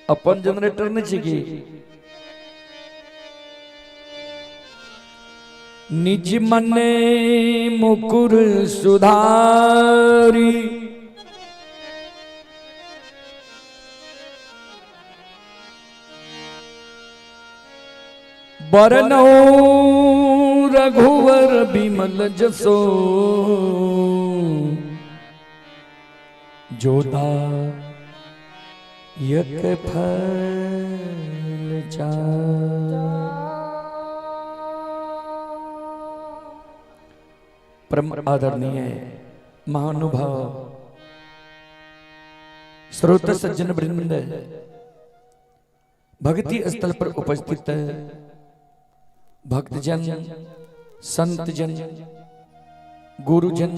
अपन जनरेटर नहीं छी की? निज मने मुकुर सुधारी, बरनौ रघुवर बिमल जसो, जोदा यक फल चार। परम आदरणीय महानुभाव श्रोत सज्जन वृंद, भक्ति स्थल पर उपस्थित भक्तजन, संतजन, गुरुजन,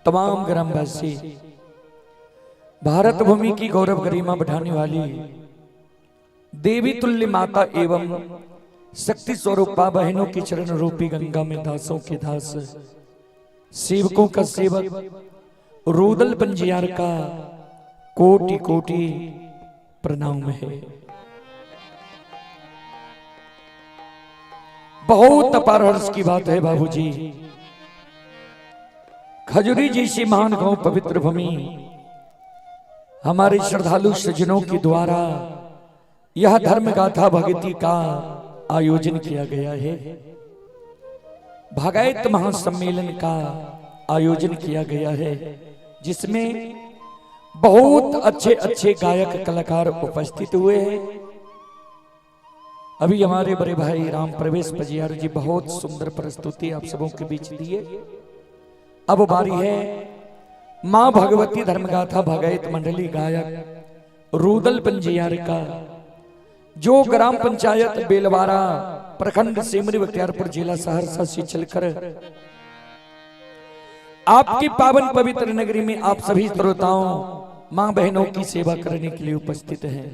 तमाम ग्रामवासी, भारत भूमि की गौरव गरिमा बढ़ाने वाली देवी तुल्य माता एवं शक्ति स्वरूपा बहनों की चरण रूपी गंगा में दासों के दास, सेवकों का सेवक रूदल पंजियार का कोटि कोटि प्रणाम है। बहुत अपार हर्ष की बात है बाबूजी, खजुरी जी सी महान गांव पवित्र भूमि हमारे श्रद्धालु सज्जनों के द्वारा यह धर्म गाथा भक्ति का आयोजन किया गया है। भगैत महासम्मेलन का आयोजन किया गया है, जिसमें बहुत अच्छे अच्छे गायक कलाकार उपस्थित हुए हैं। अभी हमारे बड़े भाई राम प्रवेश पजियार जी बहुत सुंदर प्रस्तुति आप सबों के बीच दिए। अब बारी है मां भगवती धर्मगाथा भगैत मंडली गायक रूदल पंजियार का, जो ग्राम पंचायत बेलवारा, प्रखंड सिमरी बख्तियारपुर, जिला सहरसा से चलकर आपकी पावन पवित्र नगरी में आप सभी श्रोताओं मां बहनों की सेवा करने के लिए उपस्थित हैं।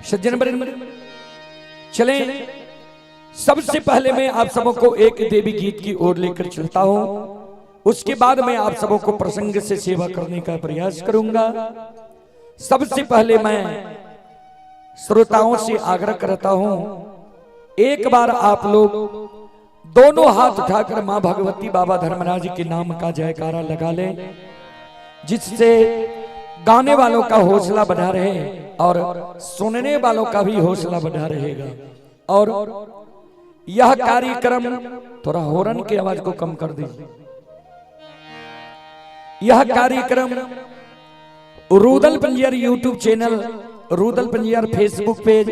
सज्जन चलें, सबसे पहले मैं आप सबों को एक देवी गीत की ओर लेकर चलता हूं, उसके बाद मैं आप सबों को प्रसंग से सेवा करने का प्रयास करूंगा। सबसे पहले मैं श्रोताओं से आग्रह करता हूं, एक बार आप लोग दोनों हाथ उठाकर मां भगवती बाबा धर्मराज के नाम का जयकारा लगा लें, जिससे गाने वालों का हौसला बढ़ा रहे और सुनने वालों का भी हौसला बढ़ा रहेगा। और यह कार्यक्रम, थोड़ा हॉर्न की आवाज को कम कर दीजिए, यह कार्यक्रम Rudal Panjiyar YouTube channel, Rudal Panjiyar Facebook page,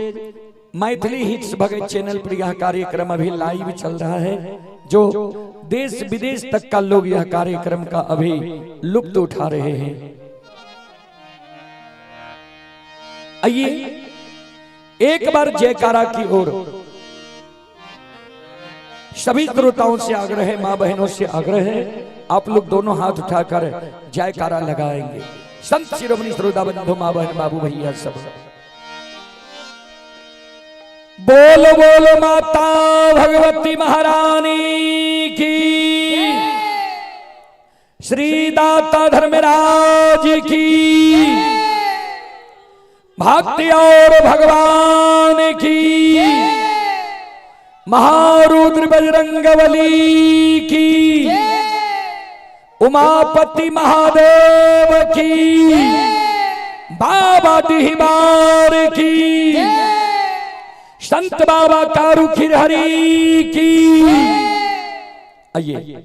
Maithili hits Bhagat channel पर यह कार्यक्रम अभी लाइव चल रहा है, जो देश विदेश तक का लोग यह कार्यक्रम का अभी लुत्फ उठा रहे हैं। आइए एक बार जयकारा की ओर सभी श्रोताओं से आग्रह है, मां बहनों से आग्रह है, आप लोग दोनों हाथ उठाकर जयकारा लगाएंगे। संत शिरोमणि श्रोता बंधु, मां बहन, बाबू भैया सब बोल बोल माता भगवती महारानी की, श्री दाता धर्मराज की, भक्ति और भगवान की, महारुद्र बजरंगबली की, उमापति महादेव की, बाबा डिहबार की, संत बाबा कारू खिरहरी की। आइए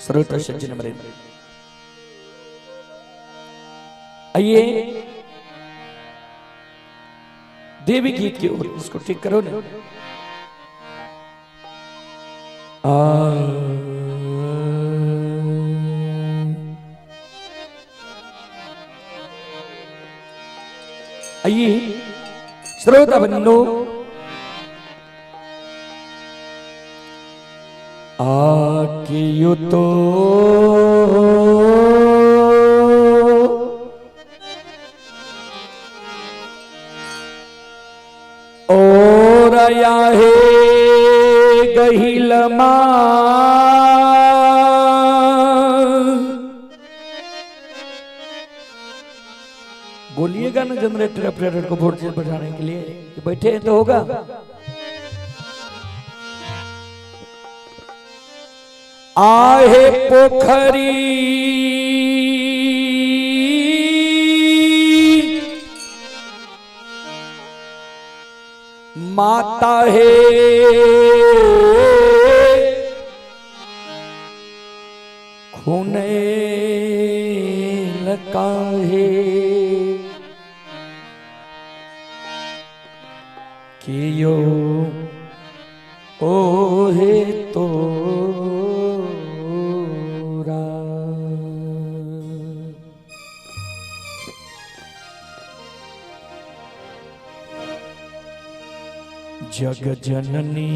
श्रोता सज्जन मरे, आइए देवी गीत की ओर, इसको ठीक करो ना। आइए श्रोता बंधु, आकियो तो और आया है गहिलमा, ना जनरेटर ऑपरेटर को वोल्टेज बढ़ाने के लिए, बैठे हैं तो होगा। आहे पोखरी माता है खूने लकाहे कियो ओहे तोरा। जग जननी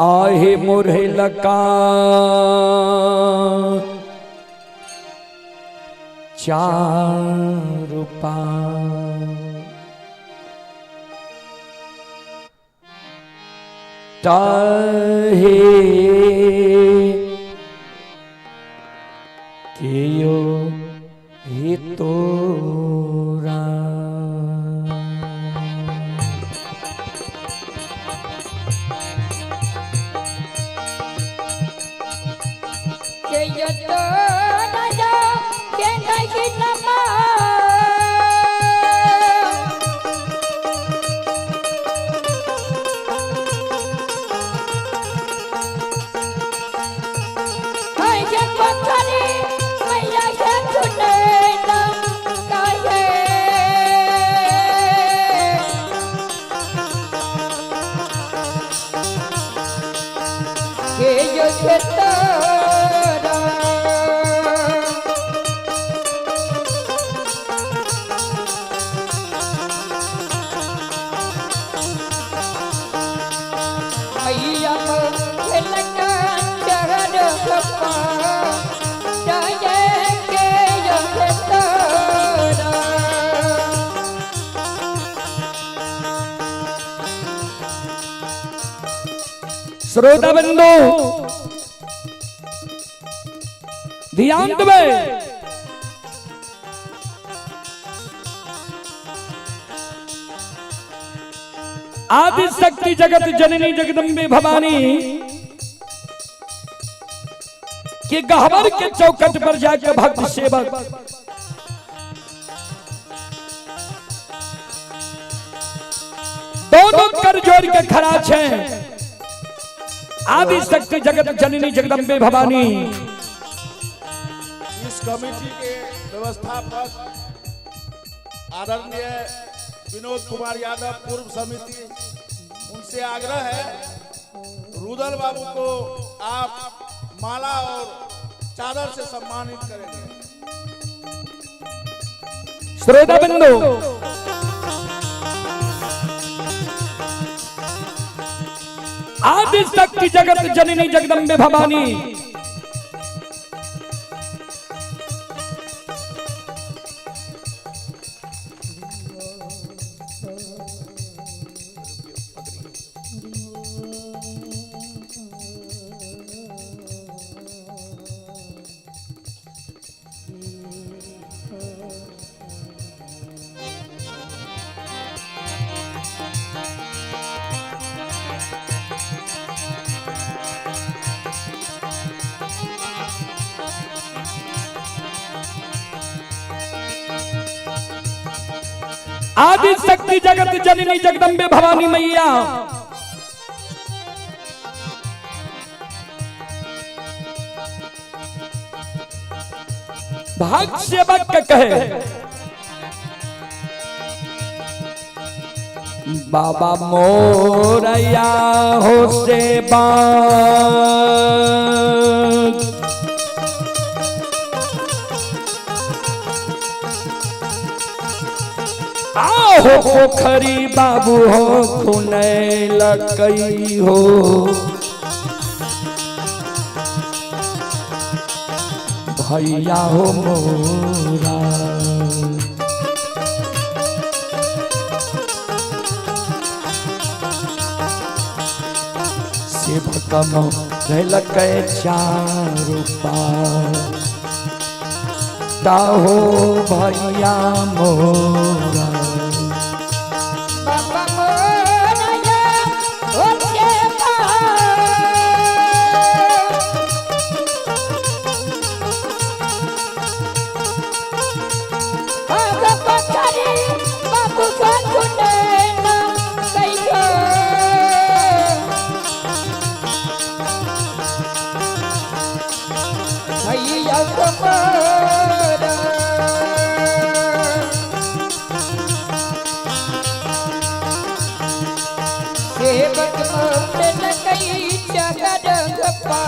आहे मोरे लका चार पा ताहे कियो हे तोरा। श्रोता बंधु ध्यान देवे, आदि शक्ति जगत जननी जगदम्बे भवानी के गहवर के चौखट पर जाकर भक्त सेवक दोनों कर जोड़ के खड़ा छे। आदि शक्ति जगत जननी जगदम्बे भवानी। इस कमेटी के व्यवस्थापक आदरणीय विनोद कुमार यादव पूर्व समिति, उनसे आग्रह है रुदल बाबू को आप माला और चादर से सम्मानित करेंगे। श्रोता बंधु आदि शक्ति जगत जननी जगदम्बे भवानी आदि शक्ति जगत जननी जगदम्बे भवानी मैया भाग सेवक के कहे बाबा मोरया हो सेवा आहो पोखरी बाबू हो खुने लकई हो भैया हो मोरा। सेवक मोर लकई चारु पार। ताहो भैया मोरा। बाबा मोरया ओ सेवा। आग पथरी बाबू को छुटे ना कैसो। भैया कुमार सेवक मोहन कई चगर गप्पा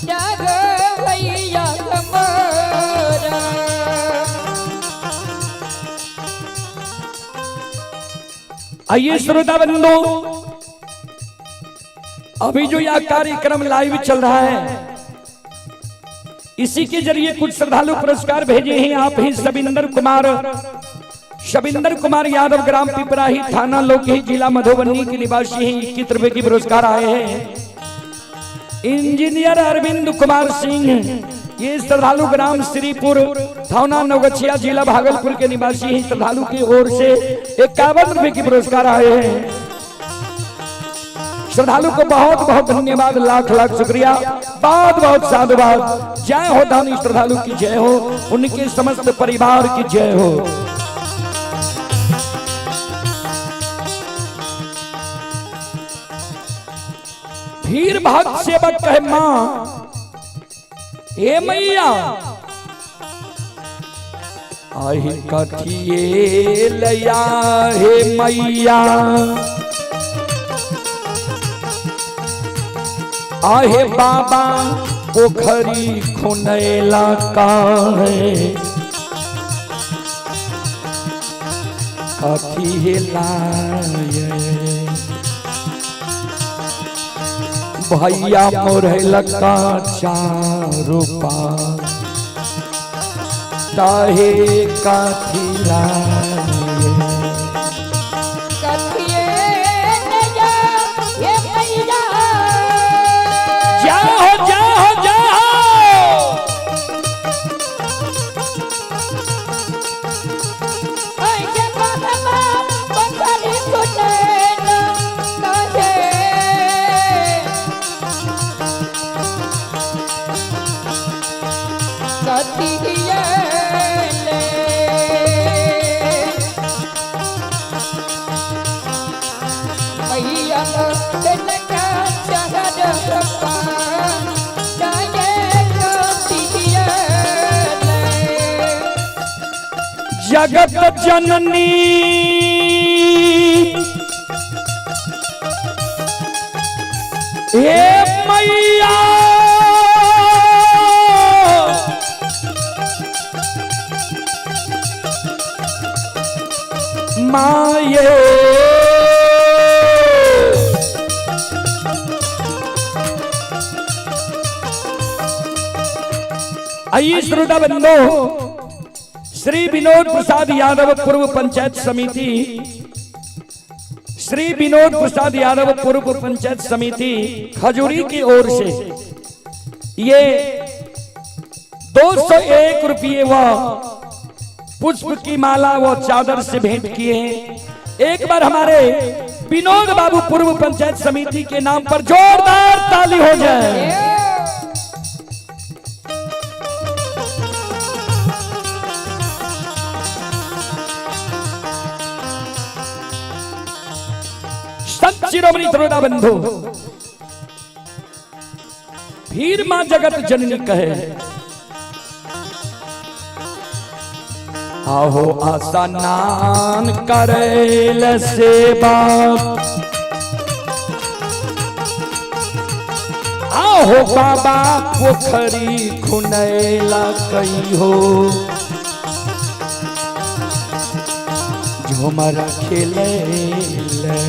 जाग भैया कुमार। आइए श्रोता बंधु, अभी जो यह कार्यक्रम लाइव चल रहा है, इसी के जरिए कुछ श्रद्धालु पुरस्कार भेजे हैं। आप ही सबिंदर कुमार, शबिंदर कुमार यादव, ग्राम पिपराही, थाना लोकही, जिला मधुबनी के निवासी हैं। 21 रुपए की पुरस्कार आए हैं। इंजीनियर अरविंद कुमार सिंह, ये श्रद्धालु ग्राम श्रीपुर, थाना नवगछिया, जिला भागलपुर के निवासी हैं। श्रद्धालु की ओर से 51 रुपए की पुरस्कार आए हैं। श्रद्धालु को बहुत बहुत धन्यवाद, लाख लाख शुक्रिया, बहुत बहुत साधुवाद। जय हो दानी श्रद्धालु की जय हो, उनके समस्त परिवार की जय हो। फिर भक्त सेवक कहे, मां हे मैया, आही कथिए लया हे मैया, आहे बाबा पोखरी खुनैला का है, कथी लाए भैया मोरैला का चारो पार ताहे काथी लाए। कथिए नया हे मैया। जाओ जाओ जाओ। ऐसे बाबा पोखरी खुने ना काहे। कथिए ले मैया तिनका चहर गप्पा जाए कथिए ले। जगत जननी हे मैया, माये आइए श्रोता बंधु, श्री विनोद प्रसाद यादव पूर्व पंचायत समिति, श्री विनोद प्रसाद यादव पूर्व पंचायत समिति खजूरी की ओर से ये 201 रुपये व पुष्प की माला व चादर से भेंट किए हैं। एक बार हमारे विनोद बाबू पूर्व पंचायत समिति के नाम पर जोरदार ताली हो जाए। संत शिरोमणि श्रोता बंधु, फिर मां जगत जननी कहे, आहो आसनान करेल सेवा, आहो बाबा पोखरी खुनैला कही हो झुमर खेले ले।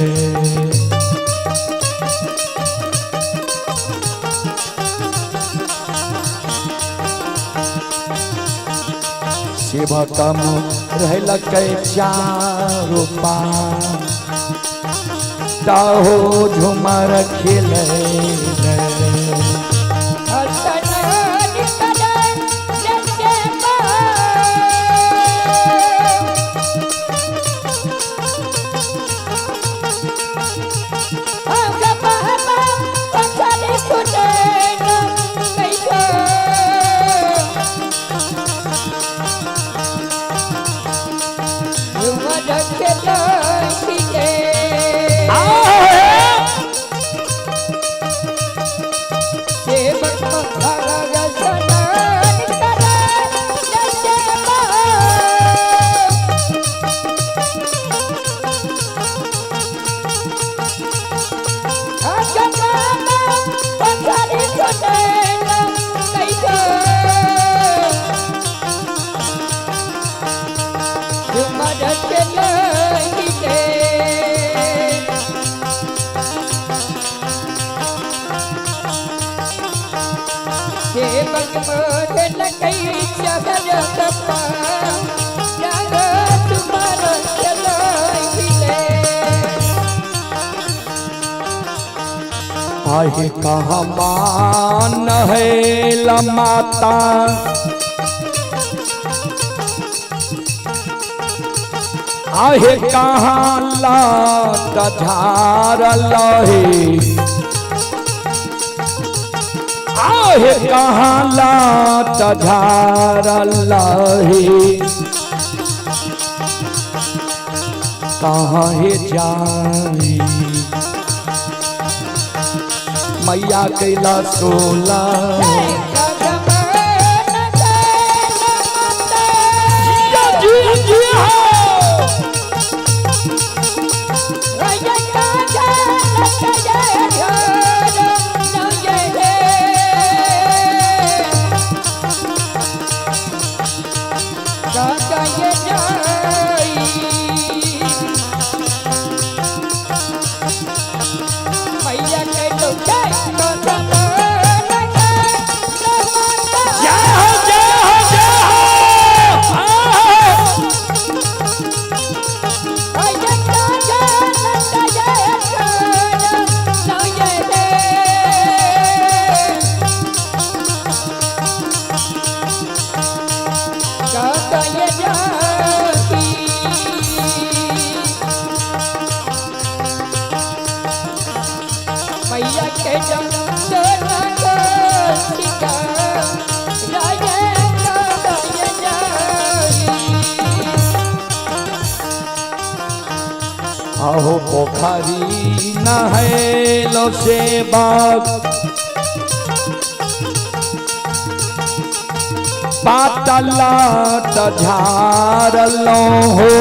सेवकम रहल के चारो पार ताहो झुमर खेले ले। असनान करे सेवा। आहे कहाँ मान है माता, आहे कहाँ लात झार लहे, आहे कहाँ लात झार लहे, कहाँ हे जाई मैया कैला सोला। आहो पोखरी नहलो से बाग, पातला झारलो हो,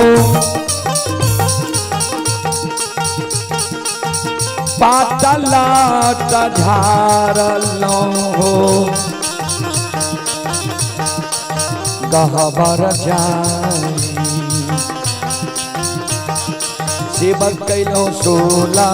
पातला झारलो हो, गहबर जाई सेवक कैलो सोला।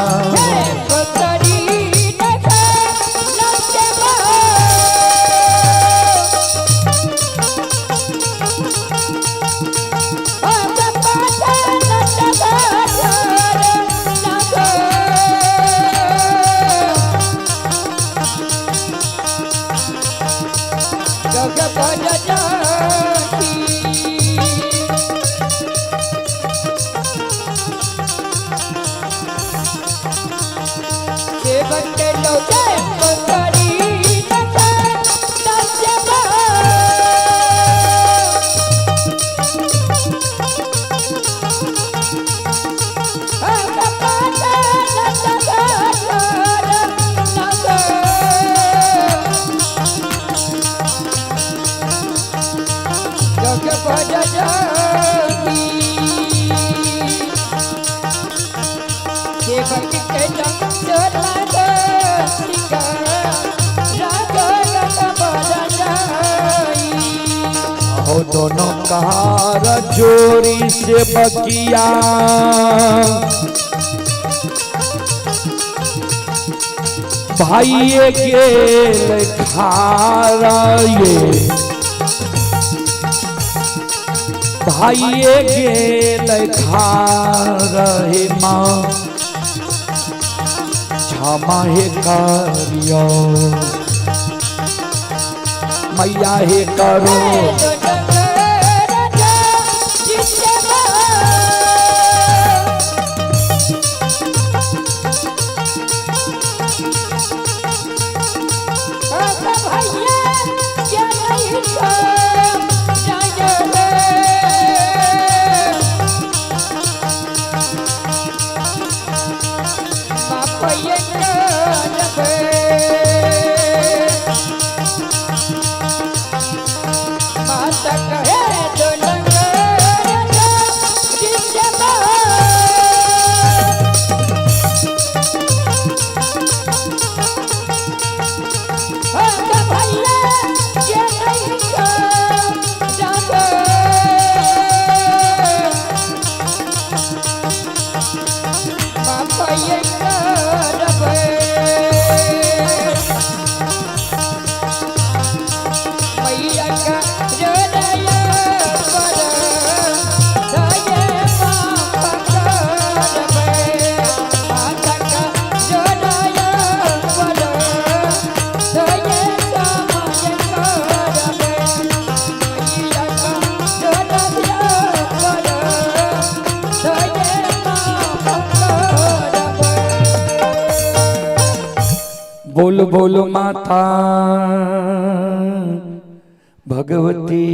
हो दोनों कहार जोरी से बकिया, भाई गेल खारा ये, भाई गेल खार हे माँ, क्षमा हे करियो मैया हे करो। बोल बोल माता भगवती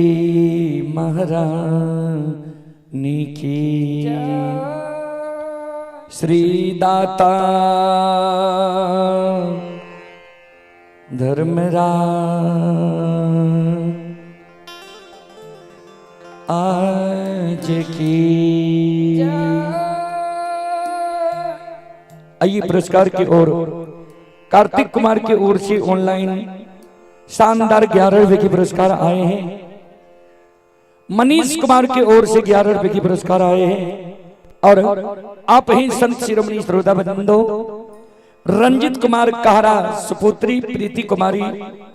महारानी की। श्री दाता धर्मराज आज की। आइए पुरस्कार की ओर कार्तिक कुमार की ओर से ऑनलाइन शानदार 11 रुपए के पुरस्कार आए हैं। मनीष कुमार की ओर से 11 रुपए के पुरस्कार आए हैं। और आप ही संत शिरोमणि श्रोता बंधु रंजित कुमार कहरा सुपुत्री प्रीति कुमारी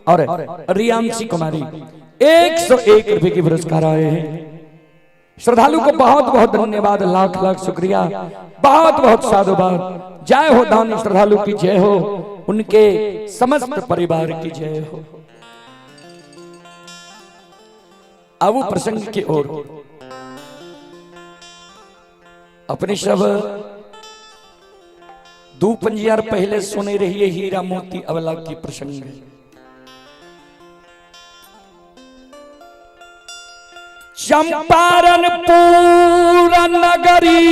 और रियांशी कुमारी 101 रुपए के पुरस्कार आए हैं। श्रद्धालु को बहुत बहुत धन्यवाद, लाख लाख शुक्रिया, बहुत बहुत साधुवाद। जय हो दानी श्रद्धालु की जय हो, उनके समस्त परिवार की जय हो। अब वो प्रसंग की ओर अपने सब दू पंजियार पहले सुने रहिए हीरा मोती अवला की प्रसंग। चंपारण पूरा नगरी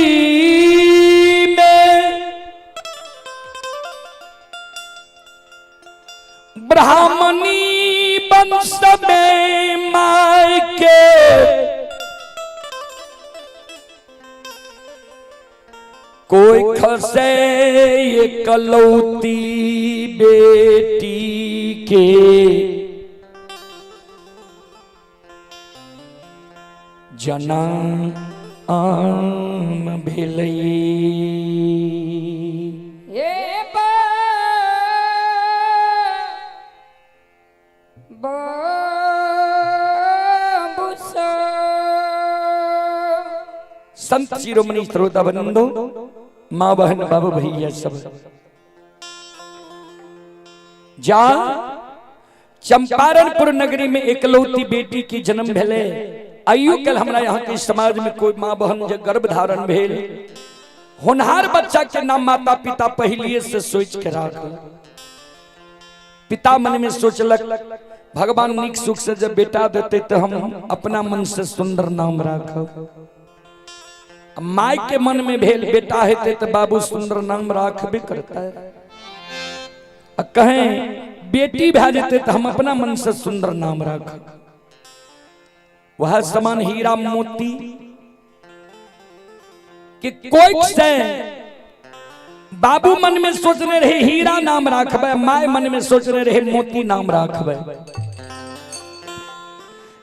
में ब्राह्मणी वंश में माय के कोई खसे ये कलौती बेटी के जना आम भेलई। हे बाबू संत शिरोमणि श्रोता बंधु, माँ बहन बाबू भैया सब, जा चंपारणपुर नगरी में एकलौती बेटी की जन्म भेले। आइयो कल हमरा यहाँ के समाज में कोई माँ बहन जे गर्भ धारण भेल होनहार बच्चा के नाम माता पिता पहले से सोच के राख। पिता मन में सोचलक भगवान निक सुख से जब बेटा देते तो हम अपना मन से सुंदर नाम राखब। माय के मन में भेल बेटा हेते तो बाबू सुंदर नाम राखबे करता है। कहें बेटी भै जेते तो हम अपना मन से सुंदर नाम राखब। वह समान हीरा मोती कि कोई से बाबू मन में सोचने रहे हीरा नाम राखबे, my मन में सोचने रहे मोती नाम राखबे।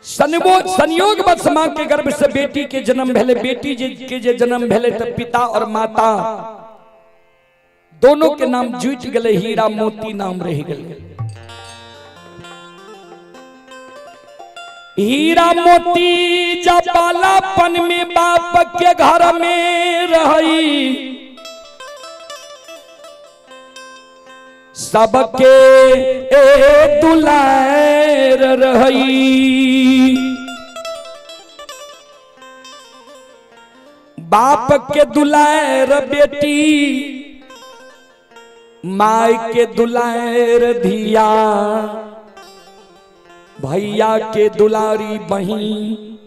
संयोग बस मां के गर्भ से बेटी के जन्म भेले, बेटी के जे जन्म भेले तो पिता और माता दोनों के नाम जुट गए, हीरा मोती नाम रह गए। हीरा मोती जब बालापन में बाप के घर में रही, सबके ए दुलार रही। बाप के दुलार बेटी, my के दुलार धिया, भैया के दुलारी बहिन,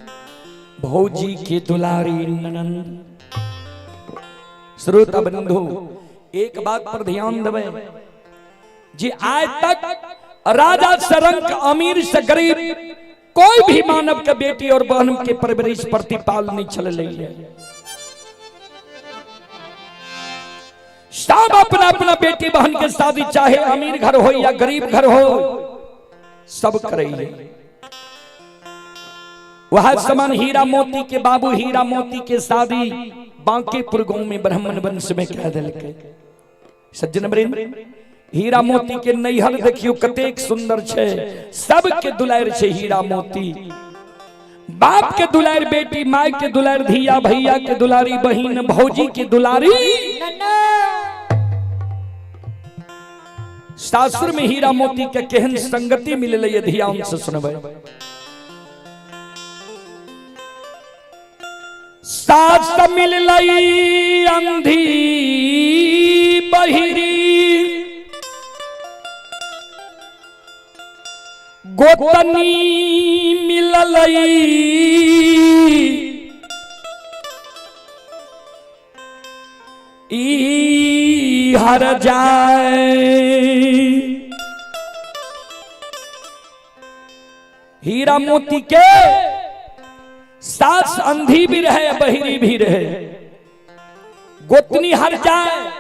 भौजी के दुलारी ननंद। श्रोता बंधु, एक बात पर ध्यान देवे जी, आज तक राजा से रंक, अमीर से गरीब, कोई भी मानव के बेटी और बहन के परवरिश प्रतिपाल नहीं चल रही है। सब अपना अपना बेटी बहन के शादी चाहे अमीर घर हो या गरीब घर हो, सब करे। वह समान हीरा मोती के बाबू हीरा मोती के शादी बांकेपुर गांव में ब्राह्मण वंश में कह दिलकै। सज्जन वृंद, हीरा मोती के नैहर देखियो कतेक सुंदर छे, सबके दुलार छे हीरा मोती। बाप के दुलार बेटी, my के दुलार धिया, भैया के दुलारी बहिन, भौजी के दुलारी। सासुर में हीरा मोती के केहन संगति मिललै ये ध्यान से सुनबै। सास मिललै अंधी बहिरी, गोतनी मिललई ई हर जाए। हीरा मोती के सास अंधी भी रहे, बहिरी भी रहे, गोतनी हर जाए,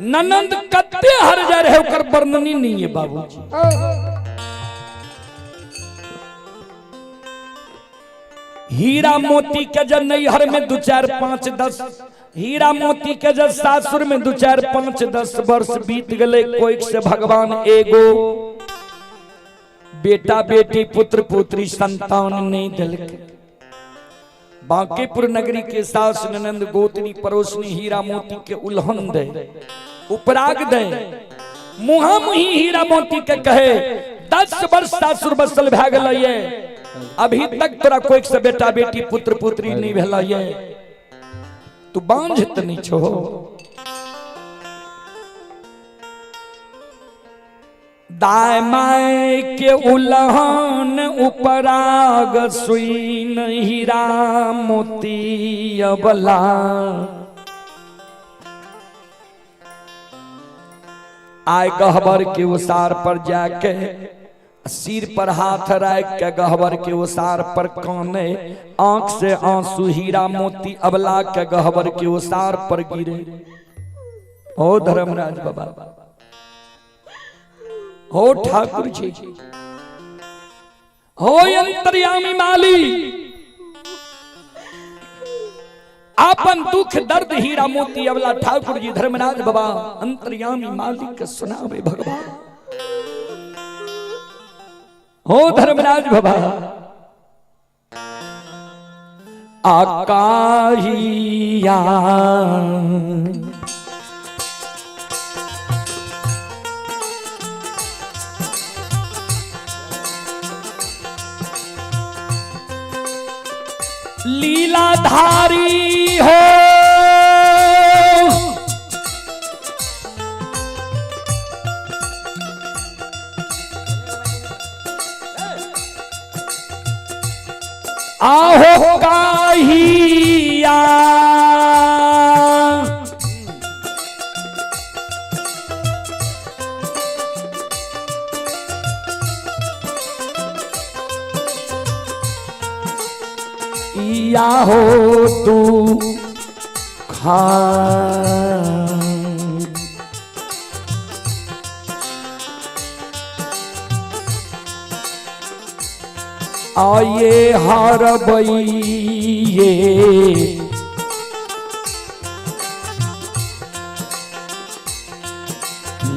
ननंद कत्ते हर जाए रहे, ओकर वर्णनी नहीं है बाबूजी। हीरा मोती के जब नैहर में 2 4 5 10, हीरा मोती के जब सासुर में 2 4 5 10 वर्ष बीत गए, कोई से भगवान एगो बेटा बेटी पुत्र पुत्री संतान नहीं दिलके। बांकेपुर नगरी के सास ननंद गोतनी पड़ोसनी हीरा मोती के उल्हन दे, उपराग दे, मुहा मुही हीरा मोती के कहे 10 वर्ष सासुर बसल भए गेलै, अभी तक तोरा कोई से बेटा बेटी पुत्र पुत्री नहीं भेलै, तू बांझ त नहीं छो। दाय my के उलहन उपराग सुइन हीरा मोती अबला, आय गहबर के उसार पर जाके सिर पर हाथ रख के गहबर के उसार पर काने, आंख से आंसू हीरा मोती अबला के गहबर के उसार पर गिरे। ओ धर्मराज बाबा, हो ठाकुर जी, हो अंतर्यामी माली, आपन दुख दर्द हीरा मोती अबला ठाकुर जी धर्मराज बाबा अंतर्यामी मालिक के सुनावे भगवान। हो धर्मराज बाबा, आकाहिया लीलाधारी हो, आहो काहिया या हो तू खान आये हरबइये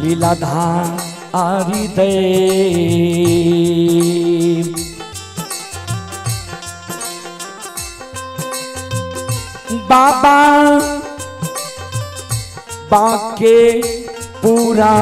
लीलाधारी दे। बाबा बाके पूरा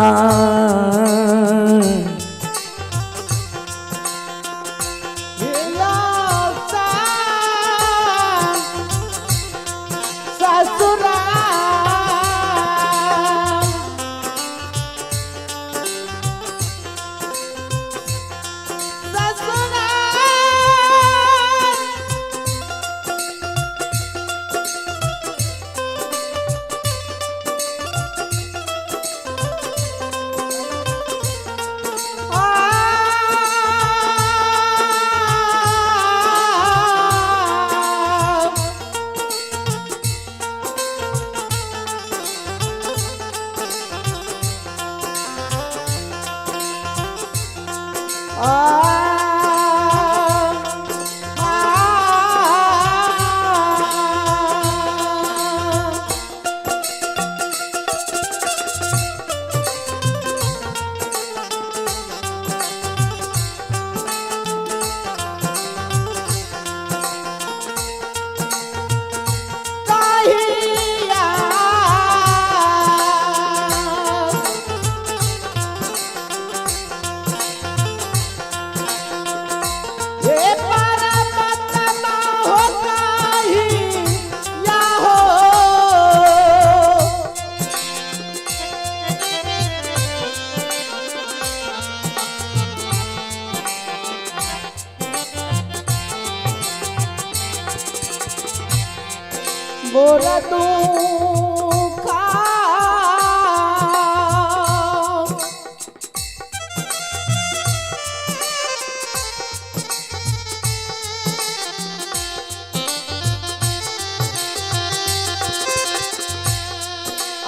मोर दुखा।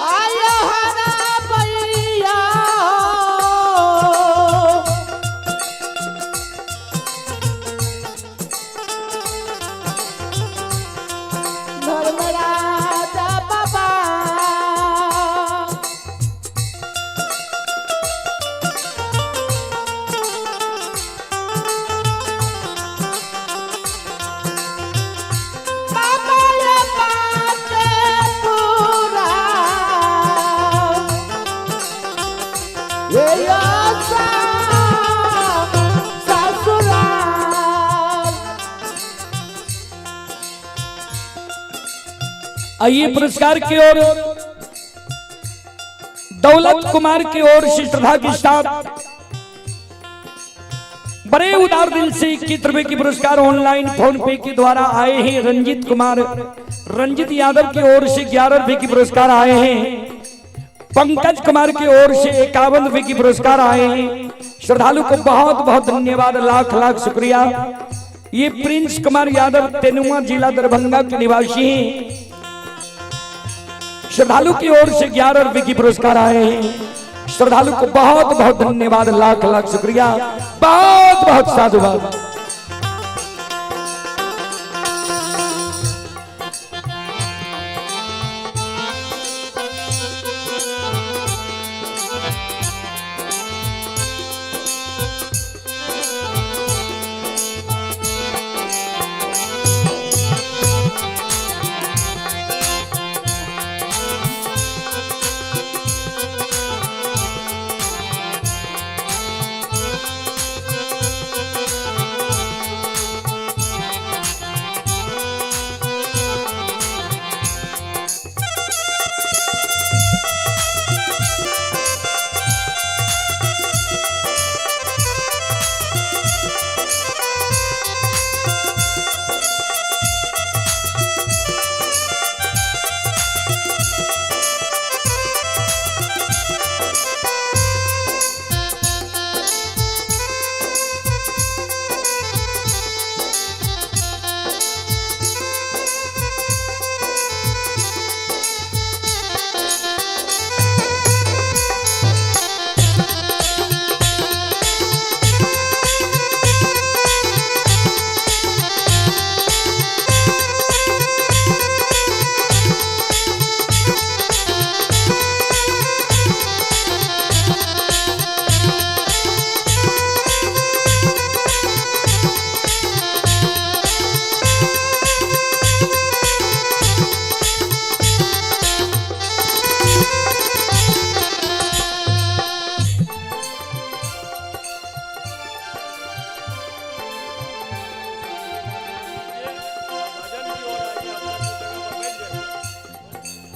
आयो हरा भैया धर्मराज बाबा। बाबा ये बात पूरा ये आशा ससुराल। आइए पुरस्कार की ओर दौलत कुमार की ओर से श्रद्धा के साथ बड़े उदार दिल से 21 रुपए की पुरस्कार ऑनलाइन फोन पे के द्वारा आए हैं। रंजित कुमार रंजित यादव की ओर से 11 रुपए की पुरस्कार आए हैं। पंकज कुमार की ओर से 51 रुपए की पुरस्कार आए हैं। श्रद्धालु को बहुत बहुत धन्यवाद, लाख लाख शुक्रिया। ये प्रिंस कुमार यादव तेनुआ जिला दरभंगा के निवासी हैं। श्रद्धालु की ओर से 11 रुपए की पुरस्कार आए हैं। श्रद्धालु को बहुत बहुत धन्यवाद, लाख लाख शुक्रिया, बहुत बहुत साधुवाद।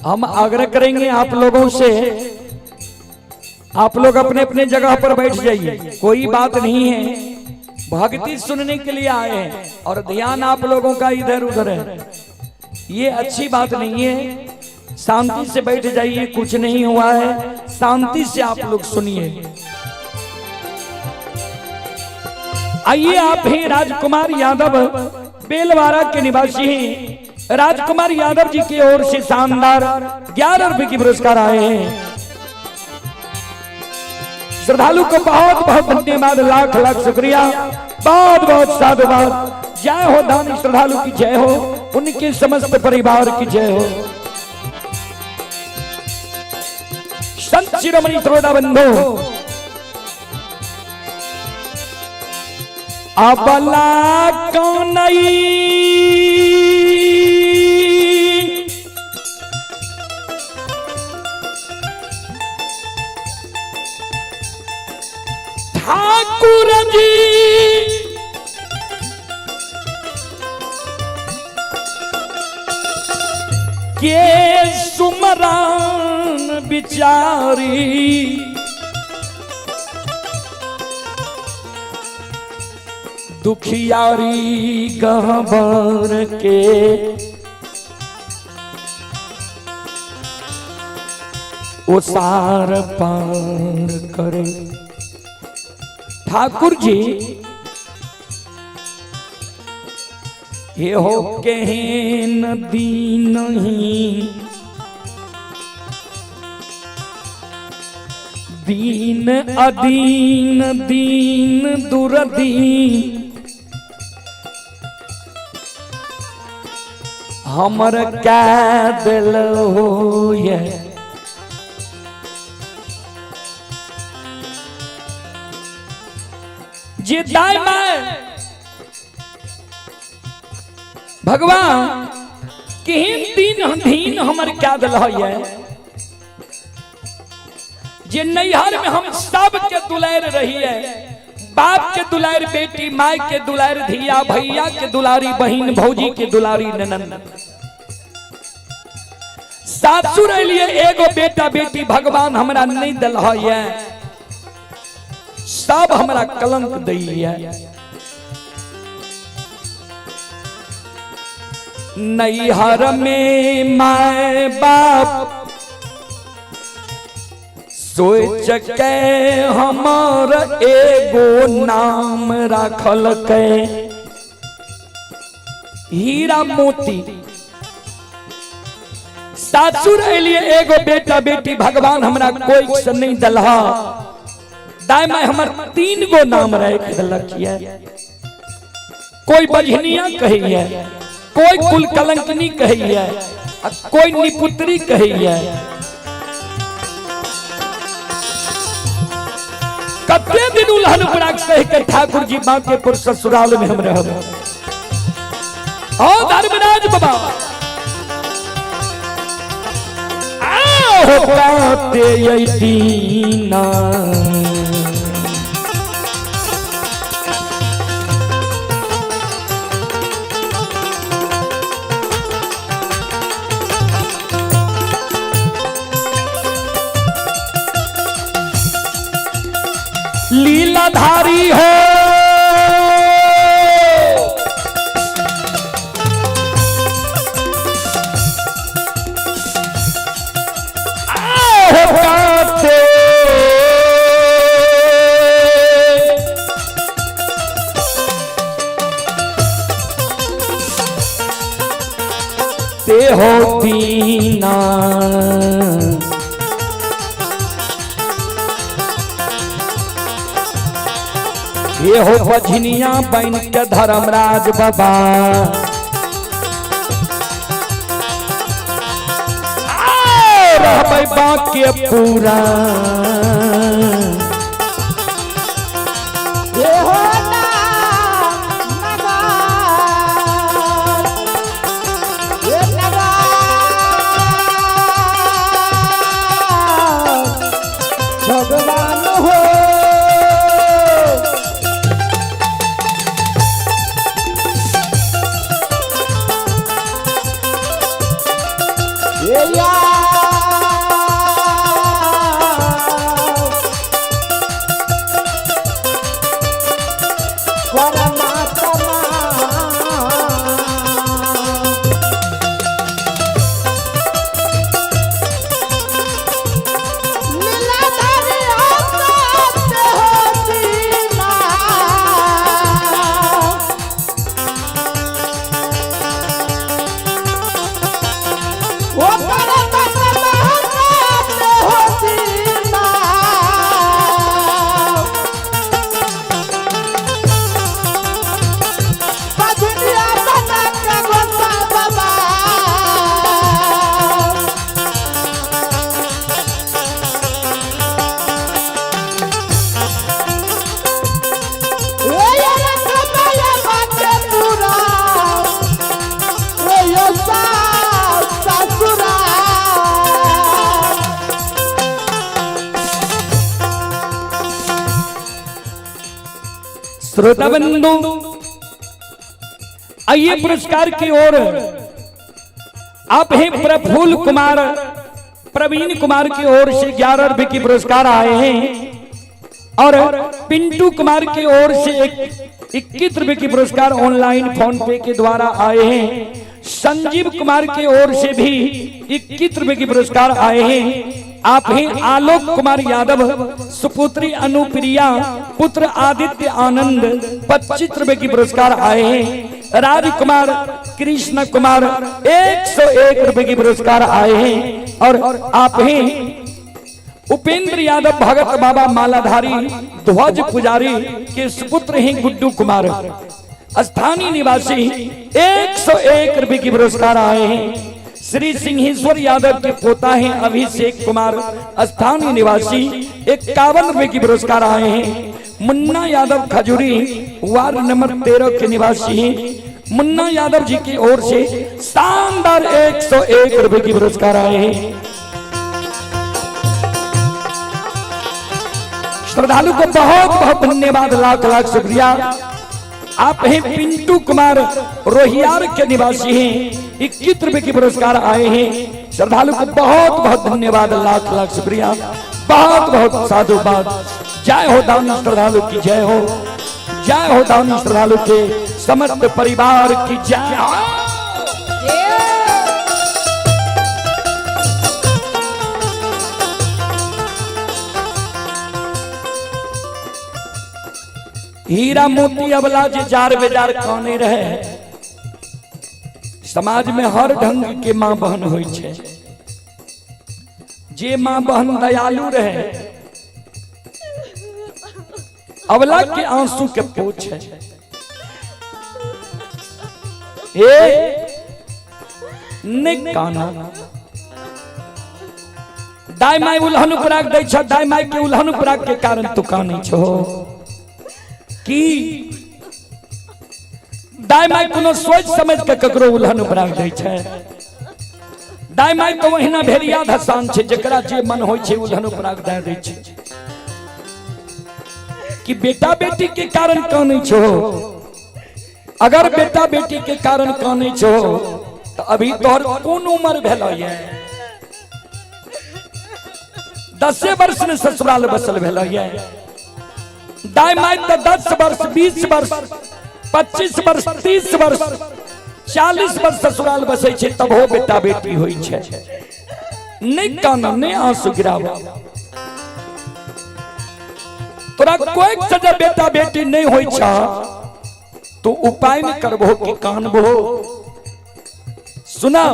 हम आग्रह करेंगे आप लोगों से, आप लोग अपने अपने जगह पर बैठ जाइए, कोई बात नहीं है। भक्ति सुनने के लिए आए हैं और ध्यान आप लोगों का इधर उधर है, ये अच्छी बात नहीं है। शांति से बैठ जाइए, कुछ नहीं हुआ है, शांति से आप लोग सुनिए। आइए, आप हैं राजकुमार यादव, बेलवारा के निवासी हैं। राजकुमार यादव जी की ओर से शानदार 11 रुपए की पुरस्कार आए हैं। श्रद्धालु को बहुत बहुत धन्यवाद, लाख लाख शुक्रिया, बहुत बहुत साधुवाद। जय हो दानी श्रद्धालु की जय हो, उनके समस्त परिवार की जय हो। संत शिरोमणि श्रोता बंधु, अबला कौनई ठाकुर जी के सुमरान बिचारी, दुखियारी गहबर के ओसार पार करे। ठाकुर जी ये हो केहन दीनही दीन अदीन दीन दुरदीन हमर कै दिल होय। जे दाई माय भगवान केहन दीन दीन हमर क्या दिल होय, जे नैहर में हम सब के दुलार रही है, बाप के दुलार बेटी, माय के दुलार धिया, भैया के दुलारी बहन, भौजी के दुलारी ननंद, सासुर लिए एगो बेटा बेटी भगवान हमरा नहीं दिल है, सब हमरा कलंक दैया। नैहर में my बाप सोच के हमर एगो नाम राखल के हीरा मोती। सासुर लिए एगो बेटा बेटी भगवान हमरा कोई से नहीं दलहा, दाई माय हमर 3 गो नाम रख दिलक ये, कोई बजनिया कहिए, कोई कुल कलंकनी कहिए, कोई निपुत्री कहिए। कते दिन उलहन उपराग सह के ठाकुर जी बांकेपुर ससुराल में हम रहब। ओ धर्मराज बाबा आओ काते ये दीना लीलाधारी हो, आओ काते ते हो दीना। ये हो बझनिया बन के धर्मराज बाबा रहबै बाके पूरा। ये हो नाम नगार, ये नगार भगवान हो। ये यार परमात्मा लीलाधारी होते हो दीना। वो परमात्मा होते हो दीना। बजनिया बना के गोसाई बाबा। ए यार कमल बाटे पूरा, ए यो सास ससुरा। श्रोता बंधु आइए पुरस्कार की ओर आप हैं। प्रफुल्ल कुमार प्रवीण कुमार की ओर से 11 रुपए की पुरस्कार आए हैं और पिंटू कुमार की ओर से 21 रुपए की पुरस्कार ऑनलाइन फोन पे के द्वारा आए हैं। संजीव कुमार की ओर से भी 21 रुपए की पुरस्कार आए हैं। आप ही आलोक कुमार यादव, सुपुत्री अनुप्रिया, पुत्र आदित्य आनंद, 25 रुपए की पुरस्कार आए हैं। राजकुमार कृष्ण कुमार 101 रुपए की पुरस्कार आए हैं। और आप ही उपेंद्र यादव भगत बाबा मालाधारी ध्वज पुजारी के सुपुत्र हैं गुड्डू कुमार, स्थानीय निवासी, 101 रुपए की पुरस्कार आए हैं। श्री सिंहेश्वर यादव के पोता हैं अभिषेक कुमार, स्थानीय निवासी, 51 रुपए की पुरस्कार आए हैं। मुन्ना यादव खजूरी वार्ड नंबर 13 के निवासी हैं। मुन्ना यादव जी की ओर से शानदार 101 रुपए की पुरस्कार आए हैं। श्रद्धालु को बहुत बहुत धन्यवाद, लाख लाख शुक्रिया। आप हैं पिंटू कुमार रोहियार के निवासी हैं, 21 रुपए के पुरस्कार आए हैं। श्रद्धालु को बहुत बहुत धन्यवाद, लाख लाख शुक्रिया, बहुत बहुत साधुवाद। जय हो दानी श्रद्धालु की जय हो, जय हो दानी श्रद्धालु के समस्त परिवार की जय हो। हीरा मोती अबला जे जार बेजार काने रहे। समाज में हर ढंग के माँ बहन होइ छै। जे माँ बहन दयालु रहे, अबला के आंसू के पोछे, ए ने काना दाई माई उल्हन उपराग दै छ, दाई माई के उल्हन उपराग के कारण तू कानै छो की दाई माई कोनो सोच समझ के ककरो उल्हन उपराग दै छै? दाई माई तो ओहिना भेड़िया धसान छै, जकरा जे मन होइ छै उल्हन उपराग दए दै छै। कि बेटा बेटी के कारण कानै छो? अगर बेटा बेटी के कारण कानै छो तो अभी तोहर कोन उम्र भेल ये? 10 वर्ष में ससुराल बसल भेल ये। दाई माई तो 10 वर्ष, 20 वर्ष, 25 वर्ष, 30 वर्ष, 40 वर्ष ससुराल बसै छै, तब हो बेटा बेटी होइ छै। नहि कान, नहि आंसू गिराब। तोरा कोई से जब बेटा बेटी नहीं होइ छ तो उपाय नहीं करबो कि कानबो? सुना,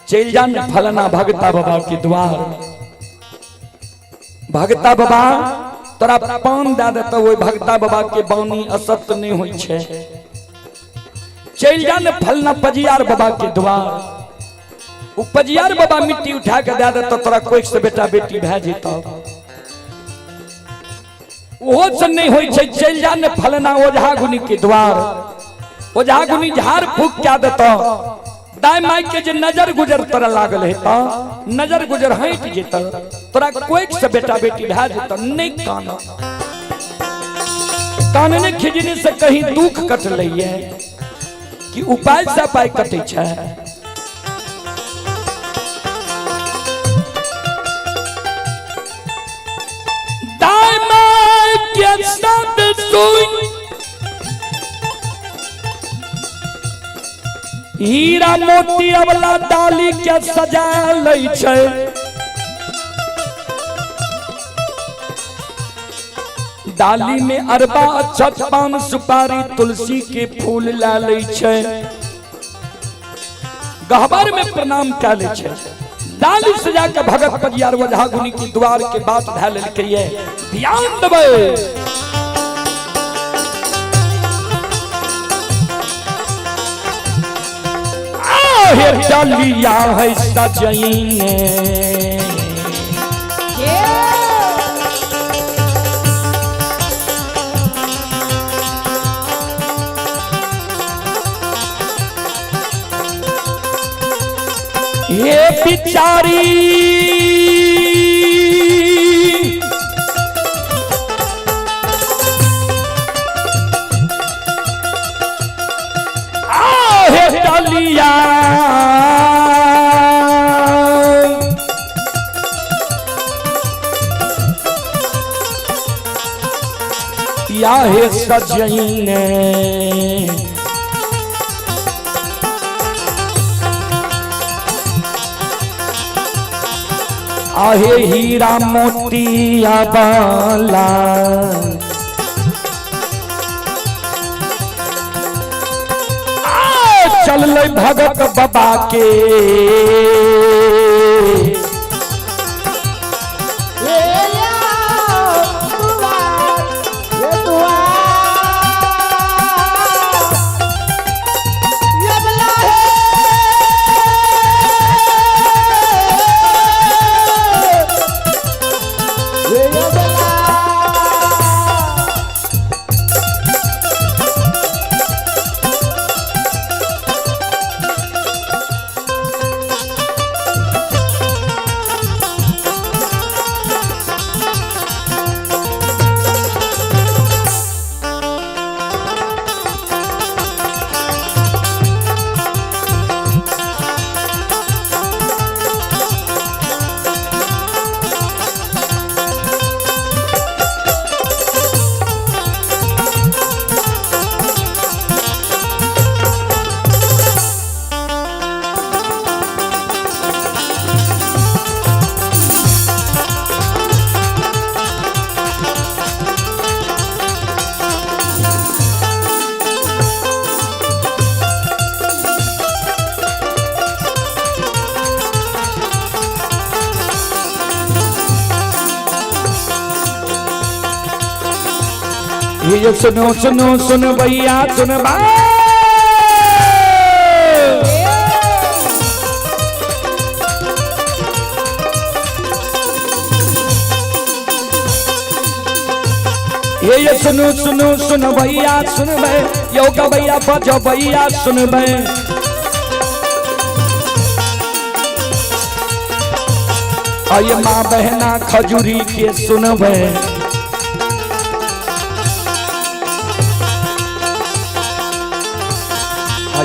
चलि जा ने फलाना भगता बाबा के द्वार। भगता बाबा तोरा पान दए देतौ। ओहि भगता बाबा के बानी असत्य नहीं होइ छै। चलि जा ने फलना पजियार बाबा के द्वार, ओ पजियार बाबा मिट्टी उठा के दए देतौ, तोरा कोई से बेटा बेटी भए जेतौ। ओहो से नहीं होइ छै, चलि जा ने फलना ओझा गुनी के द्वार, ओझा गुनी झाड़ फूक क्या देतौ। दाई माई के जे नजर गुजर तोरा लागल हेतौ, नजर गुजर हटि जेतौ, तोरा कोई से बेटा बेटी भए जेतौ। नहीं कान, कानने खिजने से कहीं दुख कटलै ये कि उपाय से उपाय कटै छै? दाई माई के शब्द सुन हीरा मोती अबला डाली के सजा लै छै। डाली में अरबा अक्षत पान सुपारी तुलसी के फूल ला लै छै, गहबर में प्रणाम कए लै छै। डाली सजा के भगत पजियार ओझा गुनी के द्वार के बात धए लेलकै ये। ध्यान देबै। आहे डलिया है सजैने, हे बिचारी आहे डलिया या हे सजैने। आहे हीरा मोतिया बाला चल भगत बाबा के ये सुनो सुनो सुन भैया सुन बा ये सुनो सुनो सुन भैया सुन बे योगा भैया बजो भैया सुन बे आये माँ बहना खजूरी के सुन बे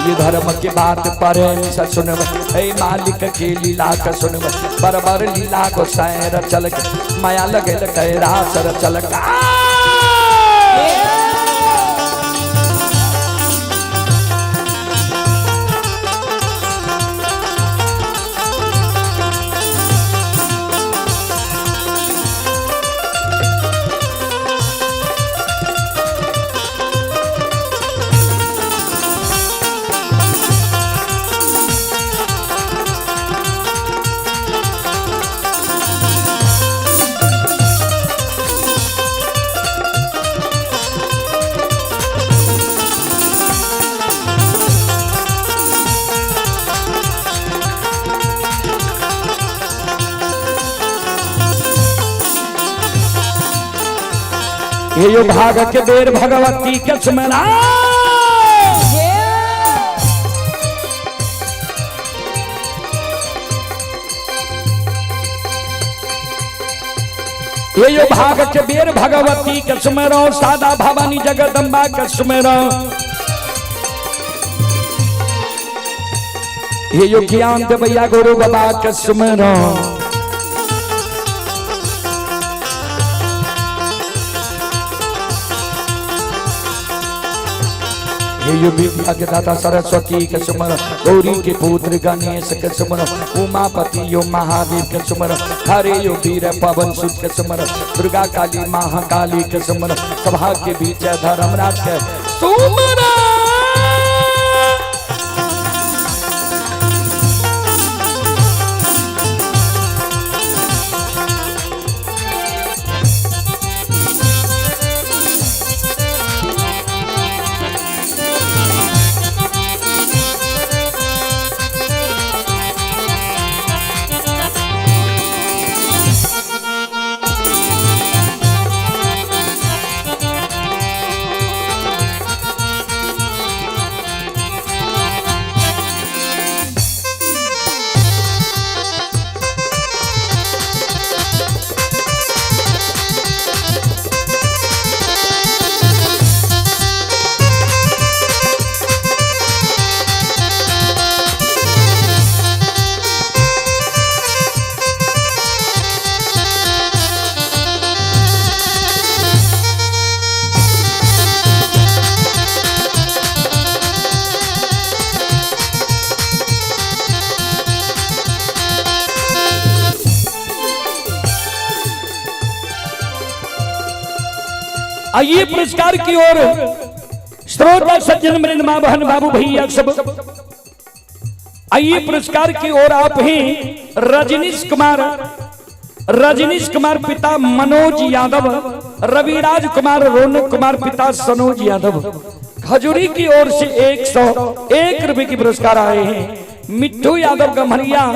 ये धर्म के बात पर सुन हे मालिक के लीला का सुन बरबर लीला को सैर चल माया लगे कैरासर चल ये यो भाग के बेर भगवती के सुमरा ये यो भाग के बेर भगवती के सुमरो सादा भवानी जगदम्बा के सुमरो ये यो ज्ञान देवैया गुरु बाबा के सुमरो ये विद्या के दाता सरस्वती के सुमर गौरी के पुत्र गणेश के सुमर उमापति यो महावीर के सुमर हरे यो वीर पवन सुत के सुमर दुर्गा काली महाकाली के सुमर सभा के बीच धर्मराज के सुमर। आइए पुरस्कार की ओर श्रोता सज्जन वृंद, मां बहन बाबू भैया सब, आइए पुरस्कार की ओर आप ही रजनीश कुमार, रजनीश कुमार पिता मनोज यादव, रविराज कुमार, रौनक कुमार पिता सनोज यादव, खजूरी की ओर से 101 रुपए की पुरस्कार आए हैं। मिट्टू यादव गम्हरिया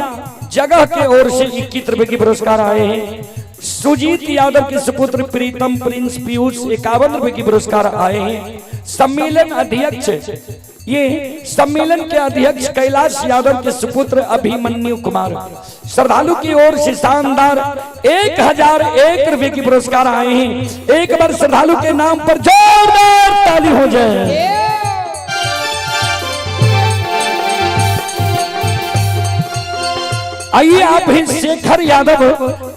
जगह के ओर से 21 रुपए की पुरस्कार आए हैं। सुजीत यादव के सुपुत्र प्रीतम प्रिंस पीयूष 51 रुपए की पुरस्कार आए हैं। सम्मेलन अध्यक्ष, ये सम्मेलन के अध्यक्ष कैलाश यादव के सुपुत्र अभिमन्यु कुमार, श्रद्धालु की ओर से शानदार 1001 रुपए की पुरस्कार आए हैं। एक बार श्रद्धालु के नाम पर जोरदार ताली हो जाए। आइए आप ही शेखर यादव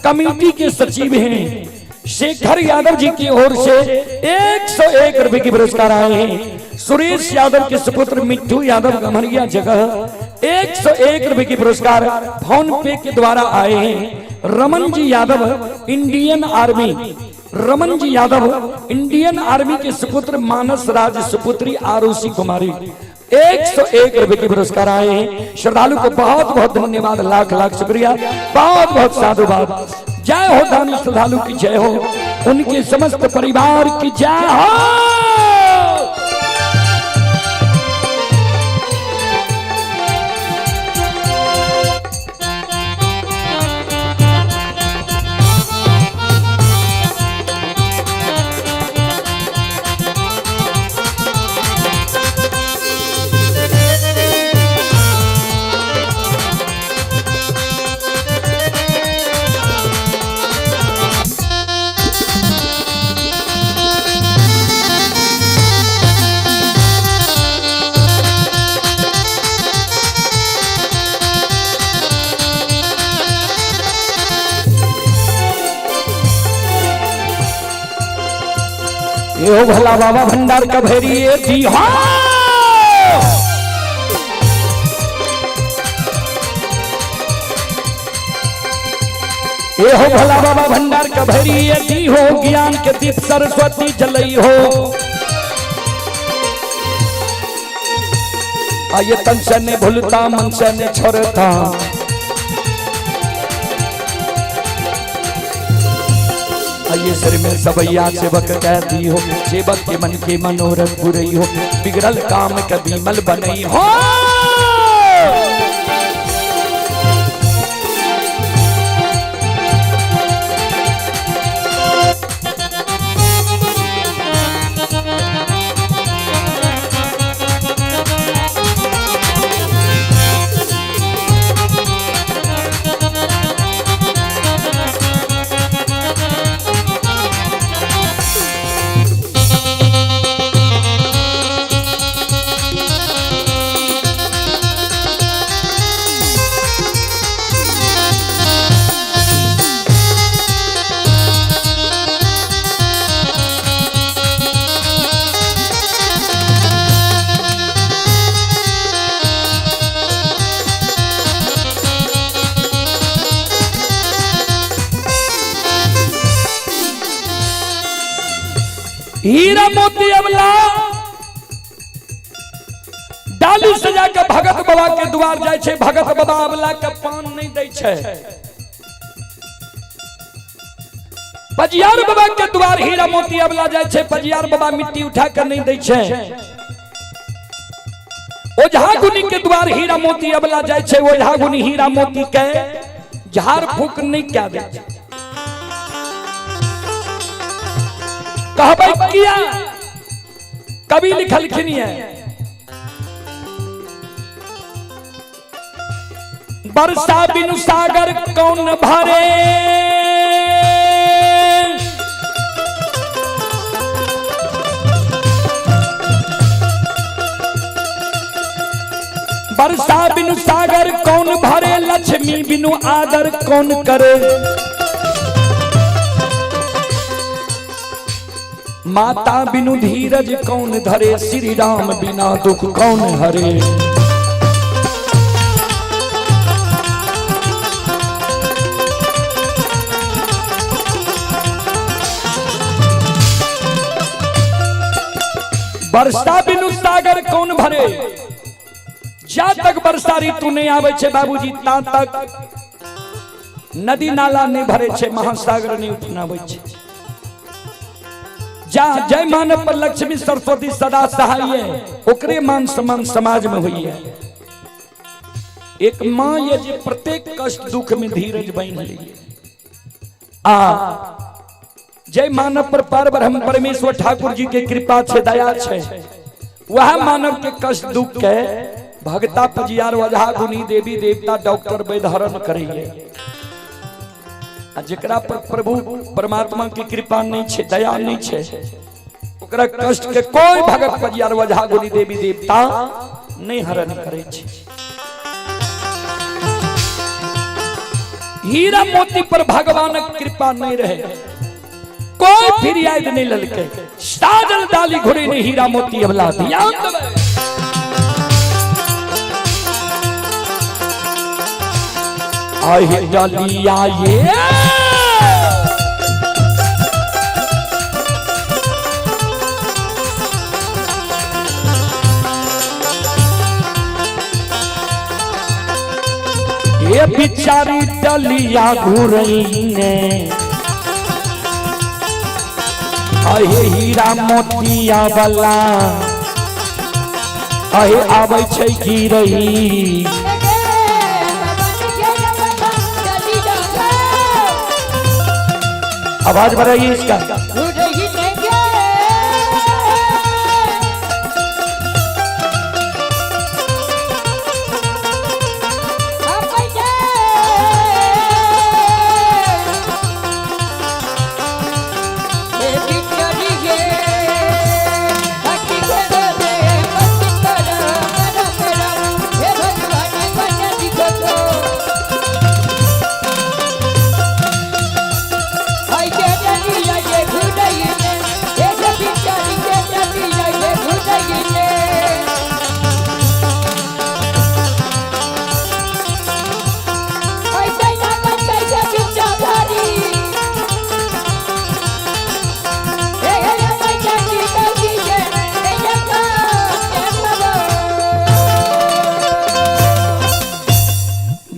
कमेटी के सचिव हैं, शेखर यादव जी की ओर से 101 रुपए की पुरस्कार आए हैं। सुरेश यादव के सुपुत्र मिट्टू यादव गम्हरिया जगह 101 रुपए की पुरस्कार फोन पे के द्वारा आए हैं। Raman ji Yadav Indian army, Raman ji Yadav Indian army के सुपुत्र मानस राज सुपुत्री आरुषि कुमारी 101 रुपए के पुरस्कार आए हैं। श्रद्धालु को बहुत बहुत धन्यवाद, लाख लाख शुक्रिया, बहुत बहुत साधुवाद। जय हो दानी श्रद्धालु की जय हो, उनके समस्त परिवार की जय हो। यो भला बाबा भंडार का भैरी ये दी हाँ। ये हो भला बाबा भंडार का भैरी ये दी हो, ज्ञान के दीप सरस्वती जलई हो। आये तन से ने भूलता मन से ने छोड़ता, आइए सिर में सबैया सेवक कह दी हो, सेवक के मन के मनोरथ पुरई हो, बिगड़ल काम कभी मल बनई हो। हीरा मोती अबला डाली सजा के भगत बाबा के द्वार जाय छै, भगत बाबा अबला के पान नहीं दै छै। पजियार बाबा के द्वार हीरा मोती अबला जाय छै, पजियार बाबा मिट्टी उठा के नहीं दै छै। ओझा गुनी के द्वार हीरा मोती अबला जाय छै, ओझा गुनी हीरा मोती के झाड़ फूक नहीं क्या दै छै। कहबै किया कवि लिखलखिन है, बरसा बिनु सागर कौन भरे, बरसा बिनु सागर कौन भरे, लक्ष्मी बिनु आदर कौन करे, माता बिनु धीरज कौन धरे, श्री राम बिना दुख कौन हरे। वर्षा बिनु सागर कौन भरे। जा तक वर्षा ऋतु नहीं आवे छे बाबूजी ता तक नदी नाला नहीं भरे छे, महासागर नहीं उठनावे छे। जा जय मानव पर लक्ष्मी सरस्वती सदा सहाय है, ओकरे मान सम्मान समाज में हुई है। एक मां ये जे प्रत्येक कष्ट दुख में धीरज बन ली। आ जय मानव पर पार ब्रह्म परमेश्वर ठाकुर जी के कृपा छे, दया छे, वह मानव के कष्ट दुख के भगता पजियार वजहा गुनी देवी देवता डॉक्टर वैद्य हरण करिए। आ जेकरा पर प्रभु परमात्मा की कृपा नहीं छे, दया नहीं छे, ओकरा कष्ट के कोई भगत पजियार वजहा गुनी देवी देवता नहीं हरण करे छे। हीरा मोती पर भगवान कृपा नहीं रहे, कोई फिरियाद नहीं ललके, साजल डाली घोड़े ने हीरा मोती अबला दिया। आहे डालिया ये ये बिचारी डलिया घुरई ने आहे हीरा मोतिया वाला आहे आबै छै गिरई। आवाज बढ़ाइए इसका।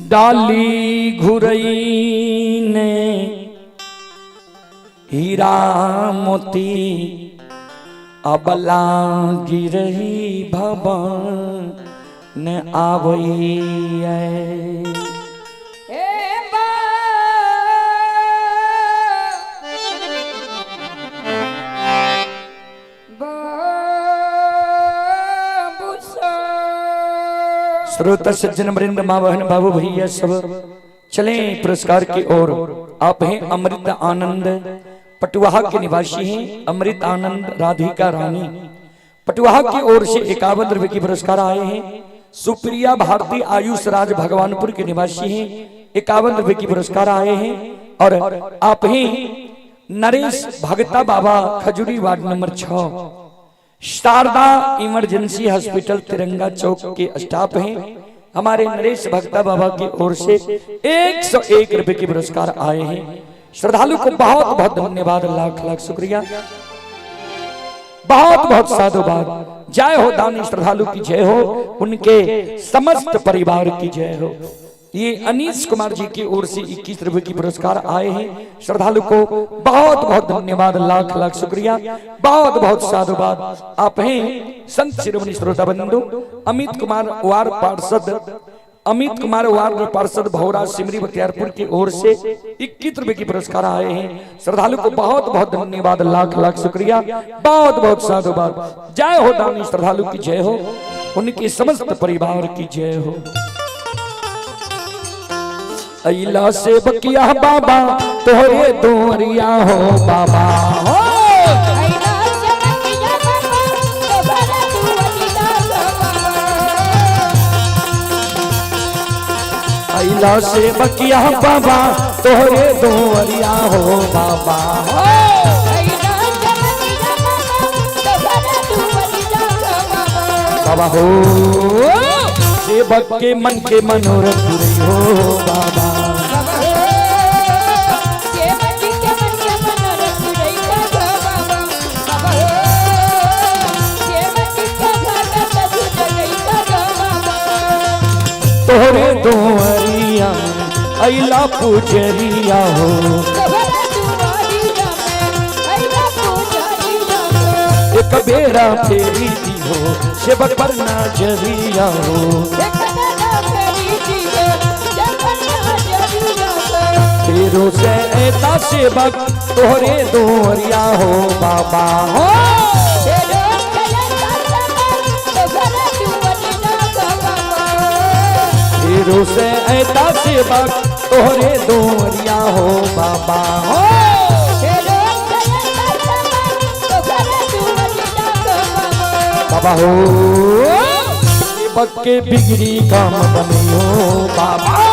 डाली घुरई ने हीरा मोती अबला गिरही भवन आवई। श्रोता सज्जन वृंद माँ बहन बाबू भैया सब चले पुरस्कार की ओर। आप हैं अमृत आनंद पटुआहा के निवासी हैं। अमृत आनंद राधिका रानी पटुआहा की ओर से 51 रुपए की पुरस्कार आए हैं। सुप्रिया भारती आयुष राज भगवानपुर के निवासी हैं, 51 रुपए की पुरस्कार आए हैं। और आप हैं Naresh Bhagta Baba Khajuri ward number 6 Sharda emergency hospital Tiranga Chowk के स्टाफ हैं। हमारे नरेश भक्ता बाबा की ओर से 101 रुपए के पुरस्कार आए हैं। श्रद्धालु को बहुत बहुत धन्यवाद, लाख लाख शुक्रिया, बहुत बहुत साधुवाद। जय हो दानी श्रद्धालु की जय हो, उनके समस्त परिवार की जय हो। ये अनीश कुमार जी की ओर से 21 रुपए की पुरस्कार आए हैं। श्रद्धालु को बहुत बहुत धन्यवाद, लाख लाख शुक्रिया, बहुत बहुत साधुवाद। आप हैं संत शिरोमणि श्रोता बंधु अमित कुमार वार्ड पार्षद, अमित कुमार वार्ड पार्षद भौरा सिमरी बख्तियारपुर की ओर से 21 रुपए की पुरस्कार आए हैं। श्रद्धालु को बहुत बहुत धन्यवाद, लाख लाख शुक्रिया, बहुत बहुत साधुवाद। जय हो दानी श्रद्धालु की जय हो, उनके समस्त परिवार की जय हो। अइला से बकिया बाबा तोहरे दोरिया हो बाबा हो। अइला से बकिया बाबा तोहरे दोरिया हो बाबा हो। बाबा हो सेवक के मन के मनोरथ पूरे हो बाबा। तोहरे दुआरिया अइला पुजरिया हो। एक बेरा फेरी दी हो सेवक पर नजरिया हो। तेरो से ऐता सेवक तोहरे दुआरिया हो बाबा हो। तेरो से ऐता सेवक तोहरे दुआरिया हो बाबा हो। बाबा हो सेवक के बिगड़ी काम बने हो बाबा।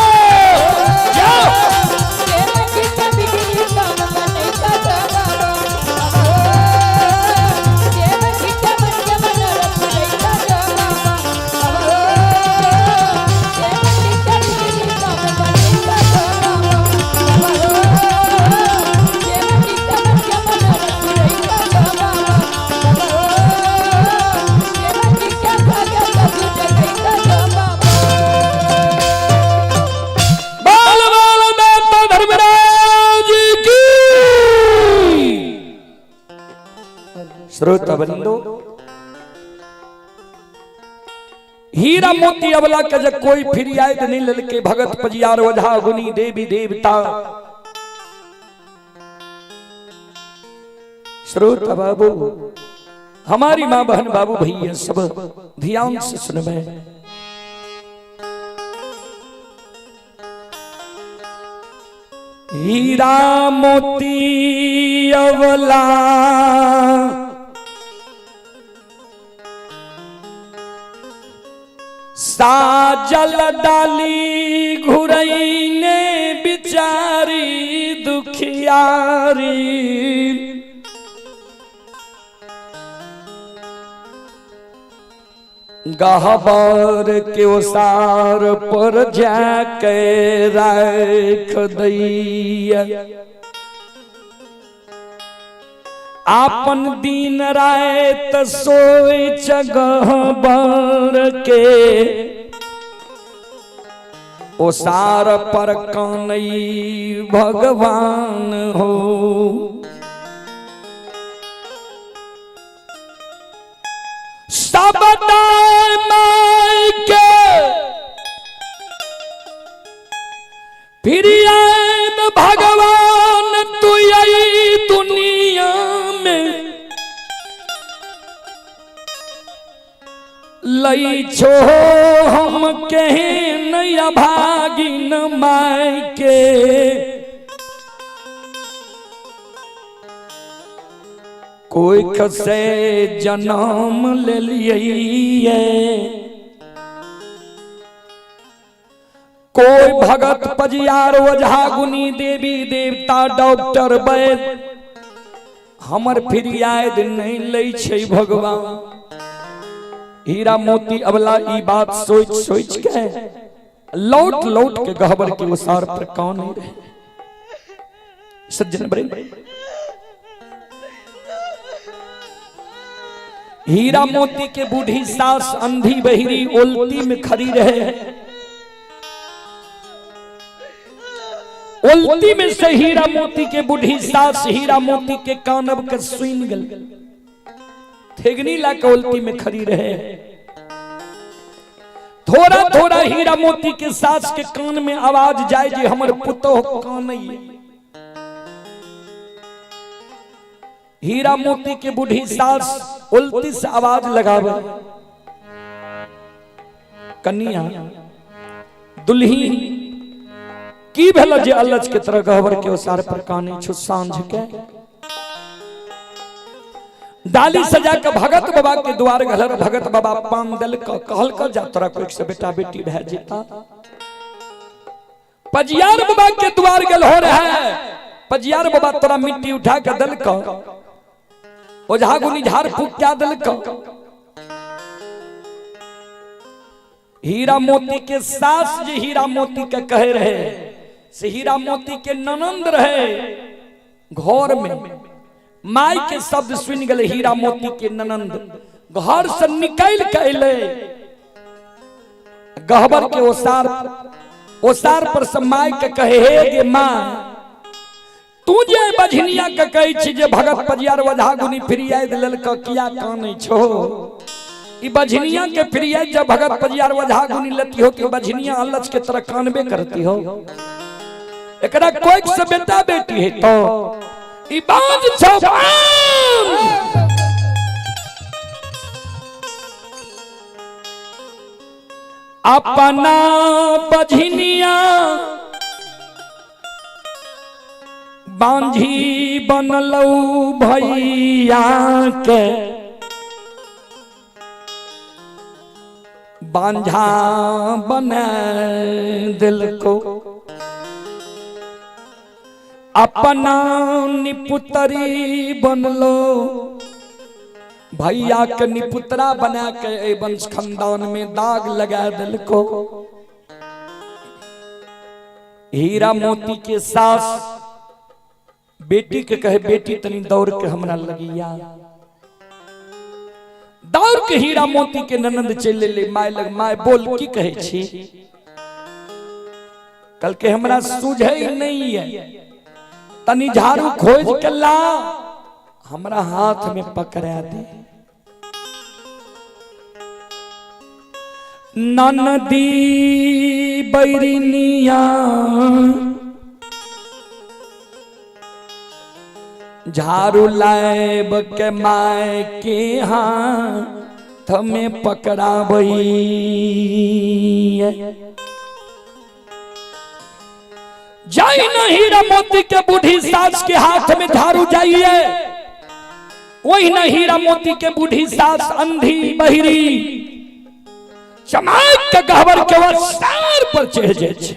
बाल बाल दाता धर्मराज की। श्रोता बंधु, हीरा मोती अबला के जब कोई फिरियाद नहीं ललके भगत पजियार ओझा गुनी देवी देवता। श्रोता बाबू, हमारी माँ बहन बाबू भैया सब ध्यान से सुनबे। हीरा मोती अवला साजल डाली घुरैने बिचारी दुखियारी। गहबर के ओसार पर जाके राख दैया। आपन दिन रात सोच गहबर के ओसार पर कानई भगवान हो। सब दाय के फिर आए भगवान तू आई दुनिया में लई छो हम कहे नया भागिन माय के। कोई खसे जन्म ले लिए, कोई भगत पजियार ओझा गुनी देवी देवता डॉक्टर वैद हमर फिरियाद नहीं लै छै भगवान। हीरा मोती अबला ई बात सोच सोच के लौट लौट के गहबर के ओसार पर कौन नहीं रहे। सज्जन बड़े हीरा मोती के बूढ़ी सास अंधी बहिरी ओलती में खड़ी रहे। ओलती में से हीरा मोती के बूढ़ी सास हीरा मोती के कानब के सुन गल। ठेगनी ला के ओलती में खड़ी रहे। थोड़ा थोड़ा हीरा मोती के सास के कान में आवाज जाए जे हमर पुतोह कान। हीरा मोती के बूढ़ी सास उल्टी से आवाज लगावे, कन्या दुल्ही की भेल जे अलज के तरह गहबर के ओसार पर काने छु सांझ के डाली सजा के भगत बाबा के द्वार घलर। भगत बाबा पान दल कहल कर जा तोरा कोई से बेटा बेटी भै जेता। पजियार बाबा के द्वार गल हो रहा है। पजियार बाबा तोरा मिट्टी उठा के दल ओझा गुनी झाड़ फूक क्या दल। हीरा मोती के सास जे हीरा मोती के कहे रहे से हीरा मोती के ननंद रहे घर में। माई के शब्द सुन गए हीरा मोती के ननंद घर से निकल के अले। गहबर के ओसार ओसार पर से माय के कहे, हे गे माँ, तू जे बझनिया के कहै छी जे भगत पजियार वझा गुनी फिरियाद लेलक, किया कानै छो? ई बझनिया के फिरियाद जब भगत पजियार वझा गुनी लेती हो कि बझनिया अलच के तरह कानबे करती हो। एकरा कोई से बेटा बेटी है तो ई बाज छो बाज। अपना बझनिया बांझी बनलऊ भैया के, बांझा बना दिल को। अपना निपुतरी बनलो भैया के, निपुतरा बना के ए वंश खानदान में दाग लगा दिल को। हीरा मोती के सास बेटी के कहे, बेटी तनी दौड़ के हमरा लगिया। दौड़ के हीरा मोती के ननंद चल ले my लग। My बोल, की कहे छी? कल के हमरा सूझे नहीं है, तनी झाड़ू खोज के ला, हमरा हाथ में पकड़ा दे। ननदी बैरिनिया झाड़ू लाएब के my के हाथ में पकड़ाबई। जाई न हीरा मोती के बूढ़ी सास के हाथ में झाड़ू जाइए, वही न हीरा मोती के बूढ़ी सास अंधी बहिरी चमाक के गहबर के वसार पर चढ़ जाए छे।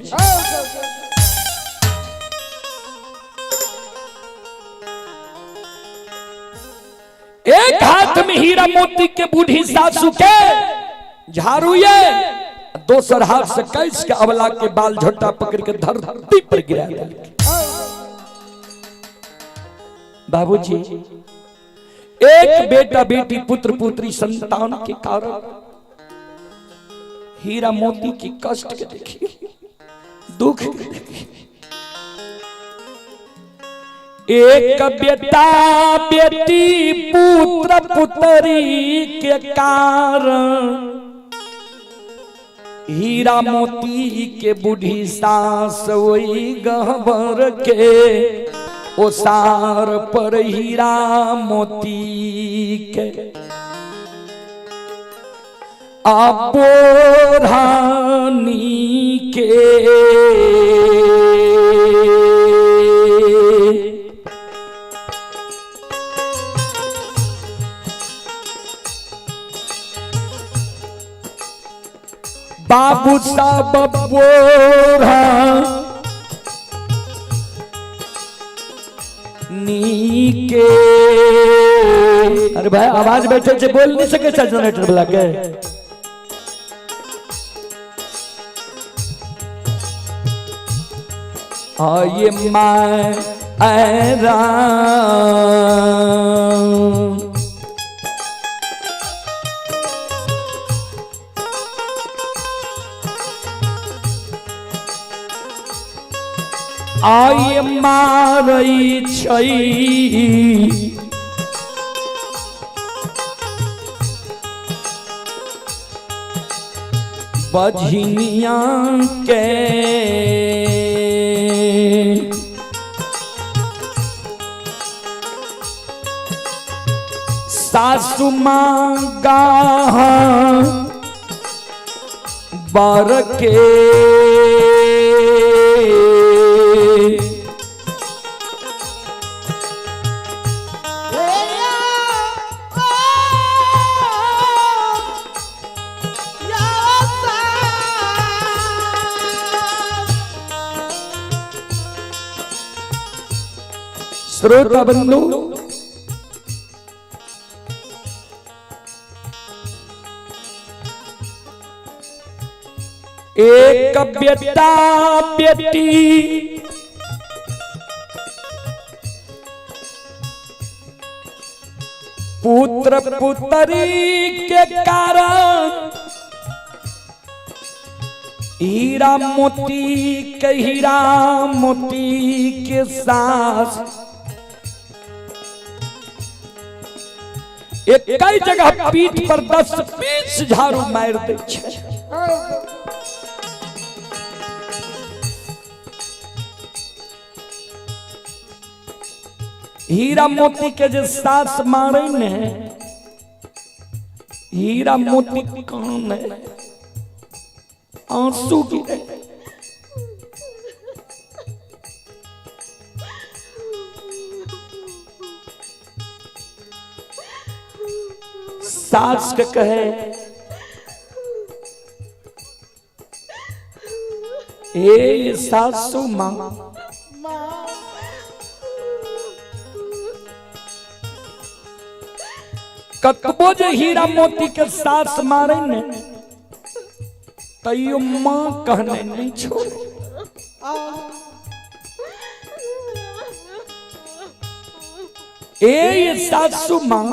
एक हाथ में हीरा मोती के बूढ़ी सासू के झाड़ू ये, दोसर हाथ से कैस के अबला के बाल झोटा पकड़ के धरती पर गिरा दिल। बाबूजी, एक बेटा बेटी पुत्र पुत्री संतान के कारण हीरा मोती की कष्ट के देखिए, दुख के देखिए। एक बेटा बेटी पुत्र पुत्री के कारण हीरा मोती के बूढ़ी सास वही गहबर के ओसार पर हीरा मोती के अपोरानी के बाबू साहब बोरा नीके। अरे भाई आवाज बैठे छे, बोल नहीं सके जनरेटर वाला के। ये my ऐरा आय मारै छै बझनिया के, सासु मांगा बर के श्रोता बंधु, एक बेटा बेटी पुत्र पुत्री के कारण हीरा मोती के, हीरा मोती के सास एक कई जगह पीठ पर 10-20 झाड़ू मार दै छै। हीरा मोती के जे सास मारे ने, हीरा मोती कान है, आंसू गिरे। सास के कहे, ए सासू माँ, कतबो जे हीरा मोती के सास मारे ने तैयो माँ कहने नहीं छोड़े। ए सासू माँ,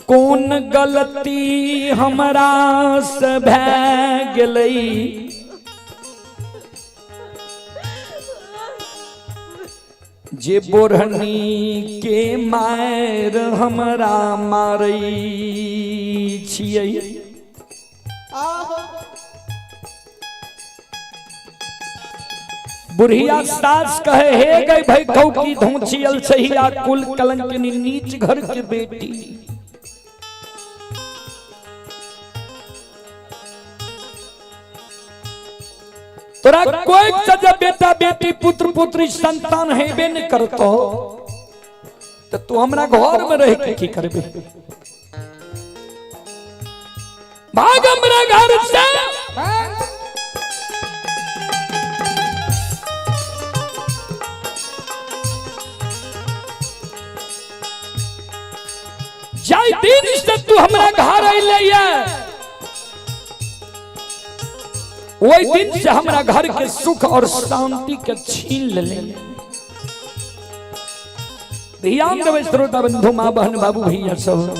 कौन गलती हमरा से भै गेलै, जे बोरहनी के मार हमरा मारै छियै। बुढ़िया सास कहे, हे गई भाई कौ की धोचियल सहिया कुल कलंकनी नीच घर के बेटी। तोरा कोई सजा बेटा बेटी पुत्र पुत्री संतान हेबे न करतो तो तू हमरा घर में रह के की करबे? भाग हमरा घर से। जाय दिन से तू हमरा घर अइले वही दिन से हमरा घर के सुख और शांति के छीन ले। ध्यान देवे श्रोता बंधु, माँ बहन बाबू भैया सब।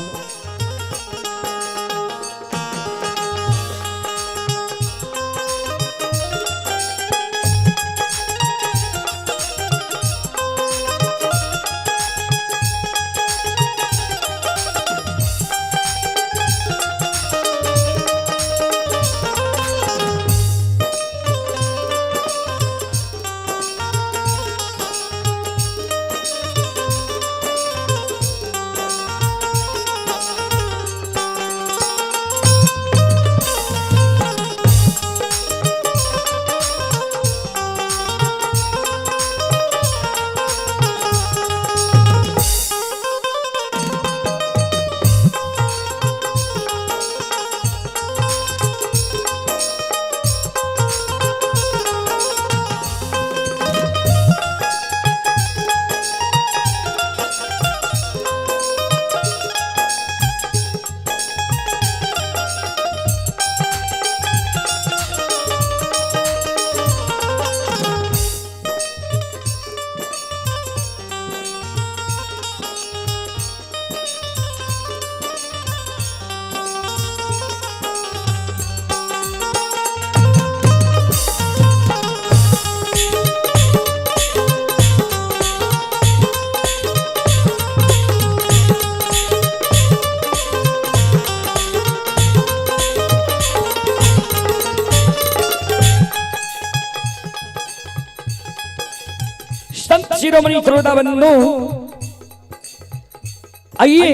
संत शिरोमणि श्रोता बंधु, आइए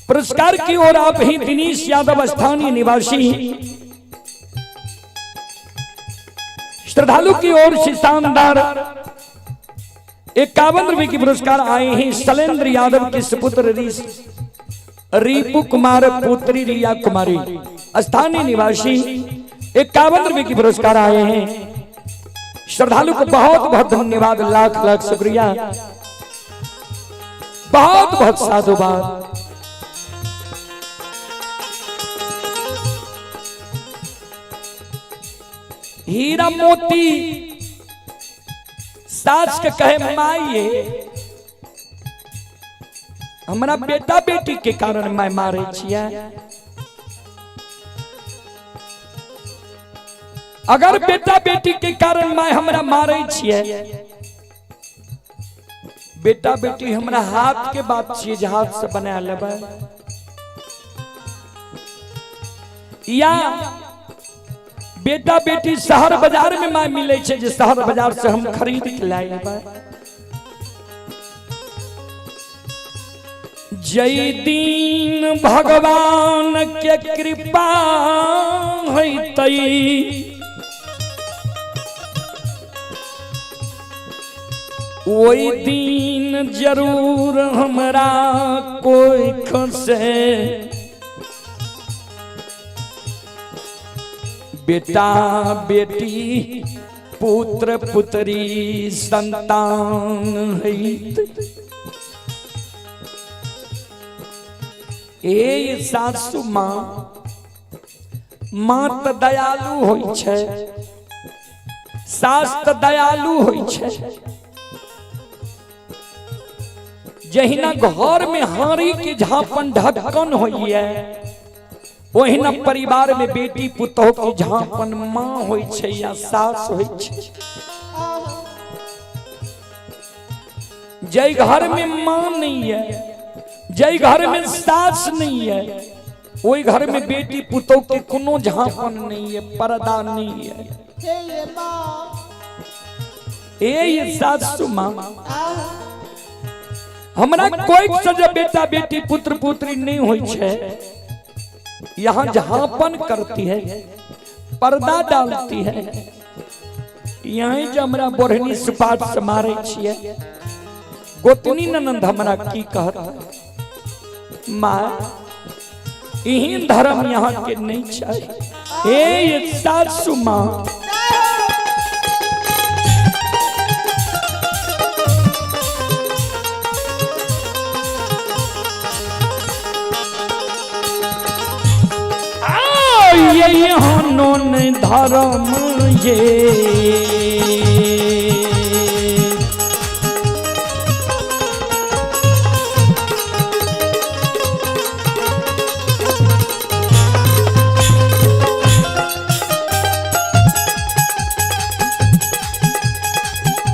पुरस्कार की ओर आप ही दिनेश यादव स्थानीय निवासी श्रद्धालु की ओर से शानदार 51 रुपए की पुरस्कार आए हैं। शैलेंद्र यादव के सुपुत्र रिपु कुमार पुत्री रिया कुमारी स्थानीय निवासी 51 रुपए की पुरस्कार आए हैं। श्रद्धालु को बहुत बहुत धन्यवाद, लाख लाख शुक्रिया, बहुत बहुत साधुवाद। हीरा मोती सास के कहे माइये, हमरा बेटा बेटी के कारण my मारे छियै। अगर बेटा बेटी के कारण my हमरा मारे छियै, बेटा बेटी हमरा हाथ के बात छियै जे हाथ से बना लेबै, या बेटा बेटी शहर बाजार में my मिले छै जे शहर बाजार से हम खरीद के लाएबै। जय दिन भगवान के कृपा होतई, ओई दिन जरूर हमरा कोई खसे बेटा बेटी पुत्र पुत्री संतान होइत। ए सासु माँ, माँ त दयालु होइ छै, सास त दयालु होइ छै। जहिना घर में हारी के झापन ढक्कन होइए, ओहिना परिवार में बेटी पुतोह के झापन माँ होइ छै या सास होइ छै। जय घर में माँ नहीं है, जय घर में सास नहीं है, ओहि घर में बेटी पुतोह के कोनो झापन नहीं है, पर्दा नहीं है। ए सासु माँ, हमरा कोई से बेटा बेटी पुत्र पुत्री नहीं होई छै, यहाँ झापन करती है, पर्दा डालती है। यहीं जे हमरा बोढ़नी सुपाट से मारे छियै, गोतनी ननंद हमरा की कहत, माँ एहन धर्म यहाँ के नहीं छै। ए सासु माँ, ये हनोन धर्म ये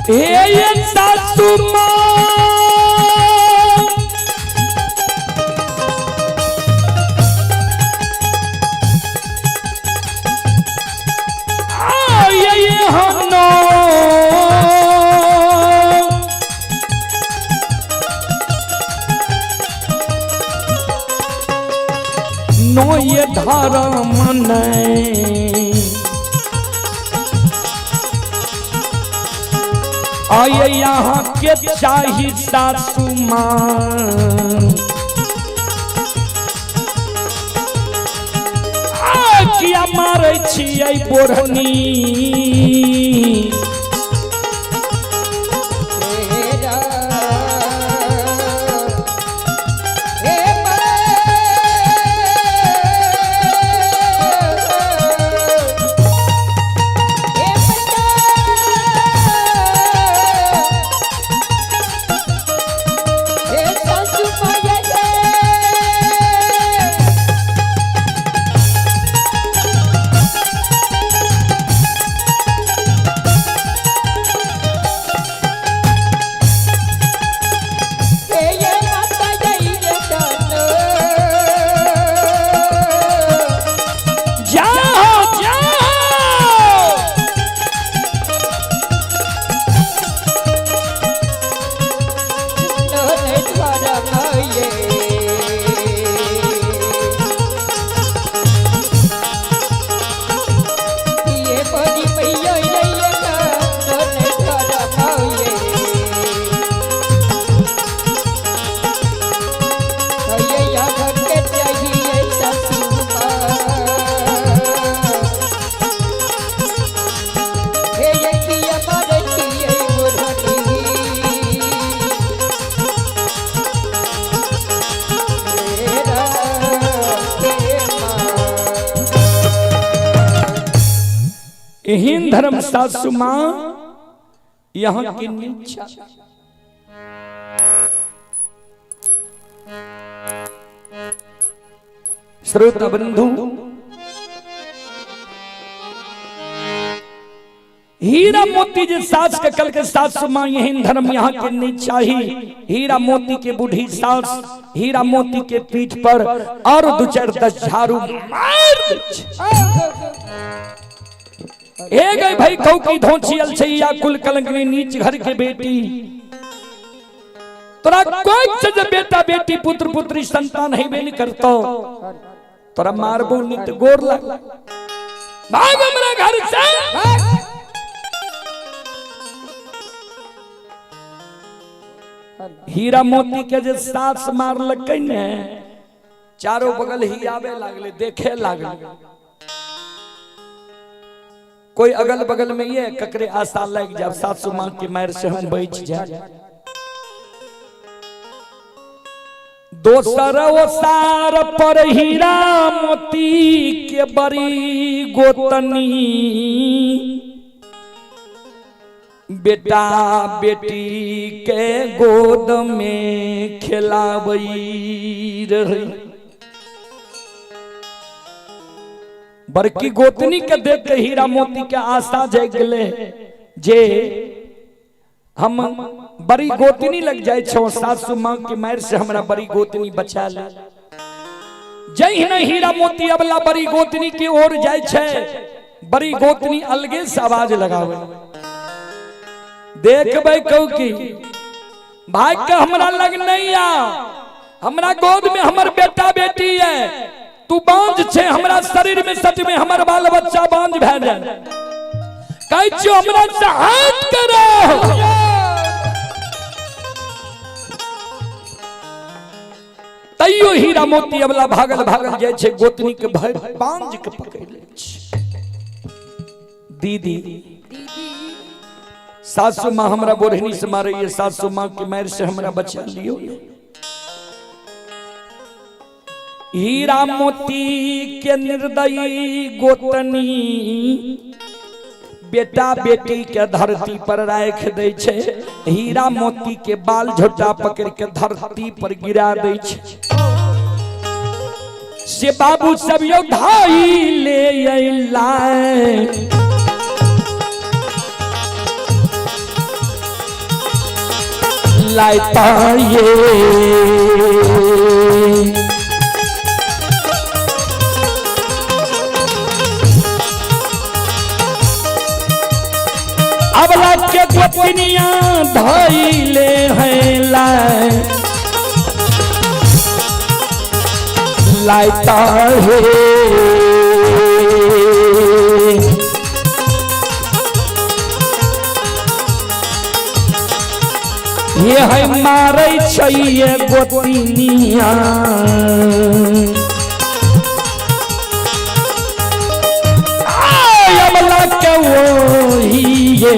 ये सासु माँ, नो ये धर्म नहीं आये यहाँ के चाही सासु माँ, किया मारे छियै बोढ़नी। एहन धर्म सासु माँ यहाँ के नीचा। श्रोता बंधु, हीरा मोती जे सास के कल के सासु माँ यही धर्म यहाँ के नहीं चाहिए। हीरा मोती के बूढ़ी सास हीरा मोती के पीठ पर और दो चार 10 झाड़ू मार दे। हे गए भाई कहू की धोची अलछैया कुल कलंकनी नीच घर के बेटी, तोरा कोई से जे बेटा बेटी पुत्र पुत्री संतान है नहीं करतो, तोरा मारबो नित गोर लग, भाग हमरा घर से। हीरा मोती के जे सास मारलकै ने, चारों बगल ही आवे लागले, देखे लागले, कोई अगल बगल में ये ककरे आशा लग जाए सासू मां के मार से हम बच जाए। दोसर ओसार पर हीरा मोती के बड़ी गोतनी, बेटा बेटी के गोद में खिलावई रही। बड़की गोतनी के देख के हीरा मोती के आशा जाग गेले जे हम बड़ी गोतनी लग जाए छो, सासू मां के मार से हमरा बड़ी गोतनी बचा ले। जहिना हीरा मोती अबला बड़ी गोतनी की ओर जाए छे, बड़ी गोतनी अलगे से आवाज लगावे, देखबै कहू की भाई के हमरा लग नहीं आ, हमरा गोद में हमर बेटा बेटी है, तू बांझ छे, हमरा शरीर में सच में हमर बाल बच्चा बांझ भए जाए, कहै छियो हमरा से हाथ करो। तैयो हीरा मोती अबला भागल भागल जाय छे, गोतनी के भय बांझ के पकड़ ले छे। दीदी सासू माँ हमरा बोरहनी से मारे, सासू माँ के मार से हमरा बचा लियो। हीरा मोती के निर्दयी गोतनी बेटा बेटी के धरती पर राख दे छे, हीरा मोती के बाल झोटा पकड़ के धरती पर गिरा दे छे। से बाबू सब यो धाई ले अइला, लाता ये अबला के गोतनिया धइले हैं लाए, लाता है। ये है मारे चाहिए गोतनिया, अबला के वो ही ये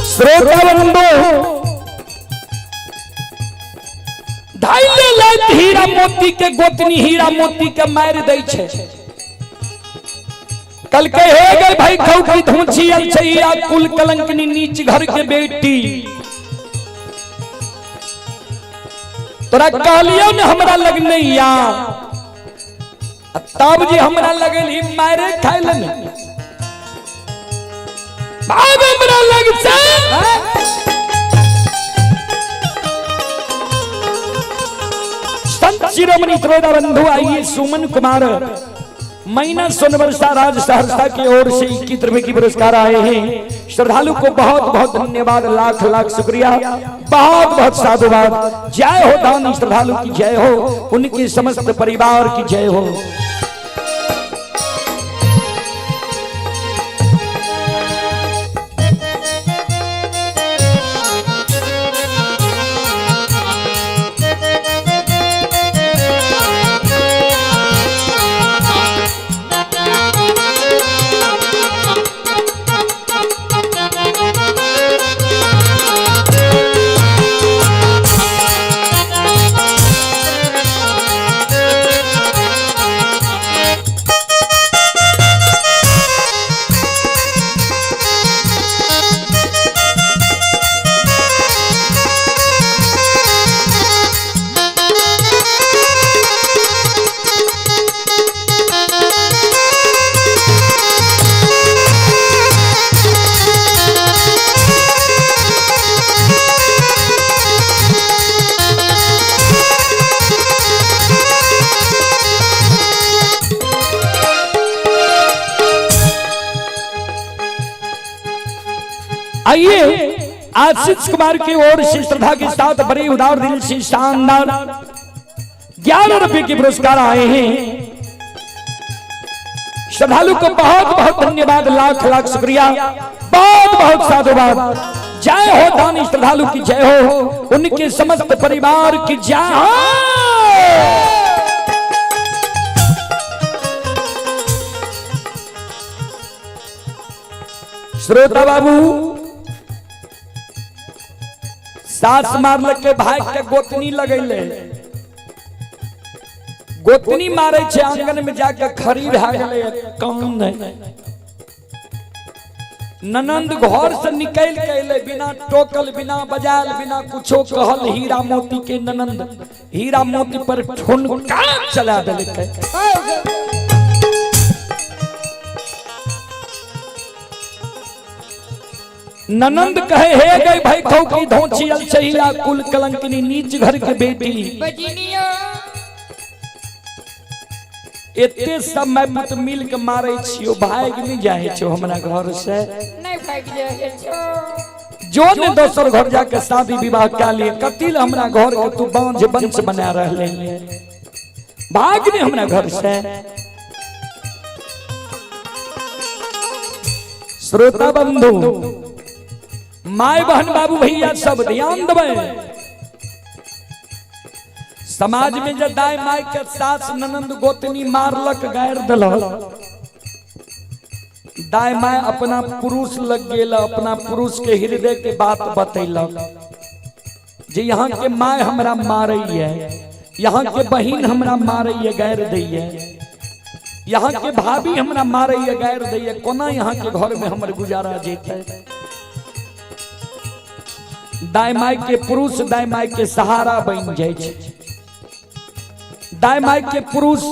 श्रोता बंधु धाइले लैत हीरा मोती के गोतनी हीरा मोती के मार दै छे। कल के हे गए भाई खौ की धूछी अलछैया कुल कलंकनी नीच घर के बेटी, तोरा कहलियो ने हमरा लग नहीं आ, तब जे हमरा लगल ही मारे खाइल ने, भाग हमरा लग से। संत शिरोमणि श्रोता बंधु आइए सुमन कुमार मैना सोनवर्षा राज सहरसा की ओर से 21 रुपए की पुरस्कार आए हैं। श्रद्धालु को बहुत बहुत धन्यवाद, लाख लाख शुक्रिया, बहुत बहुत साधुवाद। जय हो दानी श्रद्धालु की जय हो, उनके समस्त परिवार की जय हो। आइए आशीष कुमार की ओर से श्रद्धा के साथ बड़े उदार दिल से शानदार 11 रुपए के पुरस्कार आए हैं। श्रद्धालु को बहुत बहुत धन्यवाद, लाख लाख शुक्रिया, बहुत बहुत साधुवाद। जय हो दानी श्रद्धालु की जय हो, उनके समस्त परिवार की जय हो। श्रोता बाबू, सास मारल के भाई के गोतनी लगैले, गोतनी मारे छे आंगन में जाके खड़ी भए गेलै, कान ननंद घर से निकल के अइलै, बिना टोकल बिना बजायल बिना कुछो कहल, हीरा मोती के ननंद हीरा मोती पर ठुनका चला देलकै। ननंद कहे हे गई भाई खौ की धोची अलचहिया कुल कलंकिनी नीच घर के बेटी, एते सब मैं पुत मिल के मारे छियो, भाग नहीं जाए छो हमरा घर से, नहीं भाग जाए छो। जो ने दोसर घर जाके शादी विवाह का लिए कतिल हमरा घर के तू बांझ वंश बना रहले, भाग नहीं हमरा घर से। श्रोता बंधु, my बहन बाबू भैया सब ध्यान देबै, समाज में जब दाय my के सास ननंद गोतनी मारलक गायर दिलक, दाय my अपना पुरुष लग गेल, अपना पुरुष के हृदय के बात बतैलक जे यहाँ के my हमरा मारैये, यहाँ के बहिन हमरा मारैये गायर दैये, यहाँ के भाभी हमरा मारैये गायर दैये, कोना यहाँ के घर में हमर गुजारा जेतै। दाय my के पुरुष दाय my के सहारा बन जाइ छै। दाय my के पुरुष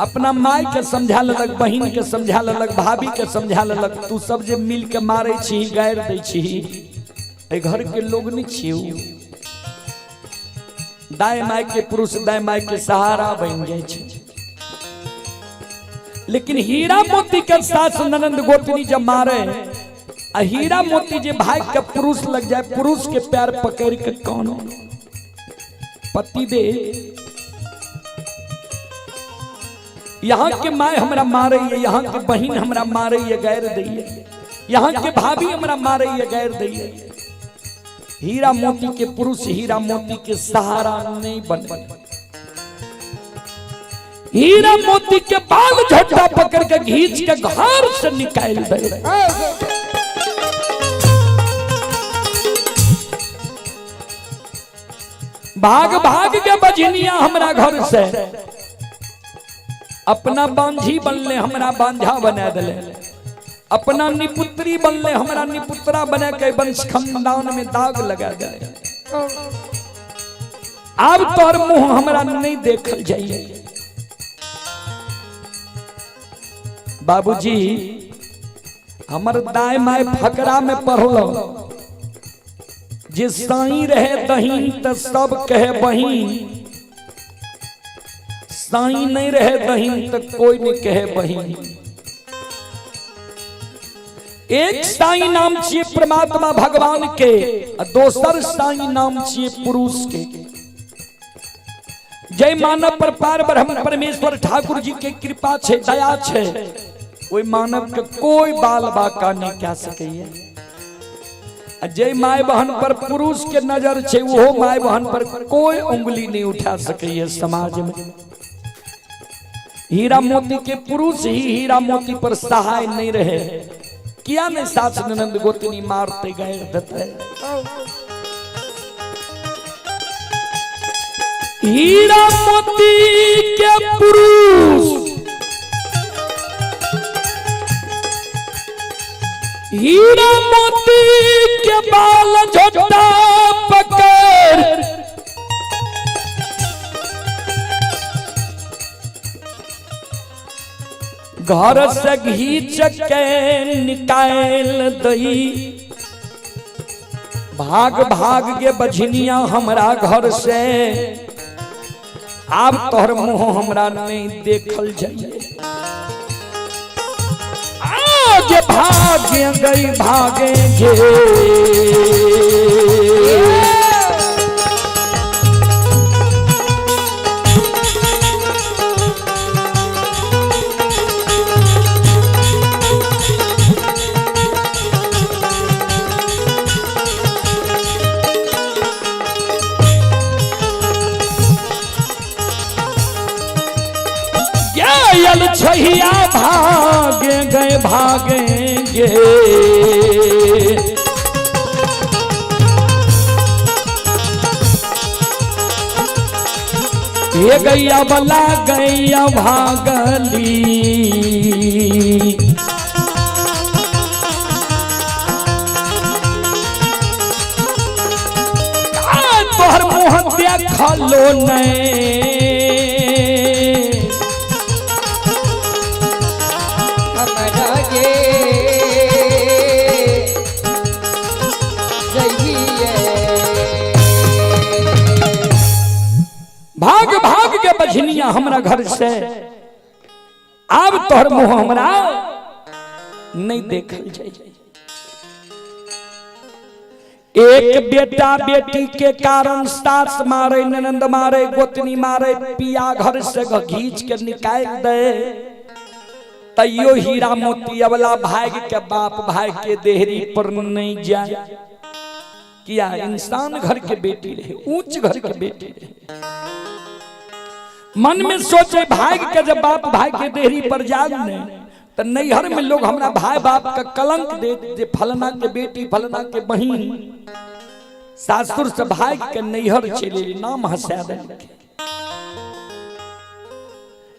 अपना my के समझा लेलक, बहिन के समझा लेलक, भाभी के समझा लेलक, तू सब जे मिल के मारे छी गारि दै छी, एहि घर के लोग नहीं छियौ। दाय my के पुरुष दाय my के सहारा बन जाइ छै। लेकिन हीरा मोती के सास ननंद गोतनी जब मारे आ हीरा मोती जे भाई के पुरुष लग जाए, पुरुष के पैर पकड़ के कौन पति दे, यहाँ के my हमरा मारे, यहाँ के बहिन हमरा मारे गैर दैये, यहाँ के भाभी हमरा मारे गैर दैये। हीरा मोती के पुरुष हीरा मोती के सहारा नहीं बने। हीरा मोती के बाल झोटा पकड़ के घींच के घर से निकाल दे। भाग भाग के बजनिया हमरा घर से अपना बांझी बनले, हमरा बांझा बना दिले, अपना निपुत्री बनले, हमरा निपुत्रा बना के वंश खानदान में दाग लगा दिले। अब तोहर मुंह हमरा नहीं देखल जाइए। बाबूजी हमर दाय my फकरा में पढ़लो जे साई रहे दहीन त सब कहे बहीन, साई नहीं रहे दहीन त कोई नहीं कहे बहीन। एक साई नाम छिए परमात्मा भगवान के, दोसर साई नाम छिए पुरुष के। जय मानव पर पार ब्रह्म परमेश्वर ठाकुर जी के कृपा छे, दया छे, ओई मानव के कोई बाल बाका नहीं कह सकैया। जय my बहन पर पुरुष के नजर छे, वो my बहन पर कोई उंगली नहीं उठा सकैया समाज में। हीरा मोती के पुरुष ही हीरा मोती पर सहाय नहीं रहे, किया ने सास ननंद गोतनी मारते गए देते। हीरा मोती के पुरुष हीरा मोती के बाल झोटा पकड़ घर से घींच के निकाल दई। भाग भाग के बझनिया हमरा घर से, आब तोहर मुंह हमरा नहीं देखल जाइए। जे भागे गई भागे जे। गेल छैया भागे गए भागे गे। हे गैया बला गैया भागली। तोहर मुँह देखलो नहीं हमरा गे जइए। भाग भाग के बझनिया हमरा घर से, आब तोहर मुंह हमरा नहीं देखल जाए। एक बेटा बेटी के कारण सास मारे, ननंद मारे, गोतनी मारे, पिया घर से घींच के निकाल दे, तैयो हीरा मोती अबला भाग के बाप भाई के देहरी पर नहीं जाए। किया इंसान घर के बेटी रहे, ऊंच घर के बेटी रहे। मन में सोचे भाग के जब बाप भाई के देहरी पर जाए ने तो नैहर में लोग हमरा भाई बाप का कलंक दे दे, फलना के बेटी फलना के बहिन सासुर से भाग के नैहर चले, नाम हंसा दे।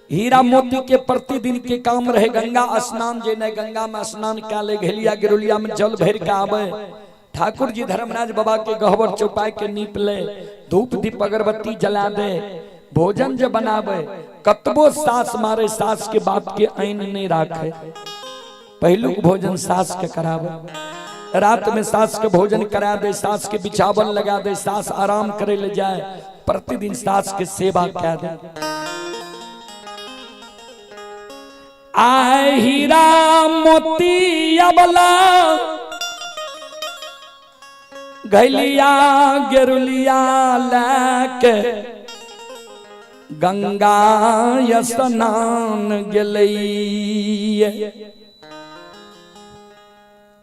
हीरा मोती के प्रतिदिन के काम रहे गंगा स्नान, जे नहीं गंगा में स्नान कए ले, घेलिया गिरुलिया में जल भर के आवे, ठाकुर जी धर्मराज बाबा के गहबर चौपाई के नीप ले, धूप दीप अगरबत्ती जला दे, भोजन जे बनावे, कतबो सास मारे सास के बात के ऐन नहीं राखे, पहलुक भोजन सास के करावे, रात में सास के भोजन करा दे, सास के बिछावन लगा दे, सास आराम करे ले जाए, प्रतिदिन सास के सेवा कह दे। आए हीरा मोती अबला गलिया गेरुलिया लैके गंगा स्नान गेलैये।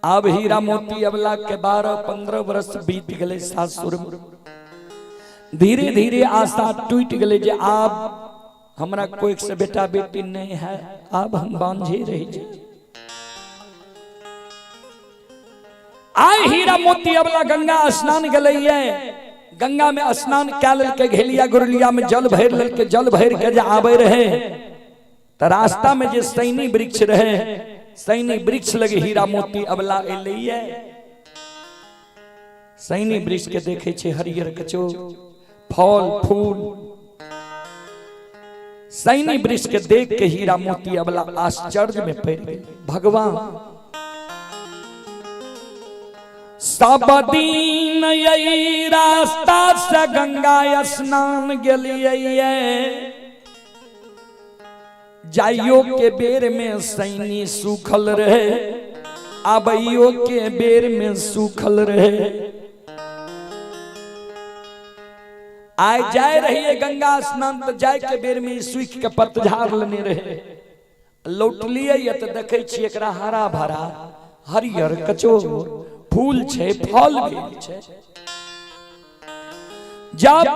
अब हीरा मोती अबला के 12-15 वर्ष बीत गए सासुर में। धीरे धीरे आशा टूट गए जे आब हमरा कोई से बेटा बेटी नहीं है, अब हम बांझे रह जाए। आए हीरा मोती अबला गंगा स्नान गेलैये, गंगा में स्नान कए लेलकै, घेलिया गुरुलिया में जल भरि लेलकै, जल भरि के जे आबै रहे त रास्ता में जे सैनी वृक्ष रहे, सैनी वृक्ष लगे हीरा मोती अबला एलैये। सैनी वृक्ष के देखे छे हरियर कचो फल फूल, सैनी वृक्ष के देख के हीरा मोती अबला आश्चर्य में पड़ गए। भगवान सब दिन यही रास्ता से गंगा स्नान गेलियै, जाइयो के बेर में सैनी सूखल रहे, आबैयो के बेर में सूखल रहे। आए जाए रहिए गंगा स्नान तो जाए के बेर में सूख के पतझाड़ लेने रहे, लौटलियै तो देखे छियै एकरा हरा भरा हरियर कचो फूल छे, फल भेल छे। जब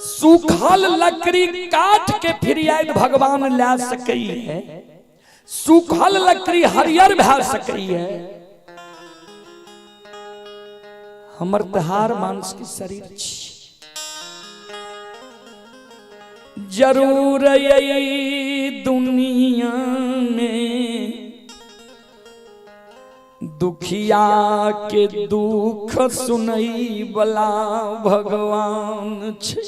सूखल लकड़ी काट के फिरियाद भगवान ला सकै है, सूखल लकड़ी हरियर भा सकै है, हमर तहार मांस के शरीर छी, जरूर यही दुनिया में दुखिया के दुख सुनई वाला भगवान छे।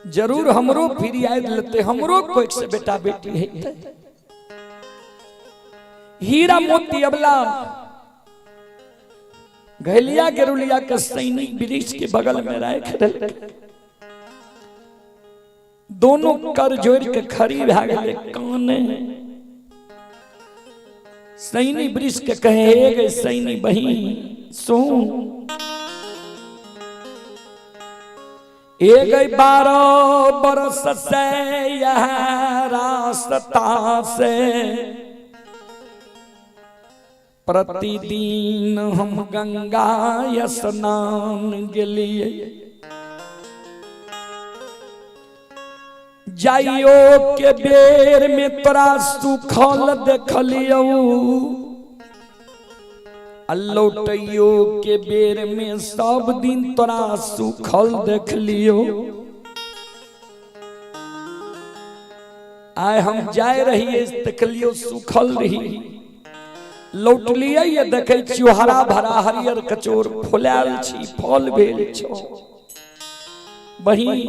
जरूर हमरो फिरियाद लेते, हमरो कोई से बेटा बेटी है। हीरा मोती अबला घलिया गेरुलिया के सैनिक वृक्ष के बगल में राख देलकै, दोनों कर जोड़ के खड़ी भए गेलै काने। सैनी वृक्ष के कहे, हे गे सैनी बहिन सुन, एक 12 बरस से यह रास्ता से प्रतिदिन हम गंगा स्नान गेलिए, जाइयो के बेर में तोरा सुखल देखलियौ, लौटैयो के बेर में सब दिन तोरा सुखल देखलियो। आय हम जाय रहिए देखलियो सुखल रही, लौटलियै ये देखै छियो हरा भरा हरियर कचोर फुलायल छी, फल भेल छौ। बहिन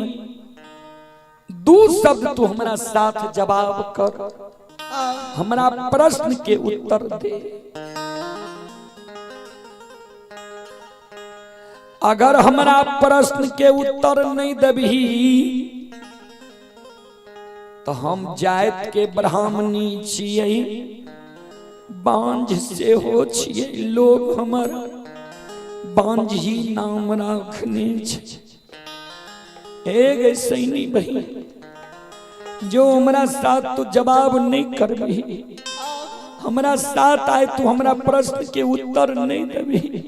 दू शब्द तू हमरा साथ जवाब कर, हमरा प्रश्न के उत्तर दे। अगर हमरा प्रश्न के उत्तर नहीं देबही तो हम जात के ब्राह्मणी छियै, बांझ सेहो छियै, लोग हमर बांझ ही नाम राखने छै। हे सैनी बहिन, जो हमरा साथ तो जवाब नहीं करबही, हमरा साथ आए तू हमरा प्रश्न के उत्तर नहीं देबही,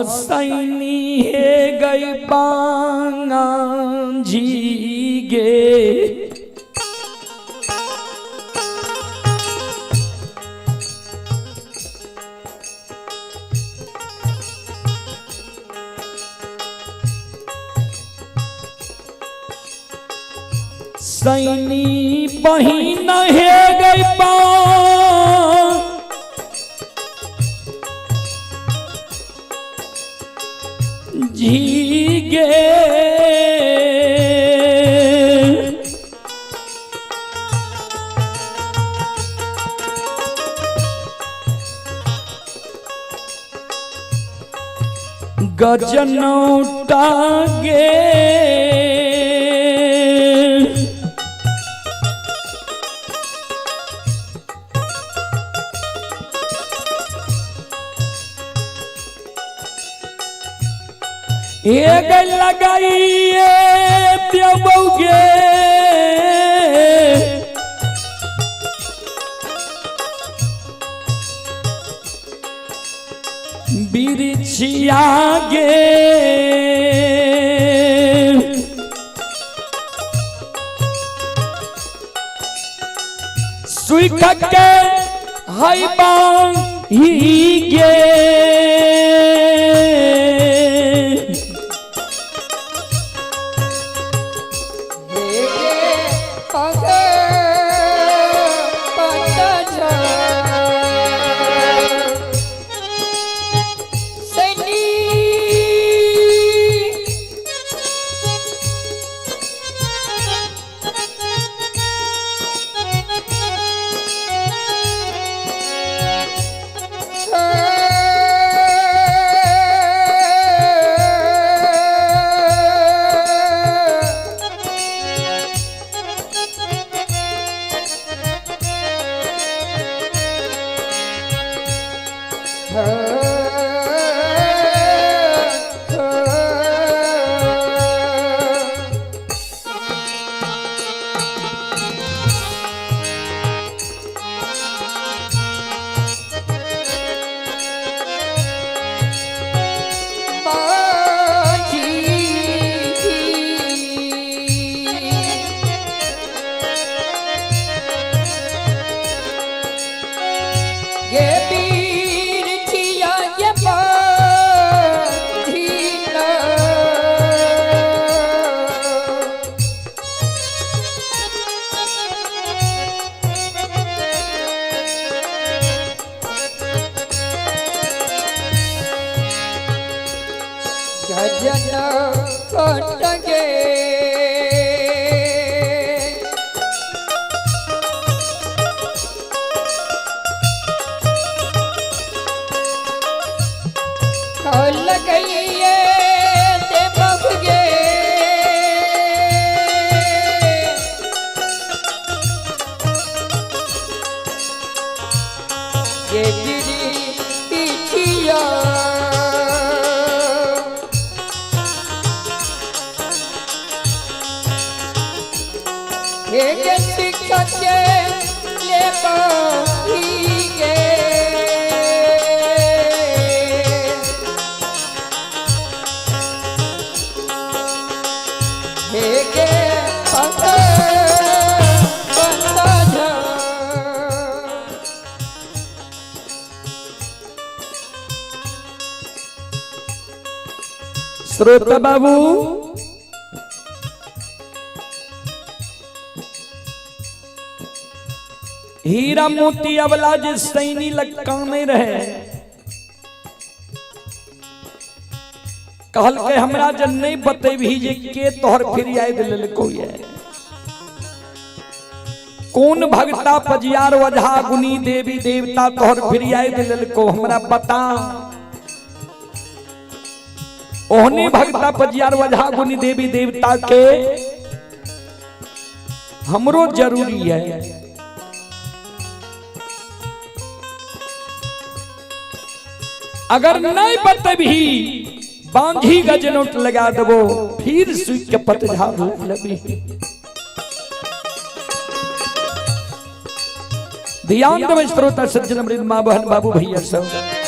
सैनी हे गई बांझी गे, सैनी बहिन हे गई बांझी गे, गजनौटा गे, एक लगाइए देबौगे, बिरछिया गे, सुख के हई बांही गे। हे शिक्षा के ले पाही गे। हे गे पत पत झ। श्रोता बाबू, हीरा मोती अवला जे सैनी लग काने रहे, कहल के हमरा जे नहीं बतेबही जे के तोहर फिरियाद लेलको ये, कौन भगता पजियार वजहा गुनी देवी देवता तोहर फिरियाद लेलको हमरा बता। ओहने भगता पजियार वजहा गुनी देवी देवता के हमरो जरूरी है। अगर नहीं बतेबही बांझी गजनोट लगा देबो, फिर सुख के पतझाड़ लबी। ध्यान देवे श्रोता सज्जन अमृत माँ बहन बाबू भैया सब।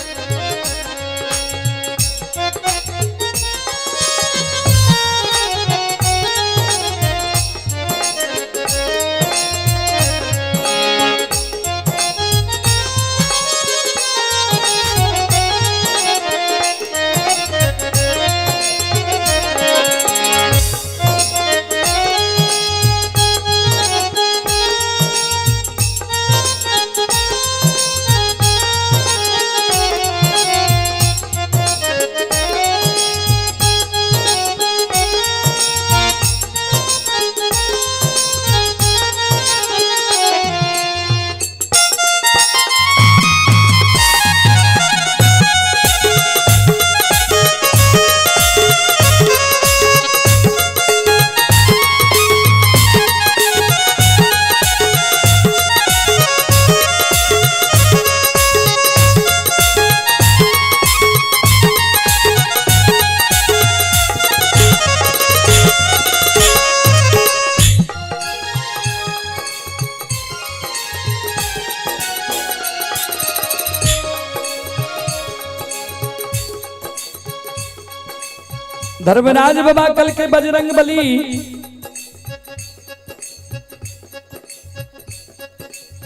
धर्मराज बाबा कल के बजरंग बली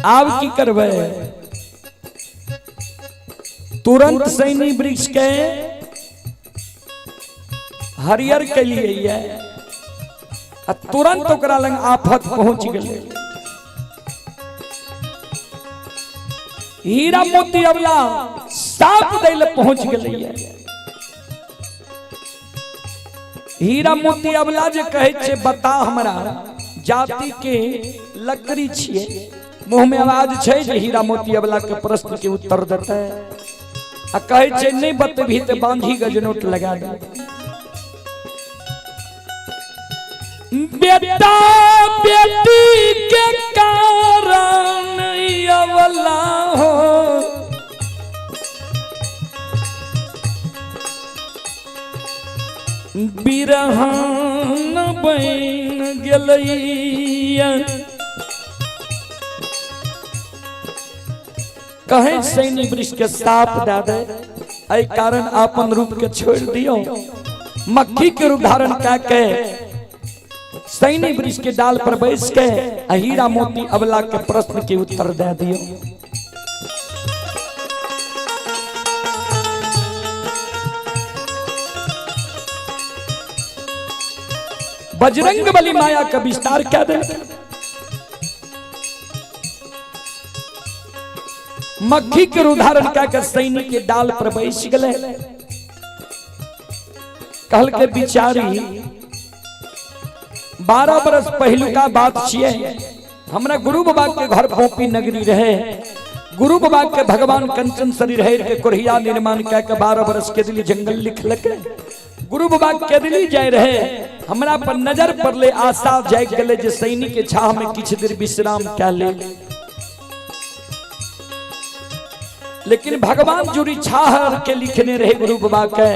आब की करबै, तुरंत सैनी वृक्ष के हरियर के लिए आ तुरंत ओकरा लग आफत पहुंच गेलै। हीरा मोती अवला साप दै ले पहुंच गेलै। हीरा मोती अवला जे कहै छै बता हमरा जाति के लकड़ी छियै, मुंह में आवाज छै जे हीरा मोती अवला के प्रश्न के उत्तर देतै, आ कहै छै नहीं बतबही ते बांधी गजनोट लगा दे। बेटा बेटी के कारण अवला हो, बिरहान बन गेलैया। कहे सैनी वृक्ष के साप दे दे, एहि कारण अपन रूप के छोड़ दियो, मक्खी के रूप धारण कऽ के सैनी वृक्ष के डाल पर बैस के हीरा मोती अवला के प्रश्न के उत्तर दे दियो। बजरंग बली माया का विस्तार क्या दे, मक्खी के रूप धारण कऽ के सैनी के डाल पर बैस गए। कहल के बिचारी 12 बरस पहलुका बात छियै, हमरा गुरु बाबा के घर पोपी नगरी रहे, गुरु बाबा के भगवान कंचन शरीर है के कोरिया निर्माण कऽ के 12 बरस के दिली जंगल लिखलक। गुरु बाबा के दिली जाय रहे, हमरा पर नजर पड़ले, आशा जाग गेलै जे सैनी के छाह में किछु देर विश्राम कऽ ले, लेकिन भगवान जुड़ी छाह के लिखने रहे गुरु बाबा के,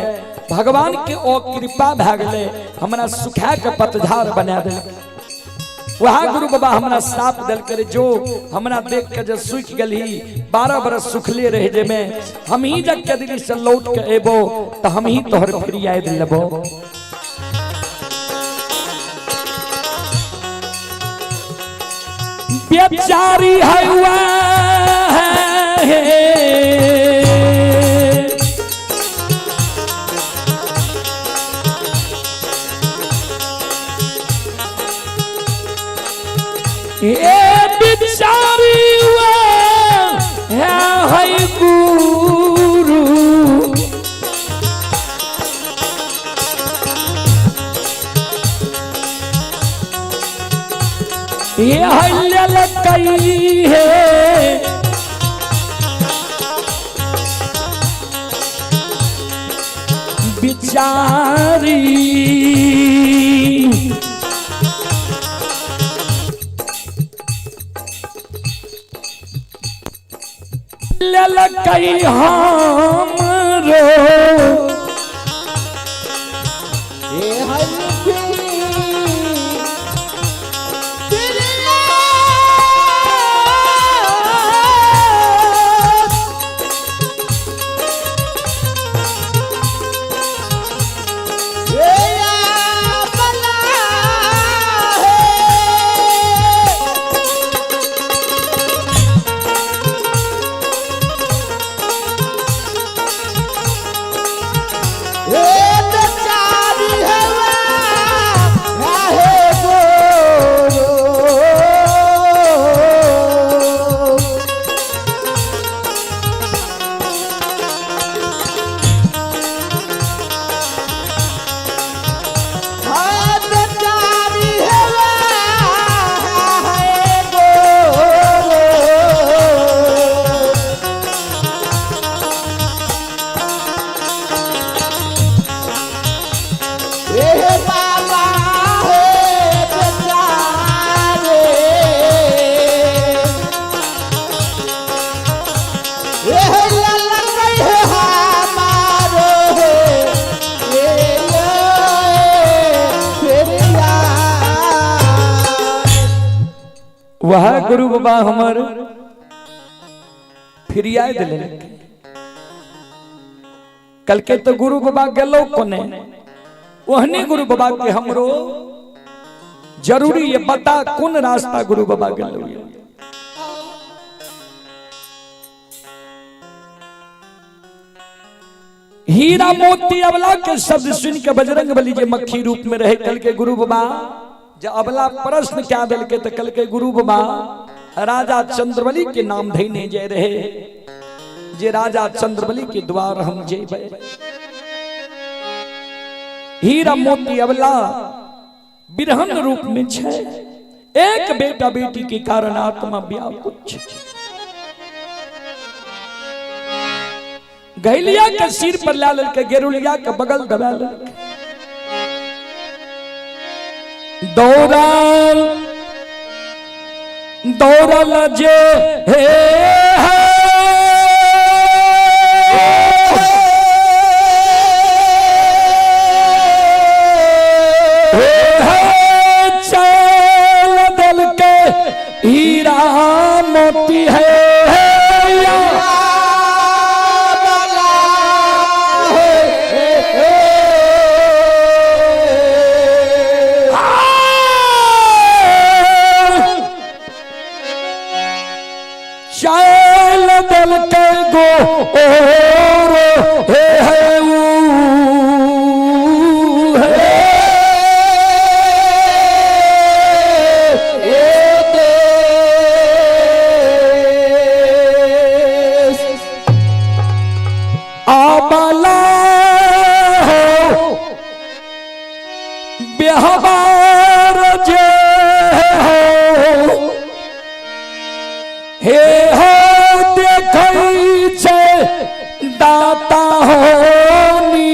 भगवान के ओ कृपा भए गेलै, हमरा सुखा के पतझाड़ बना देलक। वहाँ गुरु बाबा हमरा साप दल करे जो हमरा देख के जब सूख गली 12 बरस सुखले रह जे में हम ही जग के दिल्ली से लौट के एबो तो हम ही तोहर फिरियाद लेबो। बेचारी है हुआ है ये बिचारी हुआ है गुरु ये हल्यल कई है बिचारी ललकई हमरो वह गुरु बाबा हमर फिरियाद लेलकै। कल के तो गुरु बाबा गेलो कोने ओहने गुरु बाबा के हमरो जरूरी ये बता कौन रास्ता गुरु बाबा गेलो। हीरा मोती अबला के शब्द सुन के बजरंग बली जे मक्खी रूप में रहे कल के गुरु बाबा जब अबला प्रश्न क्या दिल के तो कल के गुरु बाबा राजा चंद्रबली के नाम धैने जे रहे जे राजा चंद्रबली के द्वार हम जेबे। हीरा मोती अबला बिरहन रूप में छे एक बेटा बेटी के कारण आत्मा व्याकुल छे। गैलिया के सिर पर ला ललके गेरुलिया के बगल दबा ललके दौड़ल दौड़ल जे हे चल दल के हीरा मोती है चल दल के गो और हे है ऊ है आबला हो व्यवहार जे हो हे हो देखै छे दाता होनी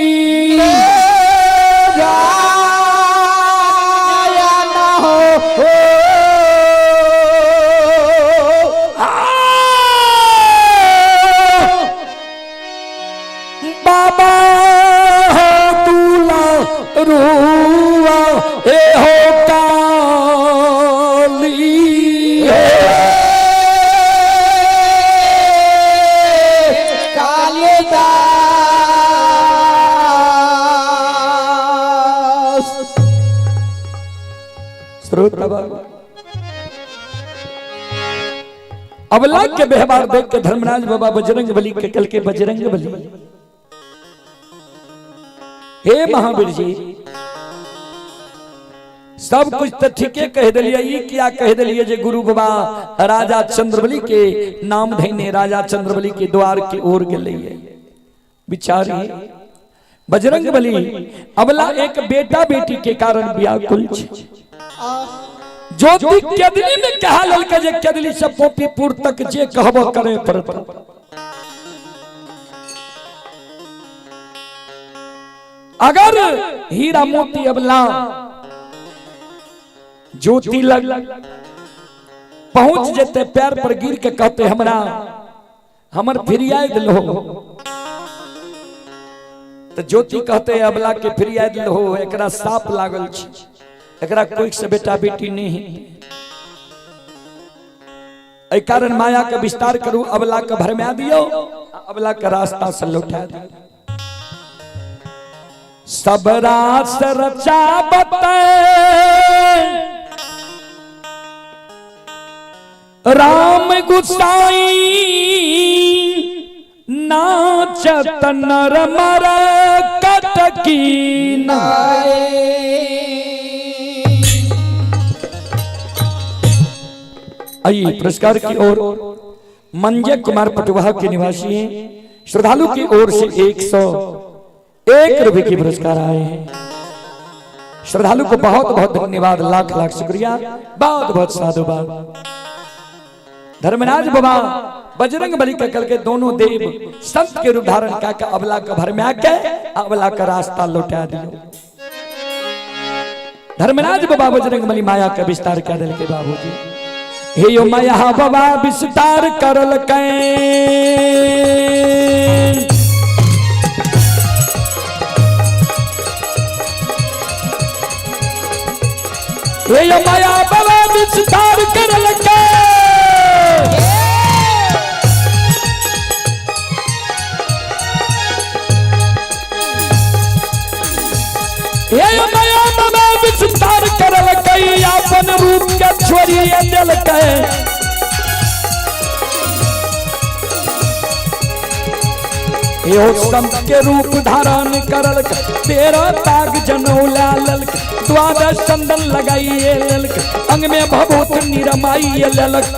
बाबा हो दूला रुआ हे हो काल। श्रोता बाबा अबला के व्यवहार देख के धर्मराज बाबा बजरंग बली के कल के बजरंग बली, हे महावीर जी, सब कुछ तो ठीके कह दिलिए, ई क्या कह दिलिए जे गुरु बाबा राजा चंद्रबली के नाम धैने राजा चंद्रबली के द्वार के ओर गेलिए। बिचारी बजरंग बली अबला एक बेटा बेटी के कारण व्याकुल छे। ज्योति केदली में कहा ललके जे केदली से पोपीपुर तक जे कहबो करे पड़त। अगर हीरा मोती अबला ज्योति लग पहुंच जेते पैर पर गिर के कहते हमरा हमर फिरियाद दिलो, तो ज्योति कहते अबला के फिरियाद दिलो, एकरा साप लागल छे, एकरा कोई से बेटा बेटी नहीं, एहि कारण माया के विस्तार करू, अबला के भरमा दियो, अबला के रास्ता से लौटा दियो। सब रास रचावत राम गुसाई, नाचत नर मर कटकी नाय। आइए पुरस्कार की ओर मंजय कुमार पटवाहा के निवासी हैं, श्रद्धालु की ओर से 101 रुपए के पुरस्कार आए हैं। श्रद्धालु को बहुत बहुत धन्यवाद, लाख लाख शुक्रिया, बहुत बहुत साधुवाद। धर्मराज बाबा बजरंग बली के कल के दोनों देव संत के रूप धारण का अबला का भरम्या के अबला का रास्ता लौटा दियो। धर्मराज बाबा बजरंग बली माया का विस्तार कर दिल के बाबूजी, हे यो माया बाबा विस्तार करल कै, हे यो माया बाबा विस्तार करल कै, हे माया बाबा विस्तार करल कै, अपन रूप के छोड़ी दिल कै, यो संत के रूप धारण करल कै, तेरा ताग जनौला ललक, द्वादश चंदन लगाइए ललक, अंग में भभूत निरमाइए ललक।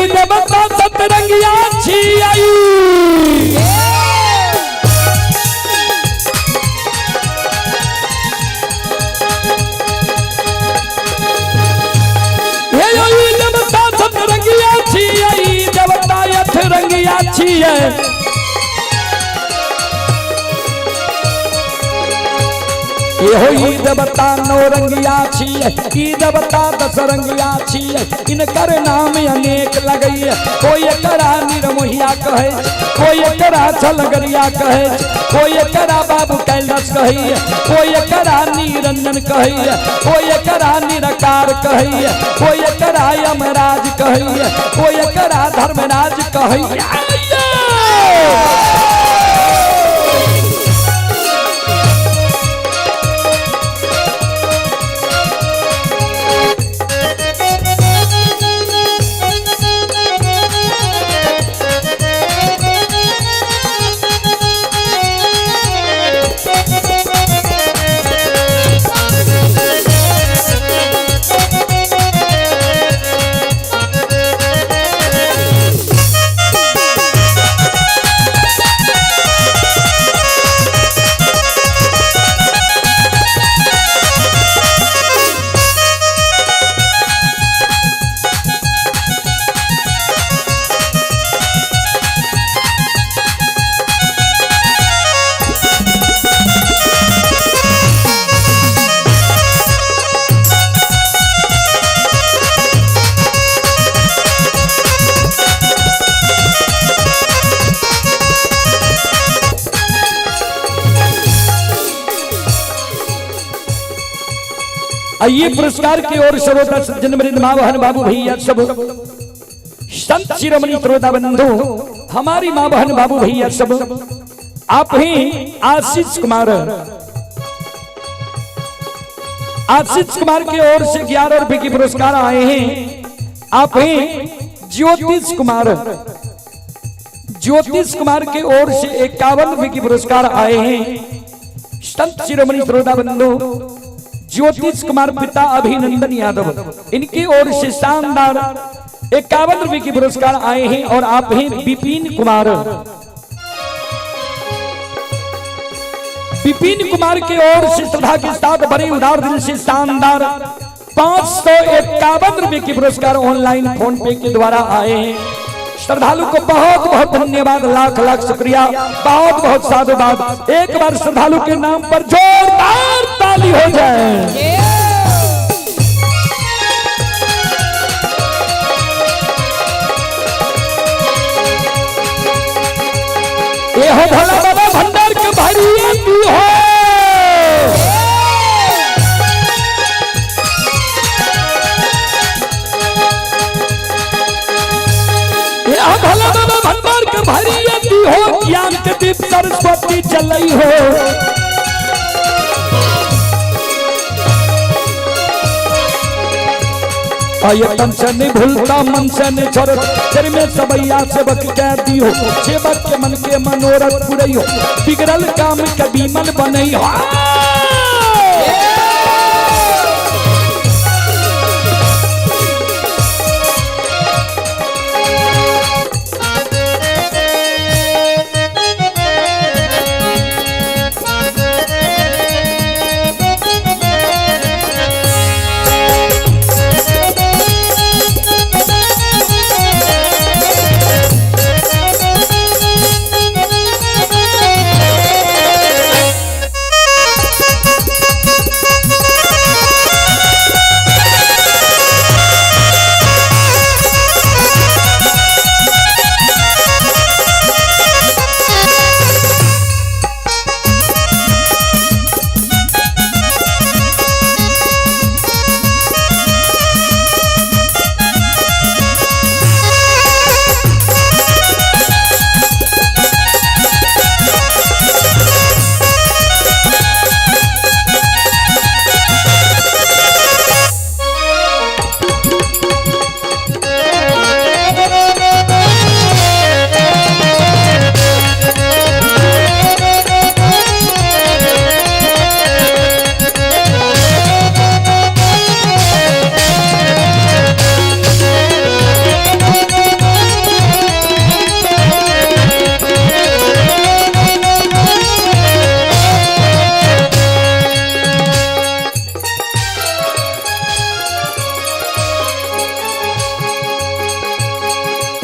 देवता सतरंगिया छी आई, हे देवता सतरंगिया छी आई, देवता अठरंगिया छी ये देवता नौरंगिया छी, ई देवता दसरंगिया छी, इनकर नाम अनेक लगैया, कोई एकरा निरमोहिया कहे, कोई एकरा छलगरिया कहे, कोई एकरा बाबू कैलाश कहैया, कोई एकरा निरंजन कहैया, कोई एकरा निराकार कहैया, कोई एकरा यमराज कहैया, कोई एकरा धर्मराज कहैया। आइए पुरस्कार की ओर श्रोता सज्जन वृंद माँ बहन बाबू भैया सब, संत शिरोमणि श्रोता बंधु, हमारी माँ बहन बाबू भैया सब, आप ही आशीष कुमार, आशीष कुमार की ओर से 11 रुपए की पुरस्कार आए हैं। आप ही ज्योतिष कुमार, ज्योतिष कुमार की ओर से 51 रुपए की पुरस्कार आए हैं। संत शिरोमणि श्रोता बंधु ज्योतिष कुमार पिता अभिनंदन यादव, इनकी ओर से शानदार 51 रुपए की पुरस्कार आए हैं। और आप हैं विपिन कुमार, विपिन कुमार की ओर से श्रद्धा के साथ बड़े उदार दिल से शानदार 551 रुपए की पुरस्कार ऑनलाइन फोन पे के द्वारा आए हैं। श्रद्धालु को बहुत बहुत धन्यवाद, लाख लाख शुक्रिया, बहुत बहुत साधुवाद। एक बार श्रद्धालु के नाम पर जोरदार ताली हो जाए। ये हो भोला बाबा भंडार के भरिया तू हो। ये हो भोला बाबा भंडार के भरिया तू हो, ज्ञान के दीप सरस्वती जलई हो। आयतन से नहीं भूलता, मन से नहीं छोड़त, सिर में सबैया सेवक कह दी हो, सेवक के मन के मनोरथ पुरई हो, बिगड़ल काम कभी मन बनई हो।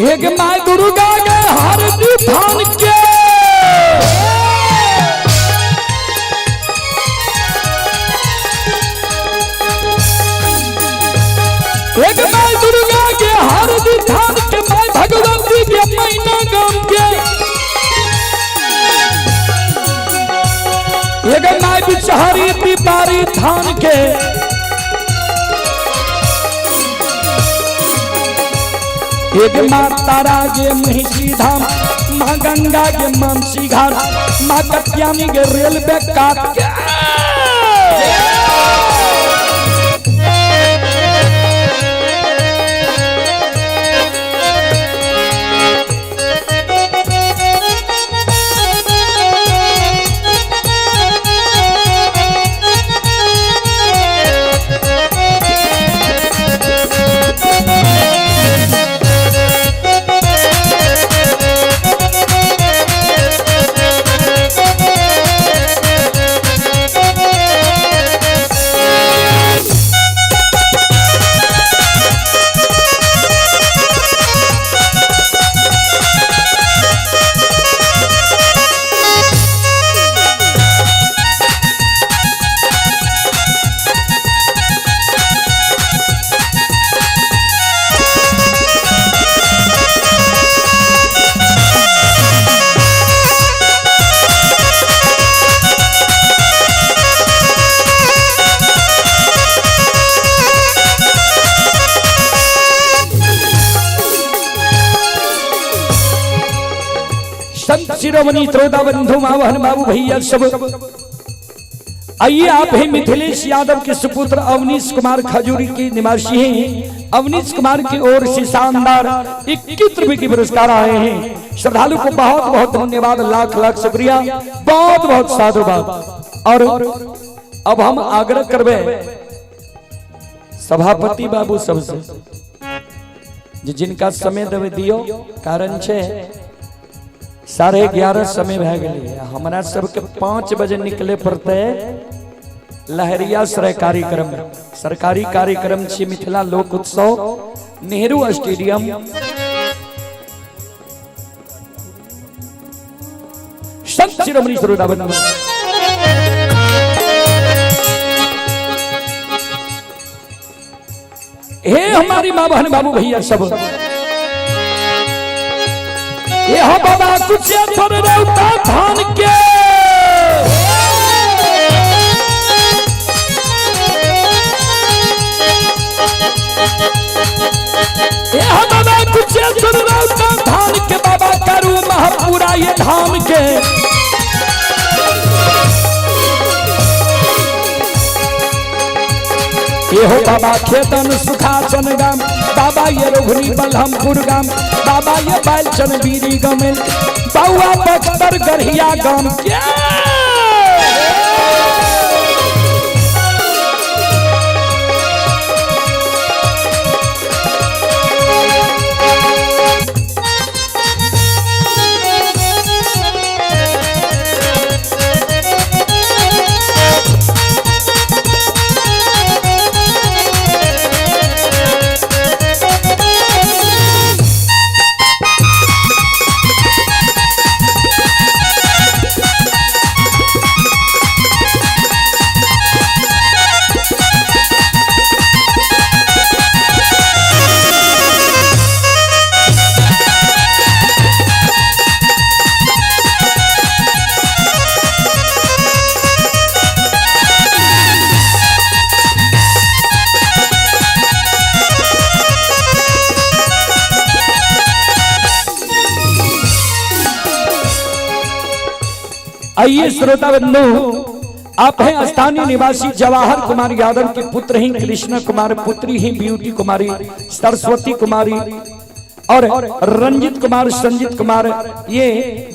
एक माय दुर्गा के हर तूफान के, एक माय दुर्गा के हर तूफान के, माय भगवती के मैना गम के, एक माय बिचहरी पिपारी थान के, एक माँ तारा गे महिषी धाम, माँ गंगा के मानसी घाट, माँ कत्यानी के रेलवे काट के। संत शिरोमणि त्रोदा बंधु मावहन बाबू भैया सब आइए। आप हैं मिथिलेश यादव के सुपुत्र अवनीश कुमार खजूरी के निवासी हैं। अवनीश कुमार की ओर से शानदार 21 रुपए के पुरस्कार आए हैं। श्रद्धालु को बहुत बहुत धन्यवाद, लाख लाख शुक्रिया, बहुत बहुत साधुवाद। और अब हम आग्रह करबे सभापति बाबू सबसे जे जिनका समय देवे दियो, कारण छे 11:30 समय भए गेलै। हमरा सबके 5 बजे निकले पड़ते लहरिया सराय कार्यक्रम, सरकारी कार्यक्रम छी मिथिला लोक उत्सव नेहरू स्टेडियम। संत शिरोमणि श्रोताबंधु हे हमारी माँ बहन बाबू भैया सब, ये हो बाबा कुछ रौता धान के ये हो बाबा कुछ रौता धान के बाबा करू महापुरा ये धाम के। ये हो बाबा खेतन सुखासन गाम, बाबा ये रोघनी बलहमपुर गाम, बाबा ये बैलचन बीरी गमेल, बउआ बख्तर गढ़िया गाम के। आइए श्रोता बंधु, आप हैं स्थानीय निवासी जवाहर कुमार यादव के पुत्र हैं कृष्ण कुमार, पुत्री हैं ब्यूटी कुमारी, सरस्वती कुमारी और रंजित कुमार, संजित कुमार, ये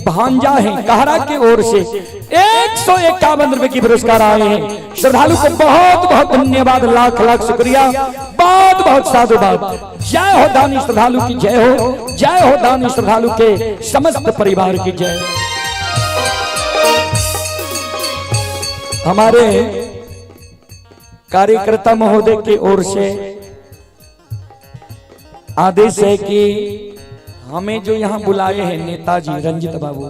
भांजा हैं कहरा के ओर से 151 रुपए की पुरस्कार आए हैं। श्रद्धालु को बहुत बहुत धन्यवाद, लाख लाख शुक्रिया, बहुत बहुत साधुवाद। जय हो दानी श्रद्धालु की जय हो, जय हो दानी श्रद्धालु के समस्त परिवार की जय। हमारे कार्यकर्ता महोदय की ओर से आदेश है कि हमें जो यहाँ बुलाए हैं नेताजी रंजित बाबू,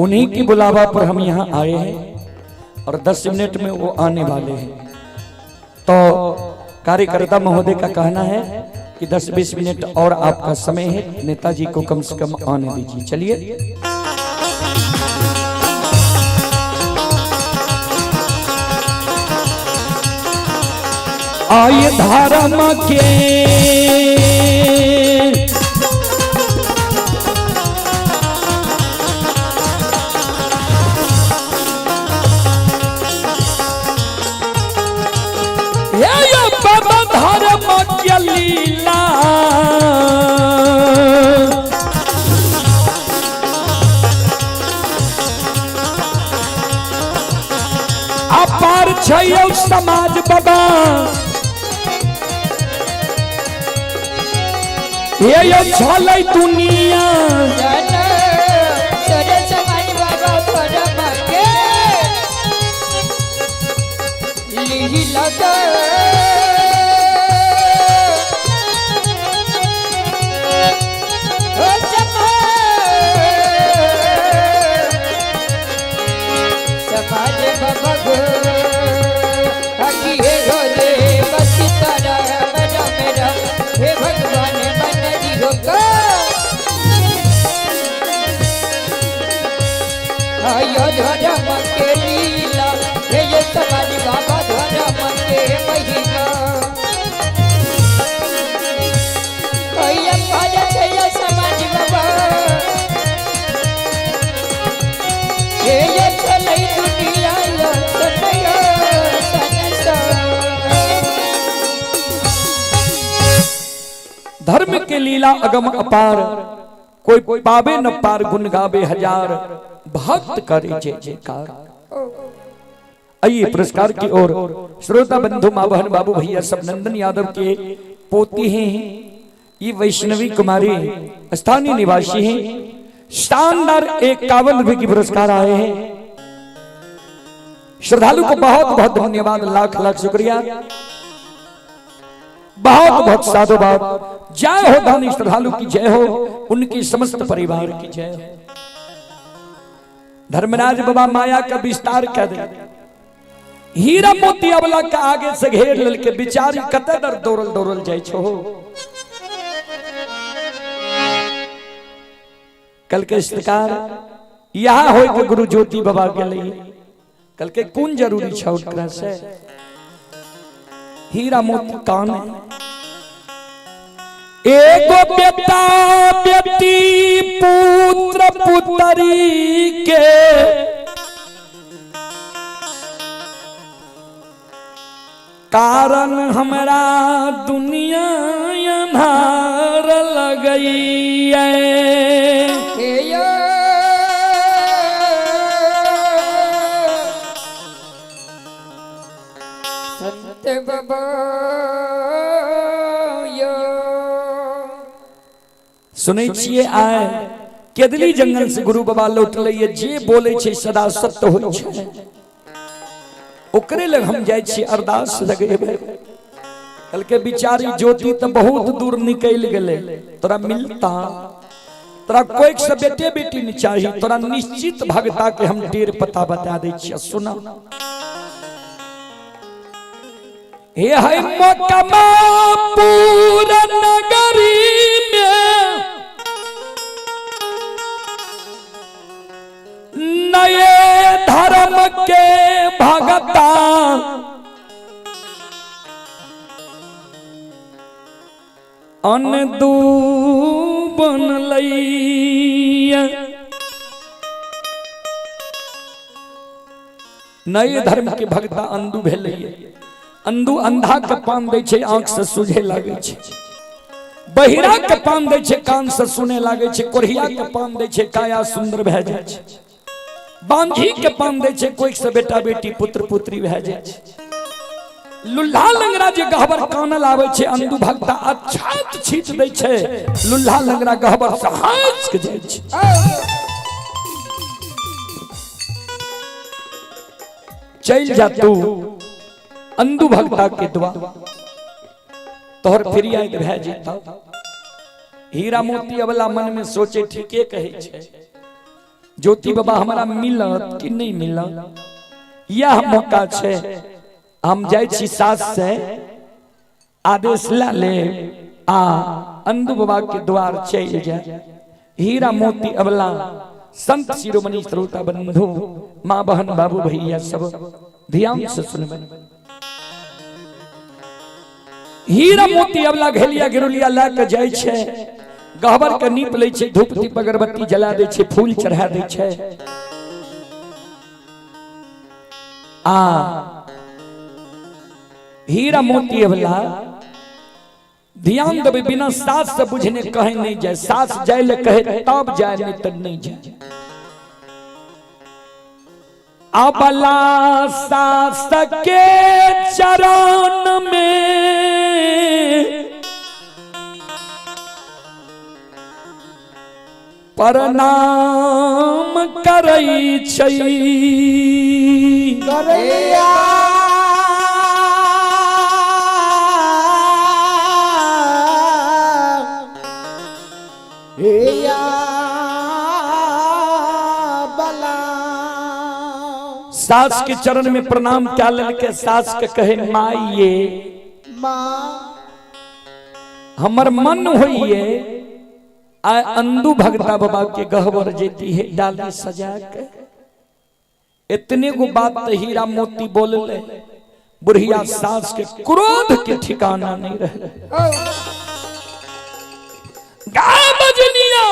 उन्हीं की बुलावा पर हम यहाँ आए हैं और 10 मिनट में वो आने वाले हैं। तो कार्यकर्ता महोदय का कहना है कि 10-20 मिनट और आपका समय है, नेताजी को कम से कम आने दीजिए। चलिए आइए धर्म के ये बाबा धर्म के लीला, अपार छै समाज बाबा, ये छलै दुनिया। समाज बाबा। धर्म के लीला अगम अपार, कोई पावे न पार, गुण गावे हजार, भक्त करे जय जयकार। आइए पुरस्कार की ओर। श्रोता बंधु, माँ बहन, बाबू भैया सब नंदन यादव के पोती हैं। ये वैष्णवी कुमारी स्थानीय निवासी हैं। शानदार 51 रुपए की पुरस्कार आए हैं। श्रद्धालु को बहुत बहुत धन्यवाद, लाख लाख शुक्रिया, बहुत बहुत साधुवाद। जय हो दानी श्रद्धालु की जय हो, उनकी समस्त परिवार की जय हो। धर्मराज बाबा माया का विस्तार कर दे, हीरा मोती अबला के आगे से घेर ललके, बिचारी कते दर दौड़ल दौड़ल जाय छो। कल के सरकार यहाँ होय के गुरु ज्योति बाबा गेलै, कल के कोन जरूरी छौ ओकरा से? हीरा मोती कान एगो बेटा बेटी पुत्र पुत्री के कारण हमरा दुनिया अन्हार लगैया। संत बाबा सुनै छियै आय केदली जंगल से गुरु बाबा लौटलै, जे बोलै छै सदा सत्य होइ छै, ओकरे लग हम जाइ छी अरदास लगेबै। कहलकै बिचारी ज्योति तऽ बहुत दूर निकलि गेलै, तोरा मिलता, तोरा कोई से बेटे बेटी नहीं चाही, तोरा निश्चित भगता के हम टेर पता बता दै छियै, सुना। हे है मोकमापुर नगरी में नए धर्म के भगता अनदू बनलैया। नए धर्म के भगता अंधु भेलैया। अंधु अंधा के पान दै छै, आंख से सूझे लागै छै, बहिरा के पान दै छै, कान से सुने लागै छै, कोढ़िया के पान दै छै, काया सुंदर भए जाइ छै, बांझी के पान दै छै, कोई से बेटा बेटी पुत्र पुत्री भए जाइ छै, लुल्हा लंगड़ा जे गहबर कानल आबै छै, अंधु भगता अच्छात छीट दै छै, लुल्हा लंगड़ा गहबर से हंस के जाइ छै। चल जा तू अंधु भगता के दुआ, तोहर फिरियाद भए जेता। हीरा मोती अबला मन में सोचे ठीके कहै छै, ज्योति बाबा हमरा मिलत कि नहीं मिलत, यह मौका छै, हम जाइ छी सास से आदेश ला ले आ अंधु बाबा के द्वार चल जाए। हीरा मोती अबला संत शिरोमणि श्रोता बंधु माँ बहन बाबू भैया सब ध्यान से सुनबे। हीरा मोती अबला घेलिया गिरुलिया ला के जाइ छै, गहबर के नीप लै छै, धूप दीप अगरबत्ती जला दै छै, फूल चढ़ा दै छै आ हीरा मोती अबला ध्यान देबै, बिना सास से बुझने कहे नहीं जाए, सास जाय ले कहे तब जाए, नहीं तब नहीं जाए। अबला सास के चरण में प्रणाम करै छै, करैया बला। सास के चरण में प्रणाम क्या ललके, सास के कहे माइये माँ हमर मन होइए आ अंधु भगता बाबा के गहबर जेती है डाली सजा के। इतने को बात तो हीरा मोती बोलले, बुढ़िया सास के क्रोध के ठिकाना नहीं रहे। गाय बजनिया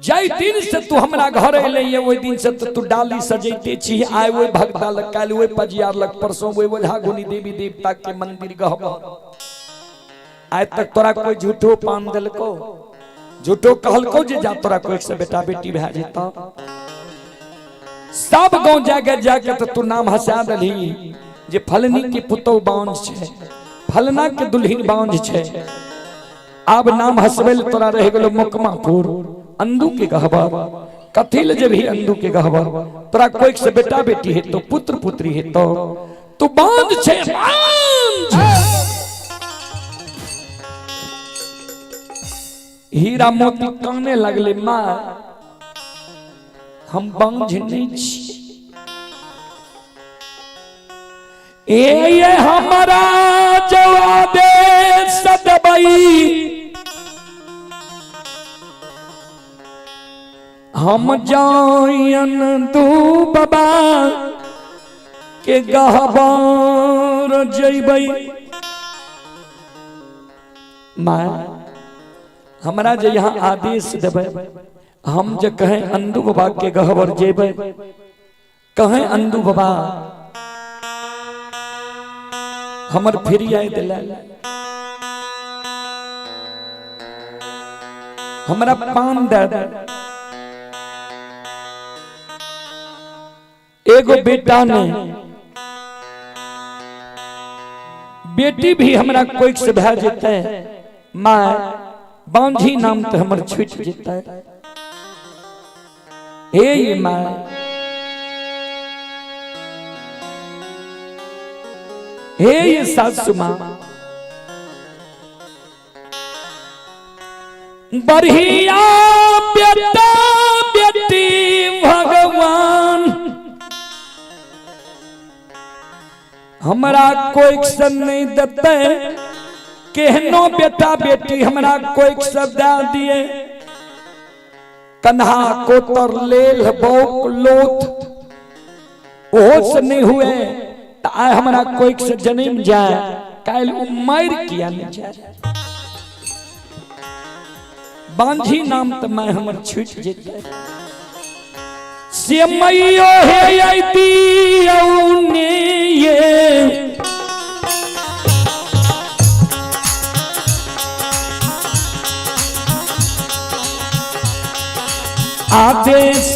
जाहि दिन से तू हमरा घर एले ये ओहि दिन से तो तू डाली सजैते छी। आइ ओहि भगता लग, काल्हि ओहि पजियार लग, परसों ओहि ओझा गुनी देवी देवता के मंदिर गहब। आइ तक तोरा कोई झूठो पान देलको, झूठो कहलको जे जा तोरा कोई से बेटा बेटी भए जेता। सब गांव जाके जाके तो तू नाम हंसा दलही जे फलनी के पुतोह बांझ छै, फलना के दुल्हिन बांझ छै। आब नाम हंसबै ले तोरा रहि गेलो मोकमापुर अंदू के गहबर। कथी ले जेबही अंदू के गहबर? तोरा कोई से बेटा बेटी हेतो, पुत्र पुत्री हेतो, तू बांझ छै बांझ। हीरा मोती काने लगले, माँ हम बांझ नहीं छी, ए ये हमारा जवाबे सदबई, हम जायन दू बाबा के गहबर जइबै। माँ हमरा जे यहाँ आदेश देबै, हम जे कहें अंदू बाबा के गहबर जेबै, कहें अंदू बाबा हमर फिर आए दिला, हमरा पान दे दे। एगो बेटा ने बेटी भी हमरा कोई से भए जेतै, माँ बांझी नाम तो हमर छूट जेतै। हे ये माँ हे ये सासु माँ, बढ़िया बेटा बेटी भगवान हमरा कोई से नहीं देते, केहनो बेटा बेटी हमरा कोई से दे दिए। कन्हा कोतर लेल बौक लोथ ओहो से नहीं हुए त आइ हमरा कोई से जन्म जाए, काल्हि उ मर किया नहीं जाए। बांझी नाम त मैं हमर छूट जेतै। से मैयो हे अइती औने ये आदेश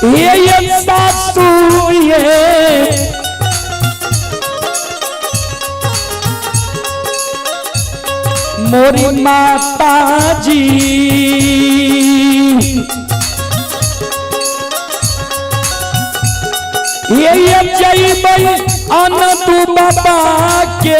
ये ये सासू ये मोरी माता जी, ये जइबै अनंत बाबा के।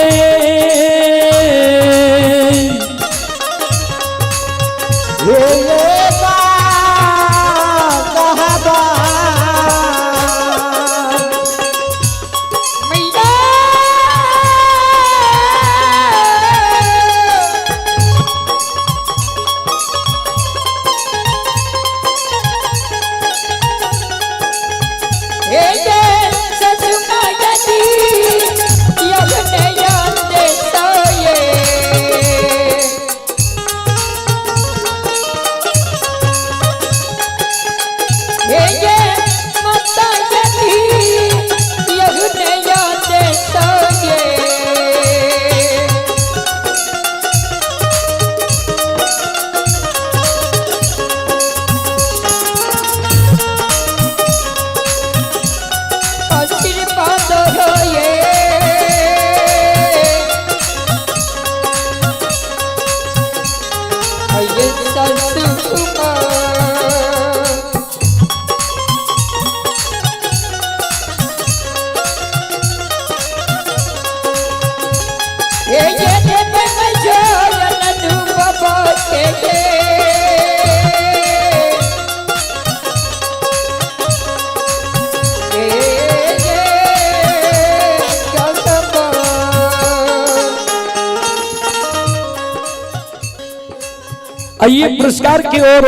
आइए पुरस्कार की ओर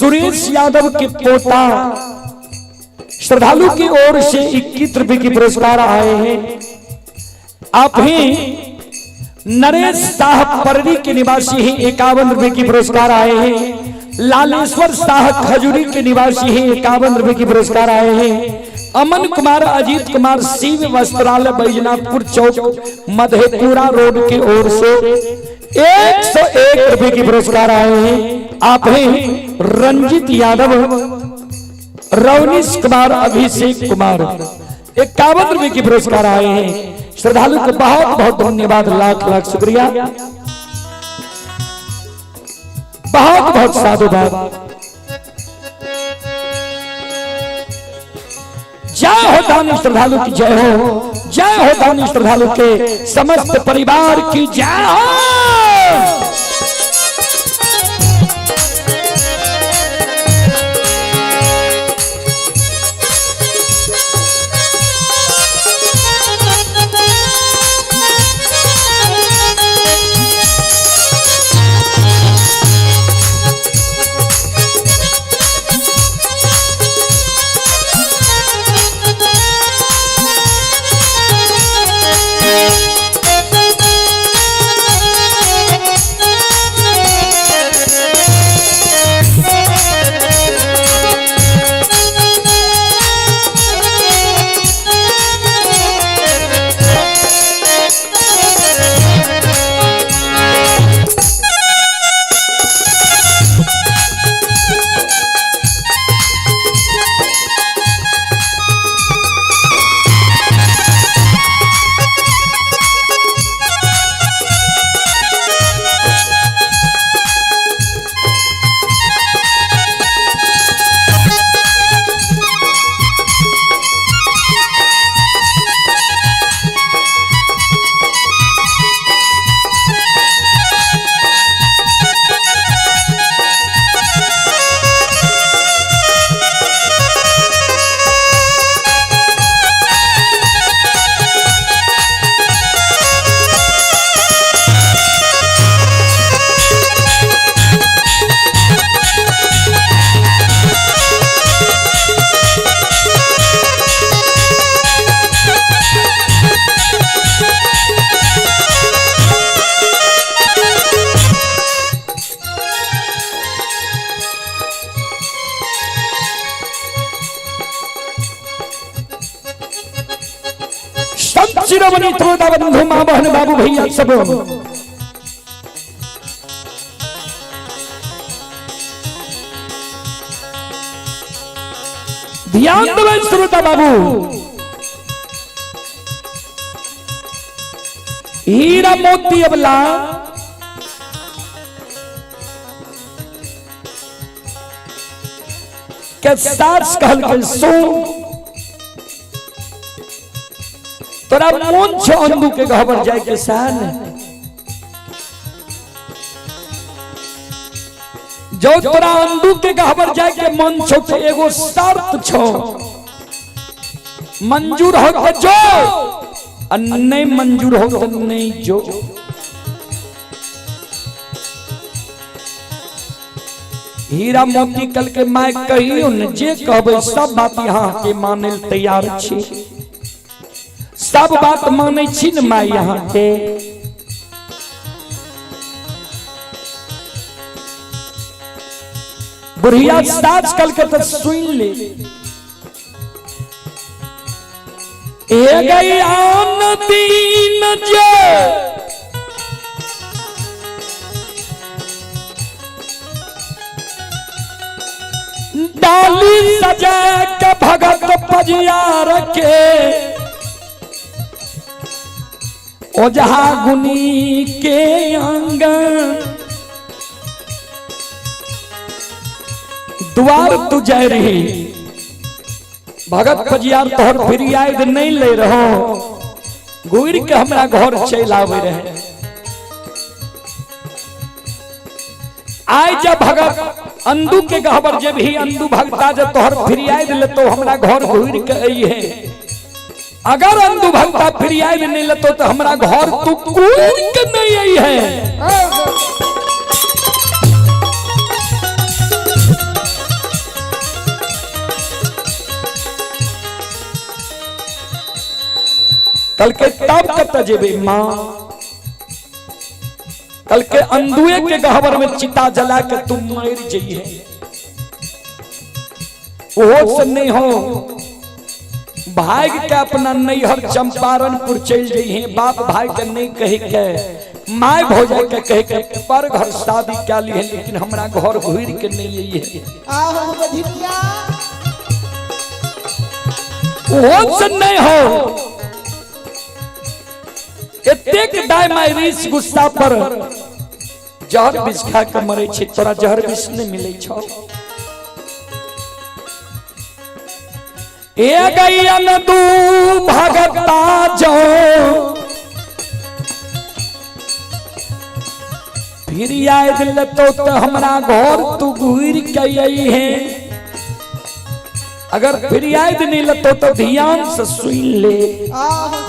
सुरेश यादव के पोता श्रद्धालु की ओर से 21 रुपए की पुरस्कार आए हैं। आप ही नरेश शाह पररी के निवासी हैं, 51 रुपए की पुरस्कार आए हैं। लालेश्वर शाह खजूरी के निवासी हैं, 51 रुपए की पुरस्कार आए हैं। अमन कुमार अजीत कुमार शिव वस्त्रालय बैजनाथपुर चौक मधेपुरा रोड की ओर से 101 रुपए की पुरस्कार आए हैं। आप हैं रंजित यादव, रवनीश कुमार, अभिषेक कुमार, 51 रुपए की पुरस्कार आए हैं। श्रद्धालु को बहुत बहुत धन्यवाद, लाख लाख शुक्रिया, बहुत बहुत साधुवाद। जय हो दानी श्रद्धालु की जय हो, जय हो दानी श्रद्धालु के समस्त परिवार की जय हो। शिरोमणि त्रोता बंधु मां बहन बाबू भैया सब ध्यान देवे श्रोता बाबू। हीरा मोती अबला के सास कहल के सुन, तोरा मोन छो अंदू के गहबर जाए के सान, जो तोरा अंदू के गहबर जाए के मन छो के एगो शर्त छो, मंजूर हो तो जो, नहीं मंजूर हो तो नहीं जो। हीरा मोती कल के my कहियो न जे कहबे सब बात यहाँ के माने तैयार छी, सब बात माने छी न my यहाँ के। बुढ़िया साज कल के तो सुन ले, ए गई आन दीन जे डाली सजा के भगत पजिया रखे, ओझा गुनी के आंगन द्वार तू जाय रही, भगत पजियार तोहर फिरियाद नहीं ले रहो, गुड़ के हमरा घर चल आवे रहे। आय जब भगत अंदू के गहबर जब ही अंदू भगता जब तोहर फिरियाद ले तो हमरा घर घूर के आई है, अगर अंदू भगता फिरियाद नहीं ले तो हमरा घर तू कूद के नहीं आई है। कल के तब कत जेबे माँ? कल के अंदुए के गहबर में चिता जला के तुम मर जइहे। ओहो से नहीं हो, भाग के अपना नैहर चंपारणपुर चल जइहे। बाप भाई के नहीं कहे के, my भौजाई के कहे के पर घर शादी क्या ली है, लेकिन हमरा घर घूर के नहीं आई है। आहो बधिनिया। ओहो से नहीं हो, एतेक दाय माय रीस गुस्सा पर जहर विष खा के मरे छे। तोरा जहर विष नहीं मिले छो। ए गैया न दू भगता जो फिर आए दिल तो हमरा घर तू घूर के आई है। अगर फिर आए नहीं लतो तो ध्यान से सुन ले। आहो।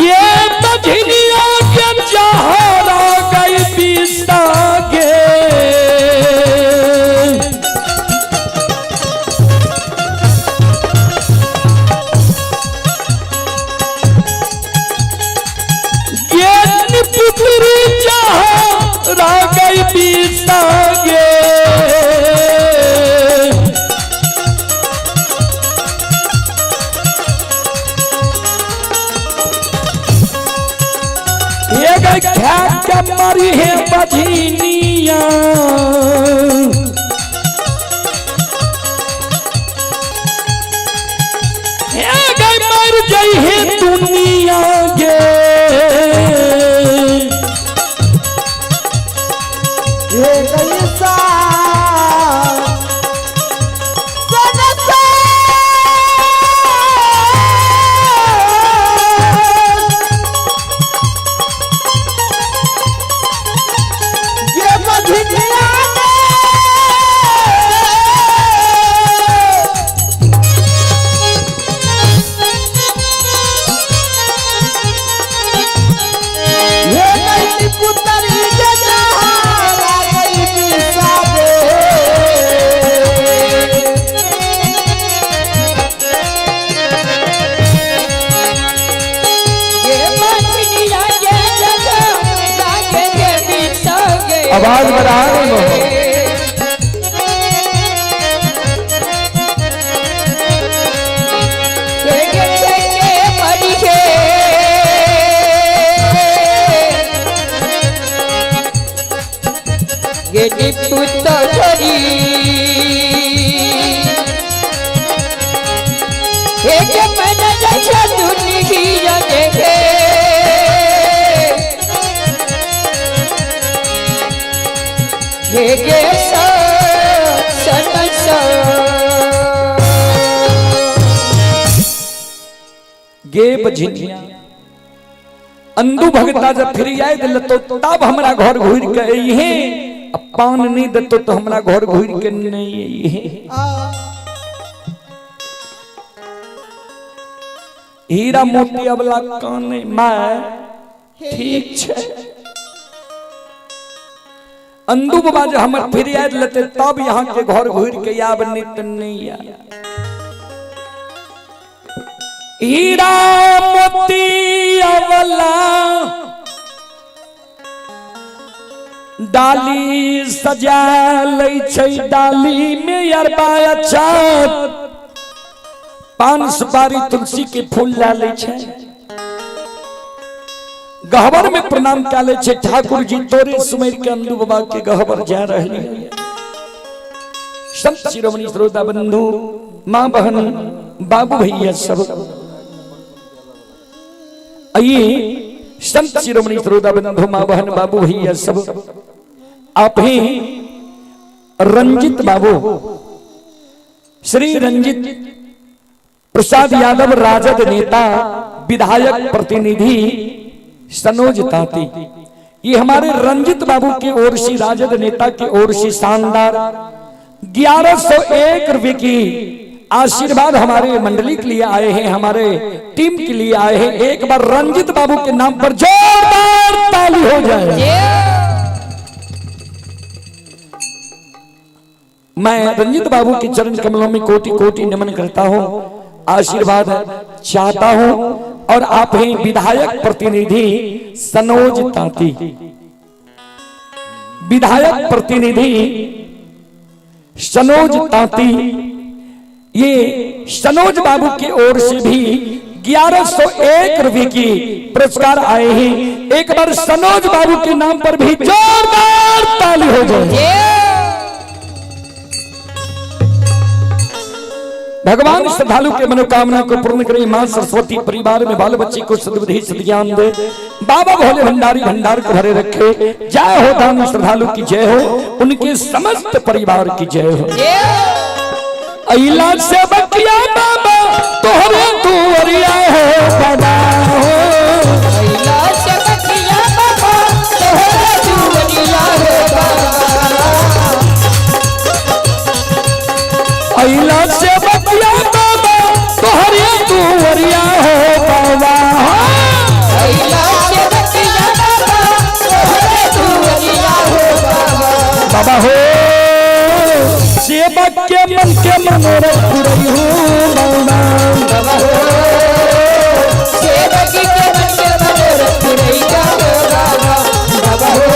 ये बझनिया के जहरा गई बिसा गे, ये निपुत्री जहरा गई बिसा गे। ये गई खा के मरी है बझनिया, ये गई मर गई है दुनिया गे। ये कैसा सनसा ये बधिनिया ये गई पुतरी के जहारा गई बिसा दे। ये बझनिया के जगा लागे के बिसगे। आवाज बढ़ा रहे हो। ये के के मरी है ये निपुतरी, एक मन जैसा दुनिया के हे गे सा सन सा। गे बझनिया, अंदू भगता जब फिर आए दिल तो तब हमरा घर घूर के आई है। अब पान नहीं देतो तो हमरा घर घूर के नहीं आई है। हीरा मोती अबला काने my ठीक छे। अंदू बाबा जब हमर फिर आए लेते तब यहाँ के घर घूर के आब, नहीं तो नहीं आ। हीरा मोती अवला डाली सजा लै छै, डाली में अरबा अचार पान सुपारी तुलसी के फूल ला लै छै। गहबर में प्रणाम कए लै छै, ठाकुर जी तोरे सुमेर के अंदू बाबा के गहबर जा रहे। संत शिरोमणि श्रोता बंधु, माँ बहन बाबू भैया सब आइए। संत शिरोमणि श्रोता बंधु, माँ बहन बाबू भैया सब, आप ही रंजित बाबू, श्री रंजित प्रसाद यादव, राजद नेता, विधायक प्रतिनिधि सनोज ताती, ये हमारे रंजित बाबू की ओर से, राजद नेता की ओर से शानदार 1101 रुपए की आशीर्वाद हमारे मंडली के लिए आए हैं, हमारे टीम के लिए आए हैं। एक बार रंजित बाबू के नाम पर जोरदार ताली हो जाए। मैं रंजित बाबू के चरण कमलों में कोटि कोटि नमन करता हूँ, आशीर्वाद चाहता हूँ। और आप हैं विधायक प्रतिनिधि सनोज तांती, विधायक प्रतिनिधि सनोज तांती, ये सनोज बाबू की ओर से भी 1101 रुपए की पुरस्कार आए हैं। एक बार सनोज बाबू के नाम पर भी जोरदार ताली हो जाए। भगवान श्रद्धालु के मनोकामना को पूर्ण करे। मां सरस्वती परिवार में बाल बच्चे को सद्बुद्धि सद्ज्ञान दे। बाबा भोले भंडारी भंडार को भरे रखे। जय हो दान श्रद्धालु की जय हो, उनके समस्त परिवार की जय हो। अइला से बकिया बाबा तोहरे दुआरिया हो बाबा हो। अइला से बकिया बाबा तोहरे दुआरिया हो बाबा। अइला से बकिया बाबा तोहरे दुआरिया हो बाबा। अइला से बकिया बाबा तोहरे दुआरिया हो बाबा। बाबा हो सेवक के मन के मनोरथ पुरई हो बाबा। बाबा हो सेवक के मन के मनोरथ पुरैया हो बाबा। बाबा हो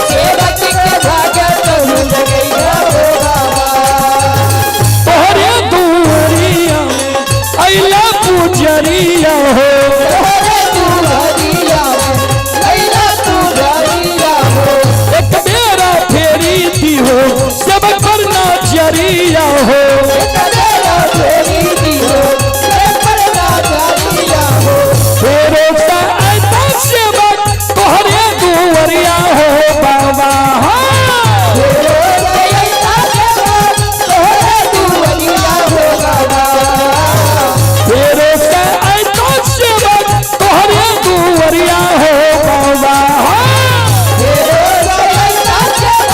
सेवक के भाग्य तहु जगैया हो बाबा। तोहरे दुआरिया अइला पुजरिया हो। तोहरे दुआरिया अइला पुजरिया हो। एक बेरा फेरी दी हो सेवक पर नाचरिया हो। एक बेरा फेरी दी हो सेवक पर नाचरिया हो। फेरो सा ऐसा सेवक तोहरे दुआरिया हो बाबा। फेरो सा ऐसा सेवक तोहरे दुआरिया हो बाबा। फेरो सा ऐसा सेवक तोहरे दुआरिया हो बाबा। फेरो सा ऐसा सेवक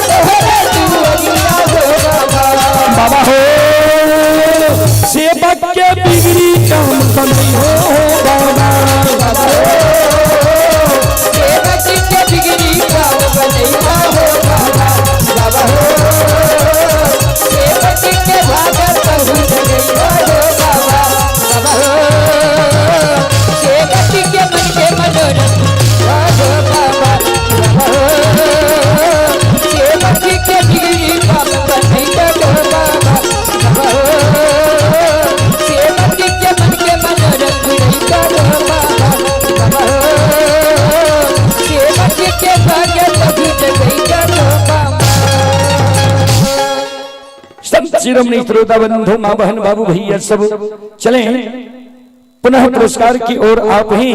तोहरे दुआरिया हो बाबा। बाबा हो सेवक के बिगड़ी काम बनई हो बाबा। बाबा हो सेवक के बिगड़ी काम बनैया हो बाबा। बाबा हो सेवक के भागा तहु जगैया हो बाबा। बाबा हो सेवक के मन के मनोरथ हो बाबा। बाबा हो सेवक के बिगड़ी काम बनैया हो बाबा। बाबा हो सेवक के मन के मनोरथ पुरैया हो बाबा। बाबा हो सेवक के भाग्य तहु जगैया हो बाबा। संत शिरोमणि श्रोता बंधु माँ बहन बाबू भैया सब चले पुनः पुरस्कार की ओर आप ही।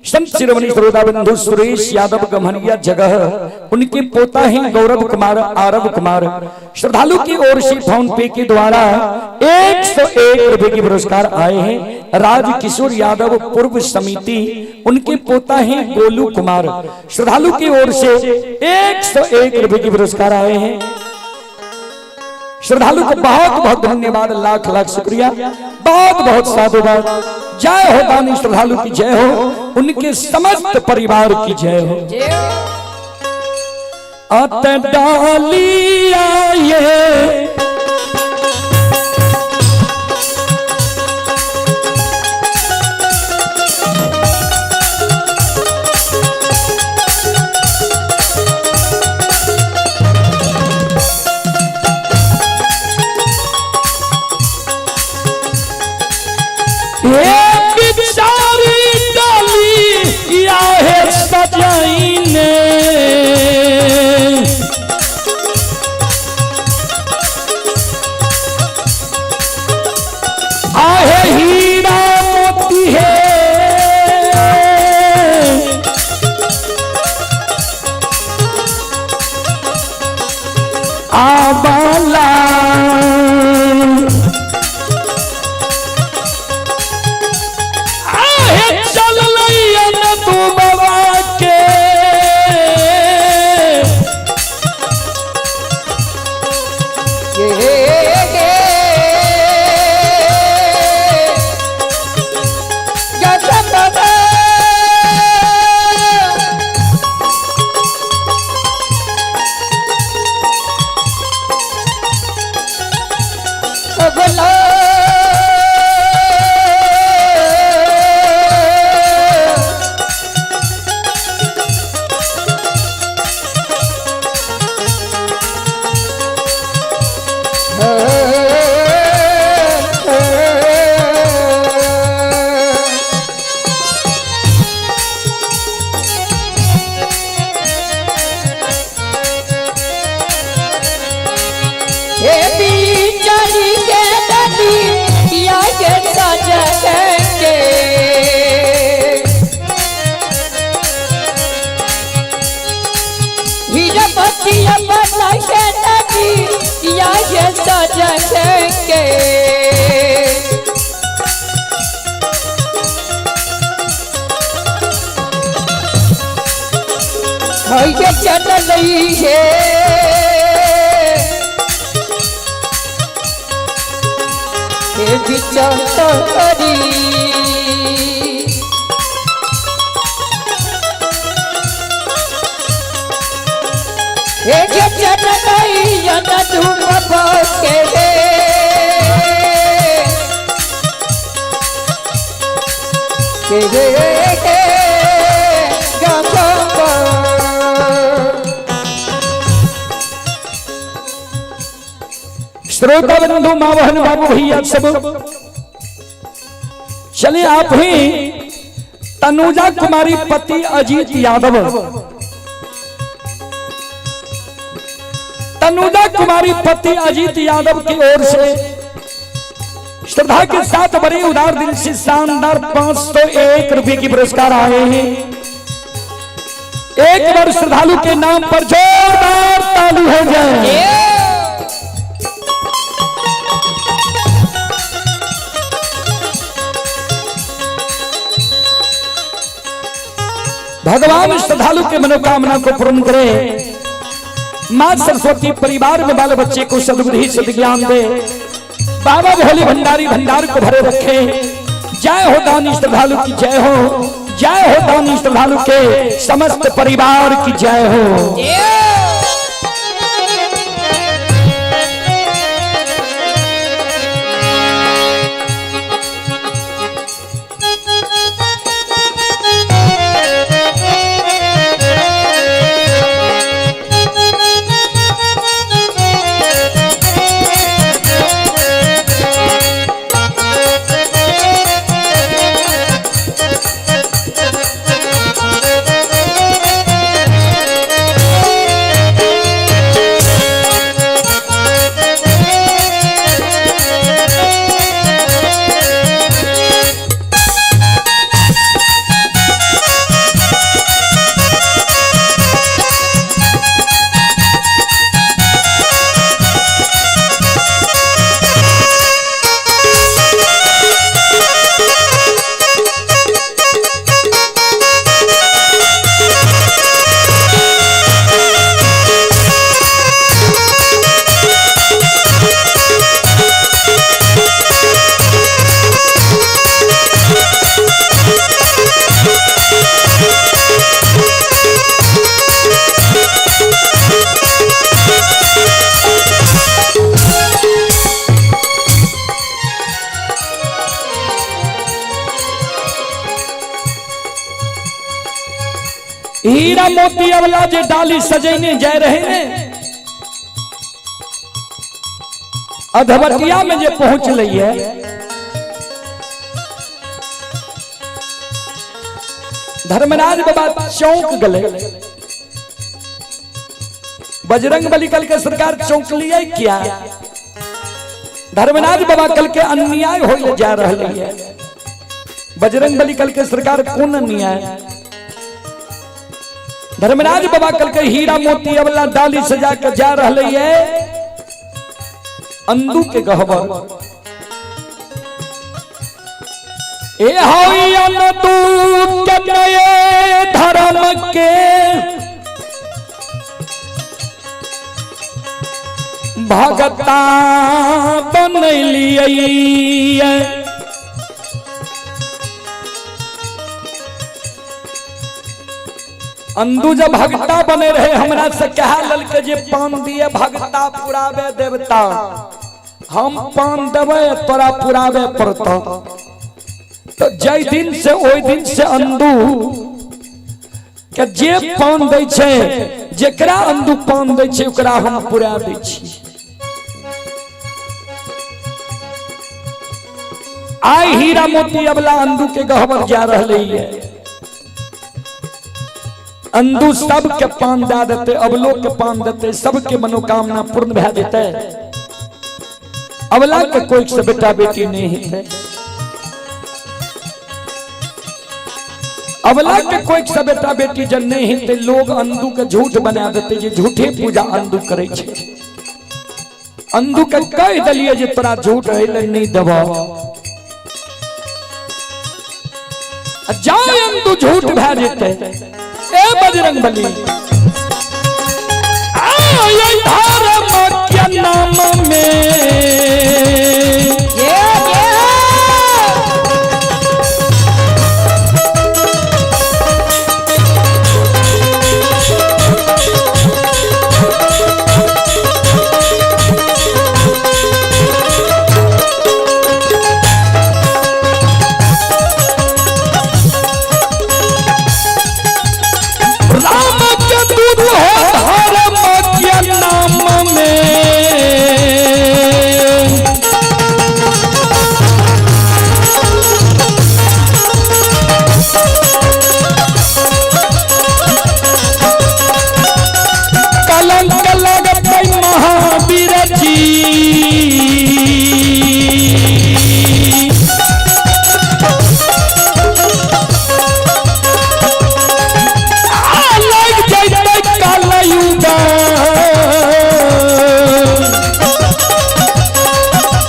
संत शिरोमणि श्रोता बंधु सुरेश यादव गम्हरिया जगह, उनके पोता हैं गौरव कुमार आरव कुमार, श्रद्धालु की ओर से फोन पे के द्वारा 101 रुपए के पुरस्कार आए हैं। राज किशोर यादव पूर्व समिति, उनके पोता हैं गोलू कुमार, श्रद्धालु की ओर से 101 रुपए के पुरस्कार आए हैं। श्रद्धालु को बहुत बहुत धन्यवाद, लाख लाख शुक्रिया, बहुत बहुत साधुवाद। जय हो दानी श्रद्धालु की जय हो, उनके समस्त परिवार की जय हो। अत डालिया ये बिचारी डाली या है सजाइने। चल है हे विचारी हे चल धूम के के श्रोता बंधु माँ बहन बाबू भैया सब चले आप ही तनुजा कुमारी पति अजीत यादव, तनुजा कुमारी पति अजीत यादव की ओर से श्रद्धा के साथ बड़े उदार दिल से शानदार 501 रुपए की पुरस्कार आए हैं। एक बार श्रद्धालु के नाम पर जोरदार ताली हो जाए। भगवान श्रद्धालु के मनोकामना को पूर्ण करे। मां सरस्वती परिवार में बाल बच्चे को सद्बुद्धि सद्ज्ञान दे। बाबा भोले भंडारी भंडार को भरे रखे। जय हो दानी श्रद्धालु की जय हो, जय हो दानी श्रद्धालु के समस्त परिवार की जय हो। हीरा मोती अवला जे डाली सजैने जाय रहे ने, अधवटिया में जे पहुंच लई है, धर्मराज बाबा चौंक गले। बजरंग बली कल के सरकार चौंक लिए क्या? धर्मराज बाबा कल के अन्याय हो जा रही है। बजरंग बली कल के सरकार कौन अन्याय? धर्मराज बाबा कल के हीरा मोती अवला डाली सजा के जा रही है अंदू के गहबर। ए हई अंदू के नए धर्म के भगता बनलिए। अंदू जब भगता बने रहे हमरा से कहा ललके जे पान दिए भगता पुरावे देवता, हम पान देवे तोरा पुरावे पड़ता। तो जय दिन से ओई दिन से अंदू के जे पान दै छै, जेकरा अंदू पान दै छै ओकरा हम पुरा दै छी। आइ हीरा मोती अबला अंदू के गहबर जा रहले है। अंदू सबके पान दे देते, अबलो के पान देते, सबके मनोकामना पूर्ण भए जेतै। अबला के कोई से बेटा बेटी नहीं है, अबला के कोई से बेटा बेटी जब नहीं हेतै, लोग अंदू के झूठ बना देते जे झूठे पूजा अंदू करै छै। अंदू के कहि देलियै जे तोरा झूठ है नहीं देबऽ, जाय अंदू झूठ भए जेतै। ए बजरंग बली ये धर्म के नाम में ये ये राम के दूर हो धर्म के नाम में। कलंक लगतै महावीर जी। आ लग जैतै कलयुग।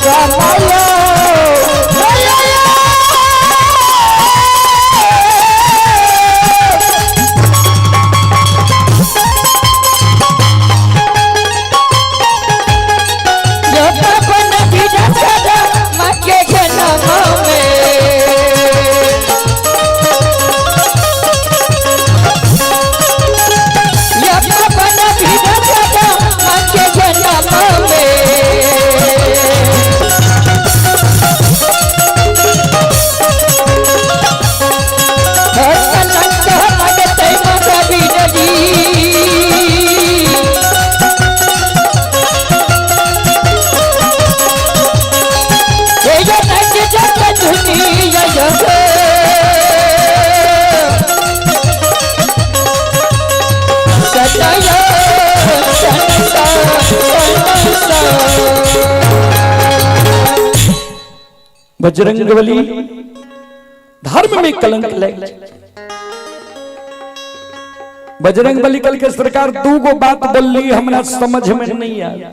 कमायो जो पवन बिरथ मके जन्म में। यो पवन बिरथ मके जन्म में। कलंक लगतै महावीर जी। जय जय जगत दुनिया जग सतय बजरंग बली धर्म में कलंक लग जाए। बजरंग बली कल के सरकार दू गो बात बोलली हमरा समझ में नहीं आया।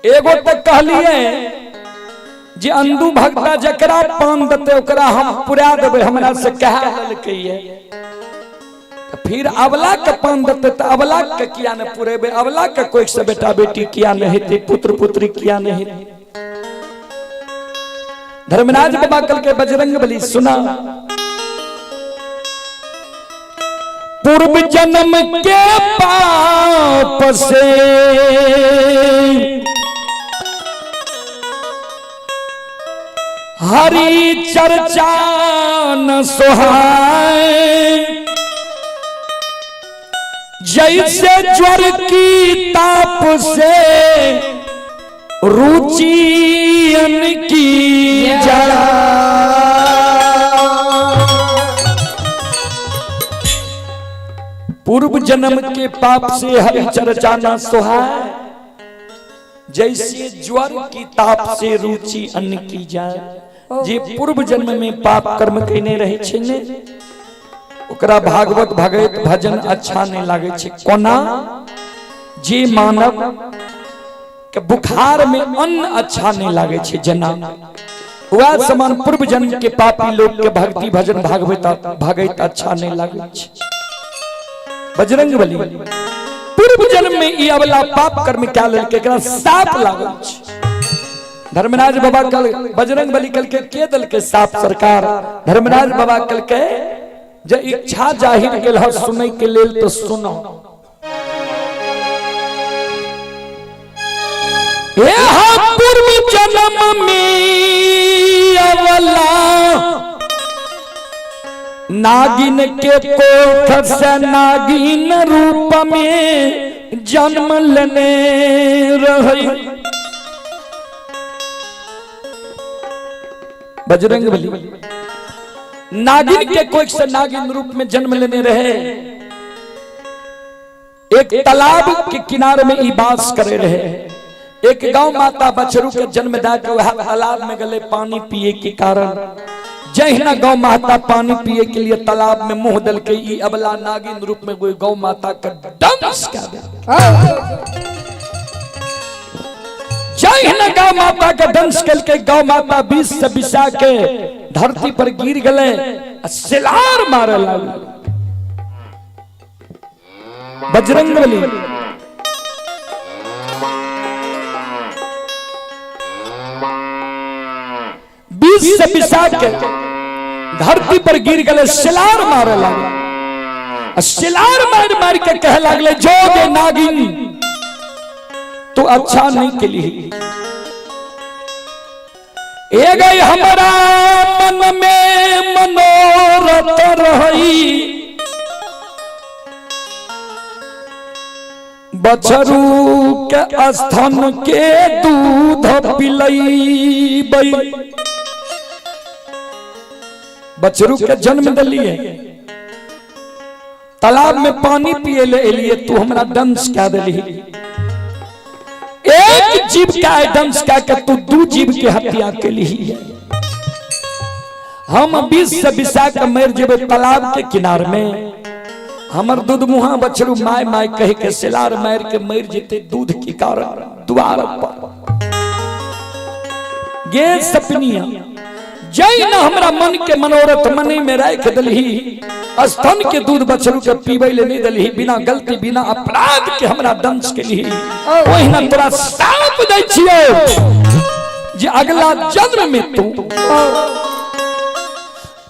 एगो तक कहलिए जे अंधू भक्ता जकरा पान देते ओकरा हम पुरा देबै, हमरा से कह लेलकै ये। तऽ फिर अबला के पान देते तऽ अबला के किया ने पुरेबै, अबला के कोई से बेटा बेटी किया ने हेतै, पुत्र पुत्री किया ने हेतै। धर्मराज बाबा कल के बजरंग बली सुना, पूर्व जन्म के पाप से हरि चर्चा न सोहाय, जैसे ज्वर की ताप से रुचि अन्न की जरा। पूर्व जन्म के पाप से हरि चर्चा न सोहाय, जैसे ज्वर की ताप से रुचि अन्न की जाए। जे पूर्व जन्म में पाप कर्म केने रहे छै ने, ओकरा भागवत भगवत भजन अच्छा नहीं लागे छै। कोना जे मानव के बुखार में अन्न अच्छा नहीं लागे छै, जना वह समान पूर्व जन्म के पापी लोग के भक्ति भजन भागवत भगत अच्छा नहीं लागे छै। बजरंग बली पूर्व जन्म में ई अबला पाप कर्म क्या लेलकै, एकरा साप लागल छै। धर्मराज बाबा कल बजरंग बली कल के दल के साप सरकार। धर्मराज बाबा कल के जे इच्छा जाहिर गेल ह सुनै के लेल तो सुनो। हे हा पूर्व जन्म में अवला नागिन के कोख से नागिन रूप में जन्म लेने रहे। बजरंग बली नागिन के कोख से नागिन रूप में जन्म लेने रहे। एक तालाब के किनारे में ई बास करे रहे। एक गांव माता बछरू के जन्म दा के वह तालाब में गले पानी पिए के कारण। जहिना गौ माता पानी पिए के लिए तालाब में मुंह दल के ई अबला नागिन रूप में कोई गौ माता का डंस कर दे। जहिना गौ माता का डंस करके गौ माता बीच से बिसा के धरती पर गिर गले, सिलार मारे लागल। बजरंग बली बीच से बिसा के धरती पर गिर गए, सिलार मारे लागल। सिलार मार मार के कहे लागले, जोगे नागिन तू अच्छा नहीं के लिए ए गई, हमारा मन में मनोरथ रही बछरू के स्थान के दूध पिलई। बछरू के जन्म दिलिए, तालाब में पानी पिए ले एलिए, तू हमरा डंस क्या दिली। एक जीव का डंस का के तू दू जीव के हत्या के लिए। हम 20 से बिसा के मर जेबे तालाब के किनार में, हमर दूध मुहा बछरू my my कह के सिलार मार के मर जेते दूध के कारण द्वार पर। गे सपनिया जय न हमरा मन के मनोरथ मने में राख दलही, स्तन के दूध बछरू के पीबै ले नहीं दलही, बिना गलती बिना अपराध के हमरा दंश के लिए, ओहिना तोरा साप दै छियो जे अगला जन्म में तू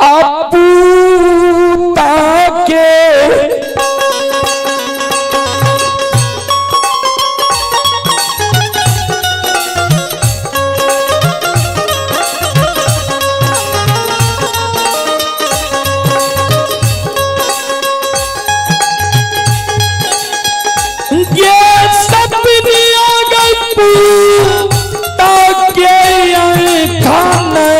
अपूता के ये सपनिया गई पूता के खाने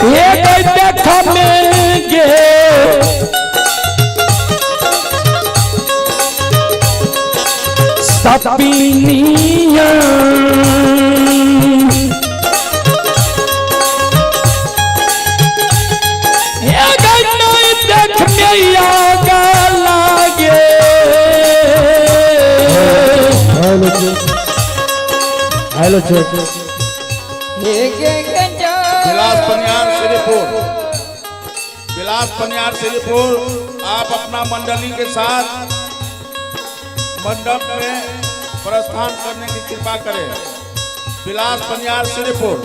ये गई देखा में गे सपनिया ये गई नहीं देख में आगा लागे। Hello check, hello check. Vilas Paniyar Shripur, Vilas Paniyar Shripur, आप अपना मंडली के साथ मंडप में प्रस्थान करने की कृपा करें। विलास पनियार श्रीपुर।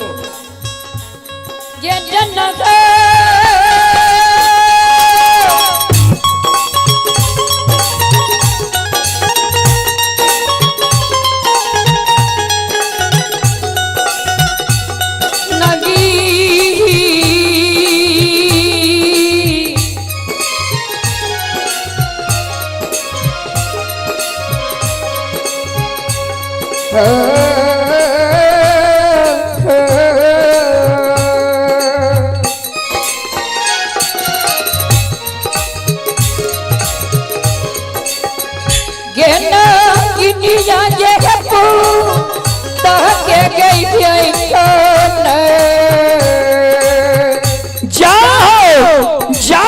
जाओ जाओ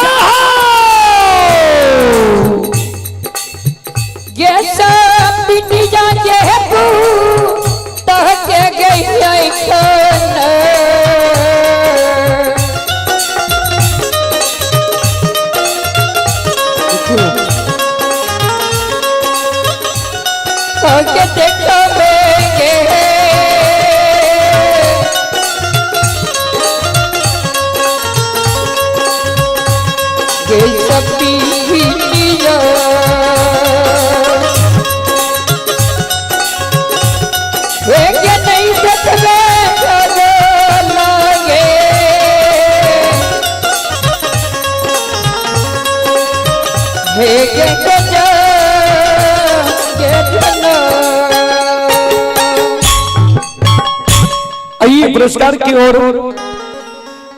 आइए पुरस्कार की ओर।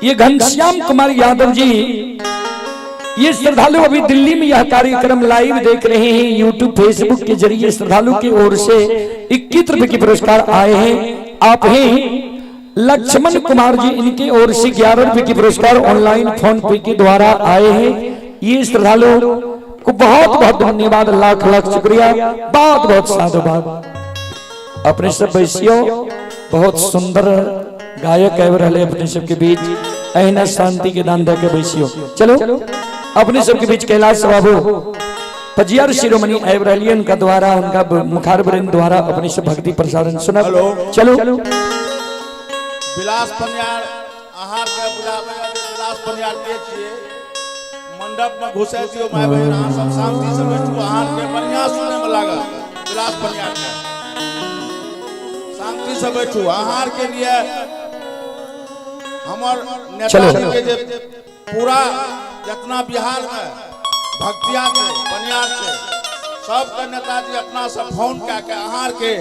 ये घनश्याम कुमार यादव जी, ये श्रद्धालु अभी दिल्ली में यह कार्यक्रम लाइव देख रहे हैं यूट्यूब फेसबुक के जरिए। श्रद्धालु की ओर से 21 रुपए के पुरस्कार आए हैं। आप हैं लक्ष्मण कुमार जी, इनकी ओर से 11 रुपए के पुरस्कार ऑनलाइन फोन पे के द्वारा आए हैं। ये श्रद्धालु को बहुत बहुत धन्यवाद, लाख लाख शुक्रिया, बहुत बहुत साधुवाद। अपने सब बैसियो, बहुत सुंदर गायक आबि रहे अपने सबके बीच, अहिना शांति के दान दे के बैसियो। चलो। अपने सबके बीच कैलाश बाबू पजियार शिरोमणि आबि रहलियै, उनका द्वारा, उनका मुखार वृंद द्वारा अपने सब भक्ति प्रसारण सुनब। चलू। विलास पनियार अहाँ के बुलाबै, विलास पनियार के छियै, मंडप में घुसै दियौ my बहिन, अहाँ सब शांति से बैठू, अहाँ के बढ़िया सुनै में लागल। विलास पनियार के शांति से बैठू। अहाँ के लिए हमर नेताजी के जे पूरा जितना बिहार में भक्तिया छै, पनियार छै, सबके नेताजी अपना से फोन कए के अहाँ के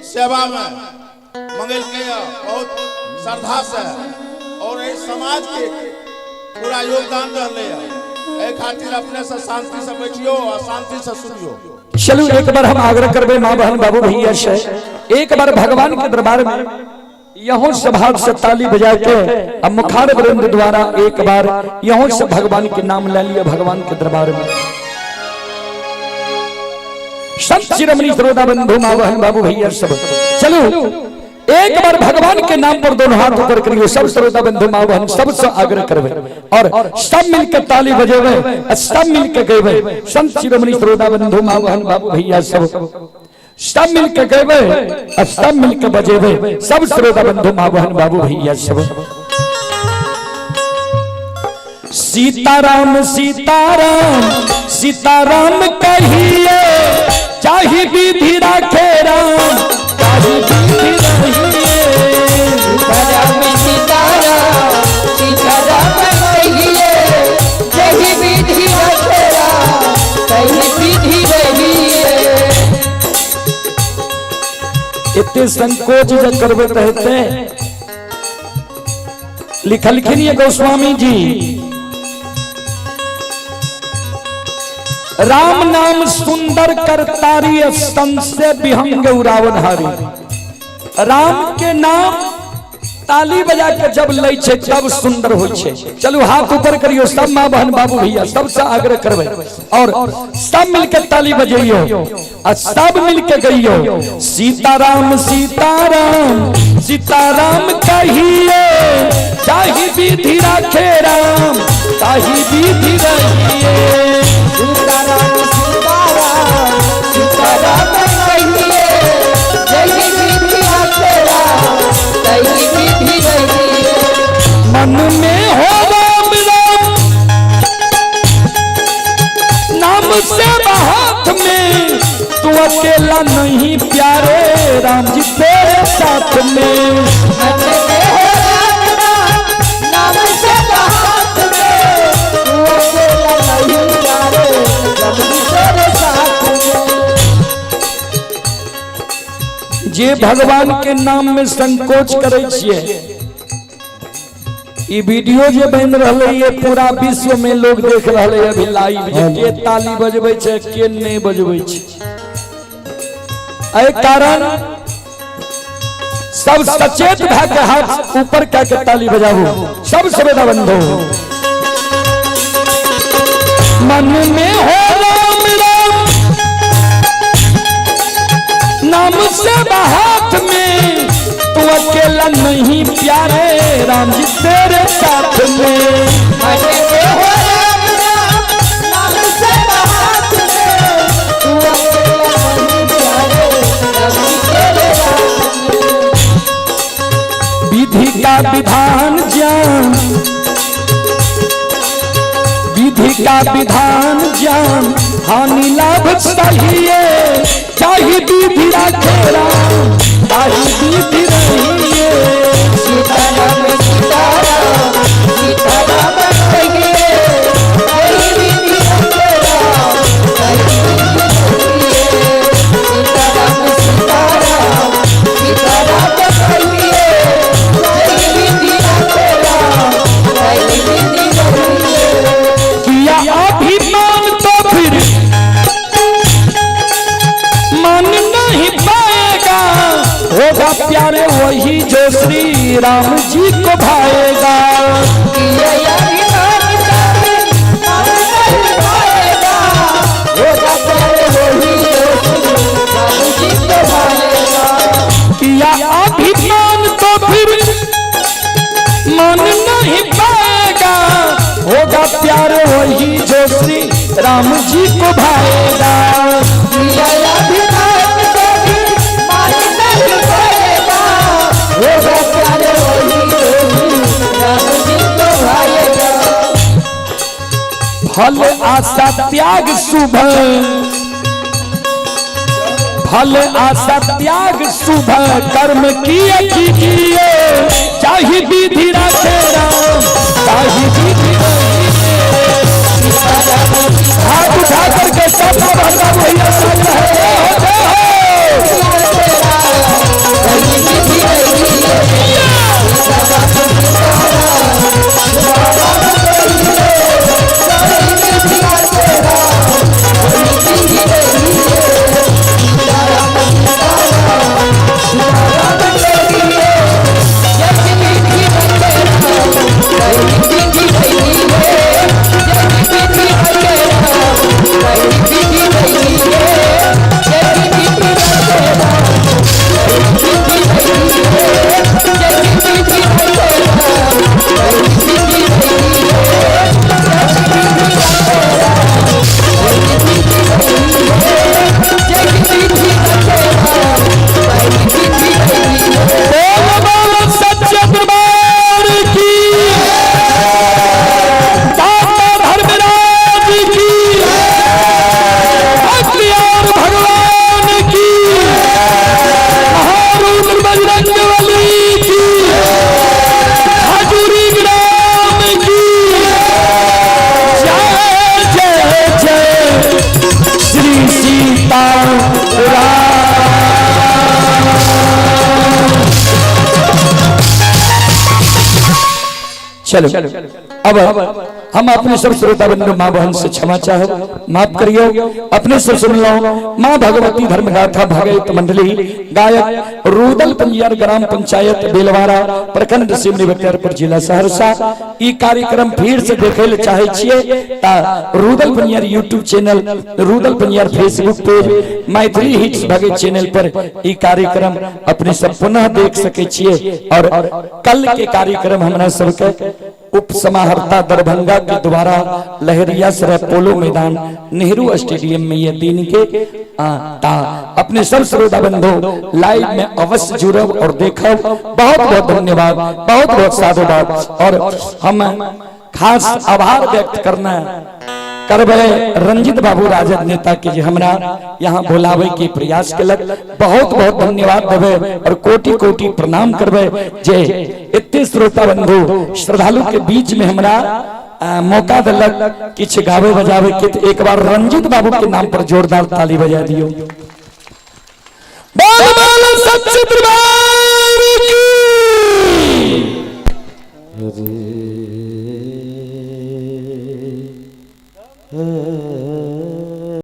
सेवा में मंगेलकै बहुत श्रद्धा से, और एहि समाज के पूरा योगदान रहलै। एहि खातिर अपने से शांति से बैठियो और शांति से सुनियो। चलू एक बार हम आग्रह करबे माँ बहन बाबू भैया से, एक बार भगवान के दरबार में यहों सभा से ताली बजा के अब मुखार वृंद द्वारा एक बार यहों से भगवान के नाम ले लिया भगवान के दरबार में। संत शिरोमणि श्रोता बंधु माँ बहन बाबू भैया सब, चलो एक बार भगवान के नाम पर दोनों हाथ ऊपर करियो। सब श्रोता बंधु माँ बहन सबसे आग्रह करबे और सब मिलकर ताली बजेबे, सब मिलकर गेबे। संत शिरोमणि श्रोता बंधु माँ बहन बाबू भैया सब, सब मिलकर गेबे और सब मिलकर बजेबे। सब श्रोता बंधु माँ बहन बाबू भैया सब, सीताराम सीताराम सीताराम कहिए, चाहे विधि राखे राम, चाहे विधि रहिए। सीताराम सीताराम सीताराम कहिए, जही विधि रखे राम, तही विधि रहिए। एते संकोच जे करबे रहते लिखलखिन ये गोस्वामी जी, राम नाम सुंदर करतारी संशय विहंग उरावन हारी। राम के नाम ताली बजा के जब लै छै तब सुंदर होइ छै। चलू हाथ ऊपर करियो सब माँ बहन बाबू भैया, सबसे आग्रह करबै और सब मिलके ताली बजैयो और सब मिलके गइयो। सीताराम सीताराम सीताराम कहिए, चाही विधि राखे राम, ताही विधि रहिए। सीताराम सीताराम सीताराम कहिए, जही विधि रखे राम, तही विधि रहिए। मन में हो राम राम नाम से हाथ में, तू अकेला नहीं प्यारे राम जी तेरे साथ में। मन में हो राम राम नाम से हाथ में, तू अकेला नहीं प्यारे राम जी तेरे साथ में। जे भगवान के नाम में संकोच करे छियै, ई वीडियो जे बन रहलै ये पूरा विश्व में लोग देख रहलै अभी लाइव, जे के ताली बजबै छै के नहीं बजबै छै। एहि कारण सब सचेत भए के हाथ ऊपर कए के ताली बजाबू। सब श्रोता बंधु, मन में हो राम राम नाम से हाथ में, तू अकेला नहीं प्यारे राम जी तेरे साथ में। मन में हो राम राम नाम से हाथ में, तू अकेला नहीं प्यारे राम जी तेरे साथ में। विधि का विधान ज्ञान, विधि का विधान ज्ञान हानि लाभ सहिए, चाहे विधि राखे राम, ताही विधि रहिए। सीताराम सीताराम सीताराम कहिए, तही विधि रखे राम, तही विधि रहिए। सीताराम सीताराम सीताराम कहिए, तही विधि रखे राम, तही विधि रहिए। किया अभिमान तो फिर मन नहीं पाएगा, होगा प्यारे वही जो श्री राम जी को भाएगा। किया अभिमान तो फिर मन नहीं पाएगा, होगा प्यारे वही जो श्री राम जी को भाएगा। किया अभिमान तो फिर मन नहीं पाएगा, होगा प्यारे वही जो राम जी को भाएगा। किया अभिमान तो भी मान नहीं पाएगा, होगा प्यार वही वही राम जी को भाएगा। फल आशा त्याग शुभ, फल आशा त्याग शुभ कर्म किए कीजिए, चाहे विधि रखे राम चाहे विधि रहिए। हाथ उठा करके सब भगवान भैया सुन रहे हो, जय हो। बोल बोल सच्चे दरबार की, दाता धर्मराज की, भक्ति और भगवान की, महारुद्र बजरंग बली की, हजूरी ग्राम की, जय जय जय श्री सीता राम। चलो अब हम अपने सब श्रोता बंधु माँ बहन से क्षमा चाहो, माफ करियो। अपने से सुन लो माँ भगवती धर्मगाथा भगवत मंडली, गायक रूदल पंजियार, ग्राम पंचायत बेलवारा, प्रखंड सिमरी बख्तियारपुर, जिला सहरसा। ई कार्यक्रम फिर से देखे ले चाहे छिए ता Rudal Panjiyar YouTube channel, Rudal Panjiyar Facebook page, Maithili hits Bhagat channel पर ई कार्यक्रम अपने सब पुनः देख सके छिए। और कल के कार्यक्रम हमरा सबके उप समाहर्ता दरभंगा के द्वारा लहरियासराय पोलो मैदान नेहरू स्टेडियम में ये दिन के ता अपने सब श्रोता बंधु लाइव में अवश्य जुड़ब और देखब। बहुत बहुत धन्यवाद, बहुत बहुत साधुवाद। और हम खास आभार व्यक्त करना करबै रंजित बाबू राजद नेता के जे हमरा यहाँ बुलावे के प्रयास केलक, बहुत बहुत धन्यवाद देबै और कोटि कोटि प्रणाम करबै जे एते श्रोता बंधु श्रद्धालु के बीच में हमरा मौका दिलक किछु गावे बजावे के। तो एक बार रंजित बाबू के नाम पर जोरदार ताली बजा दियो। बोल बोल सच्चे दरबार की।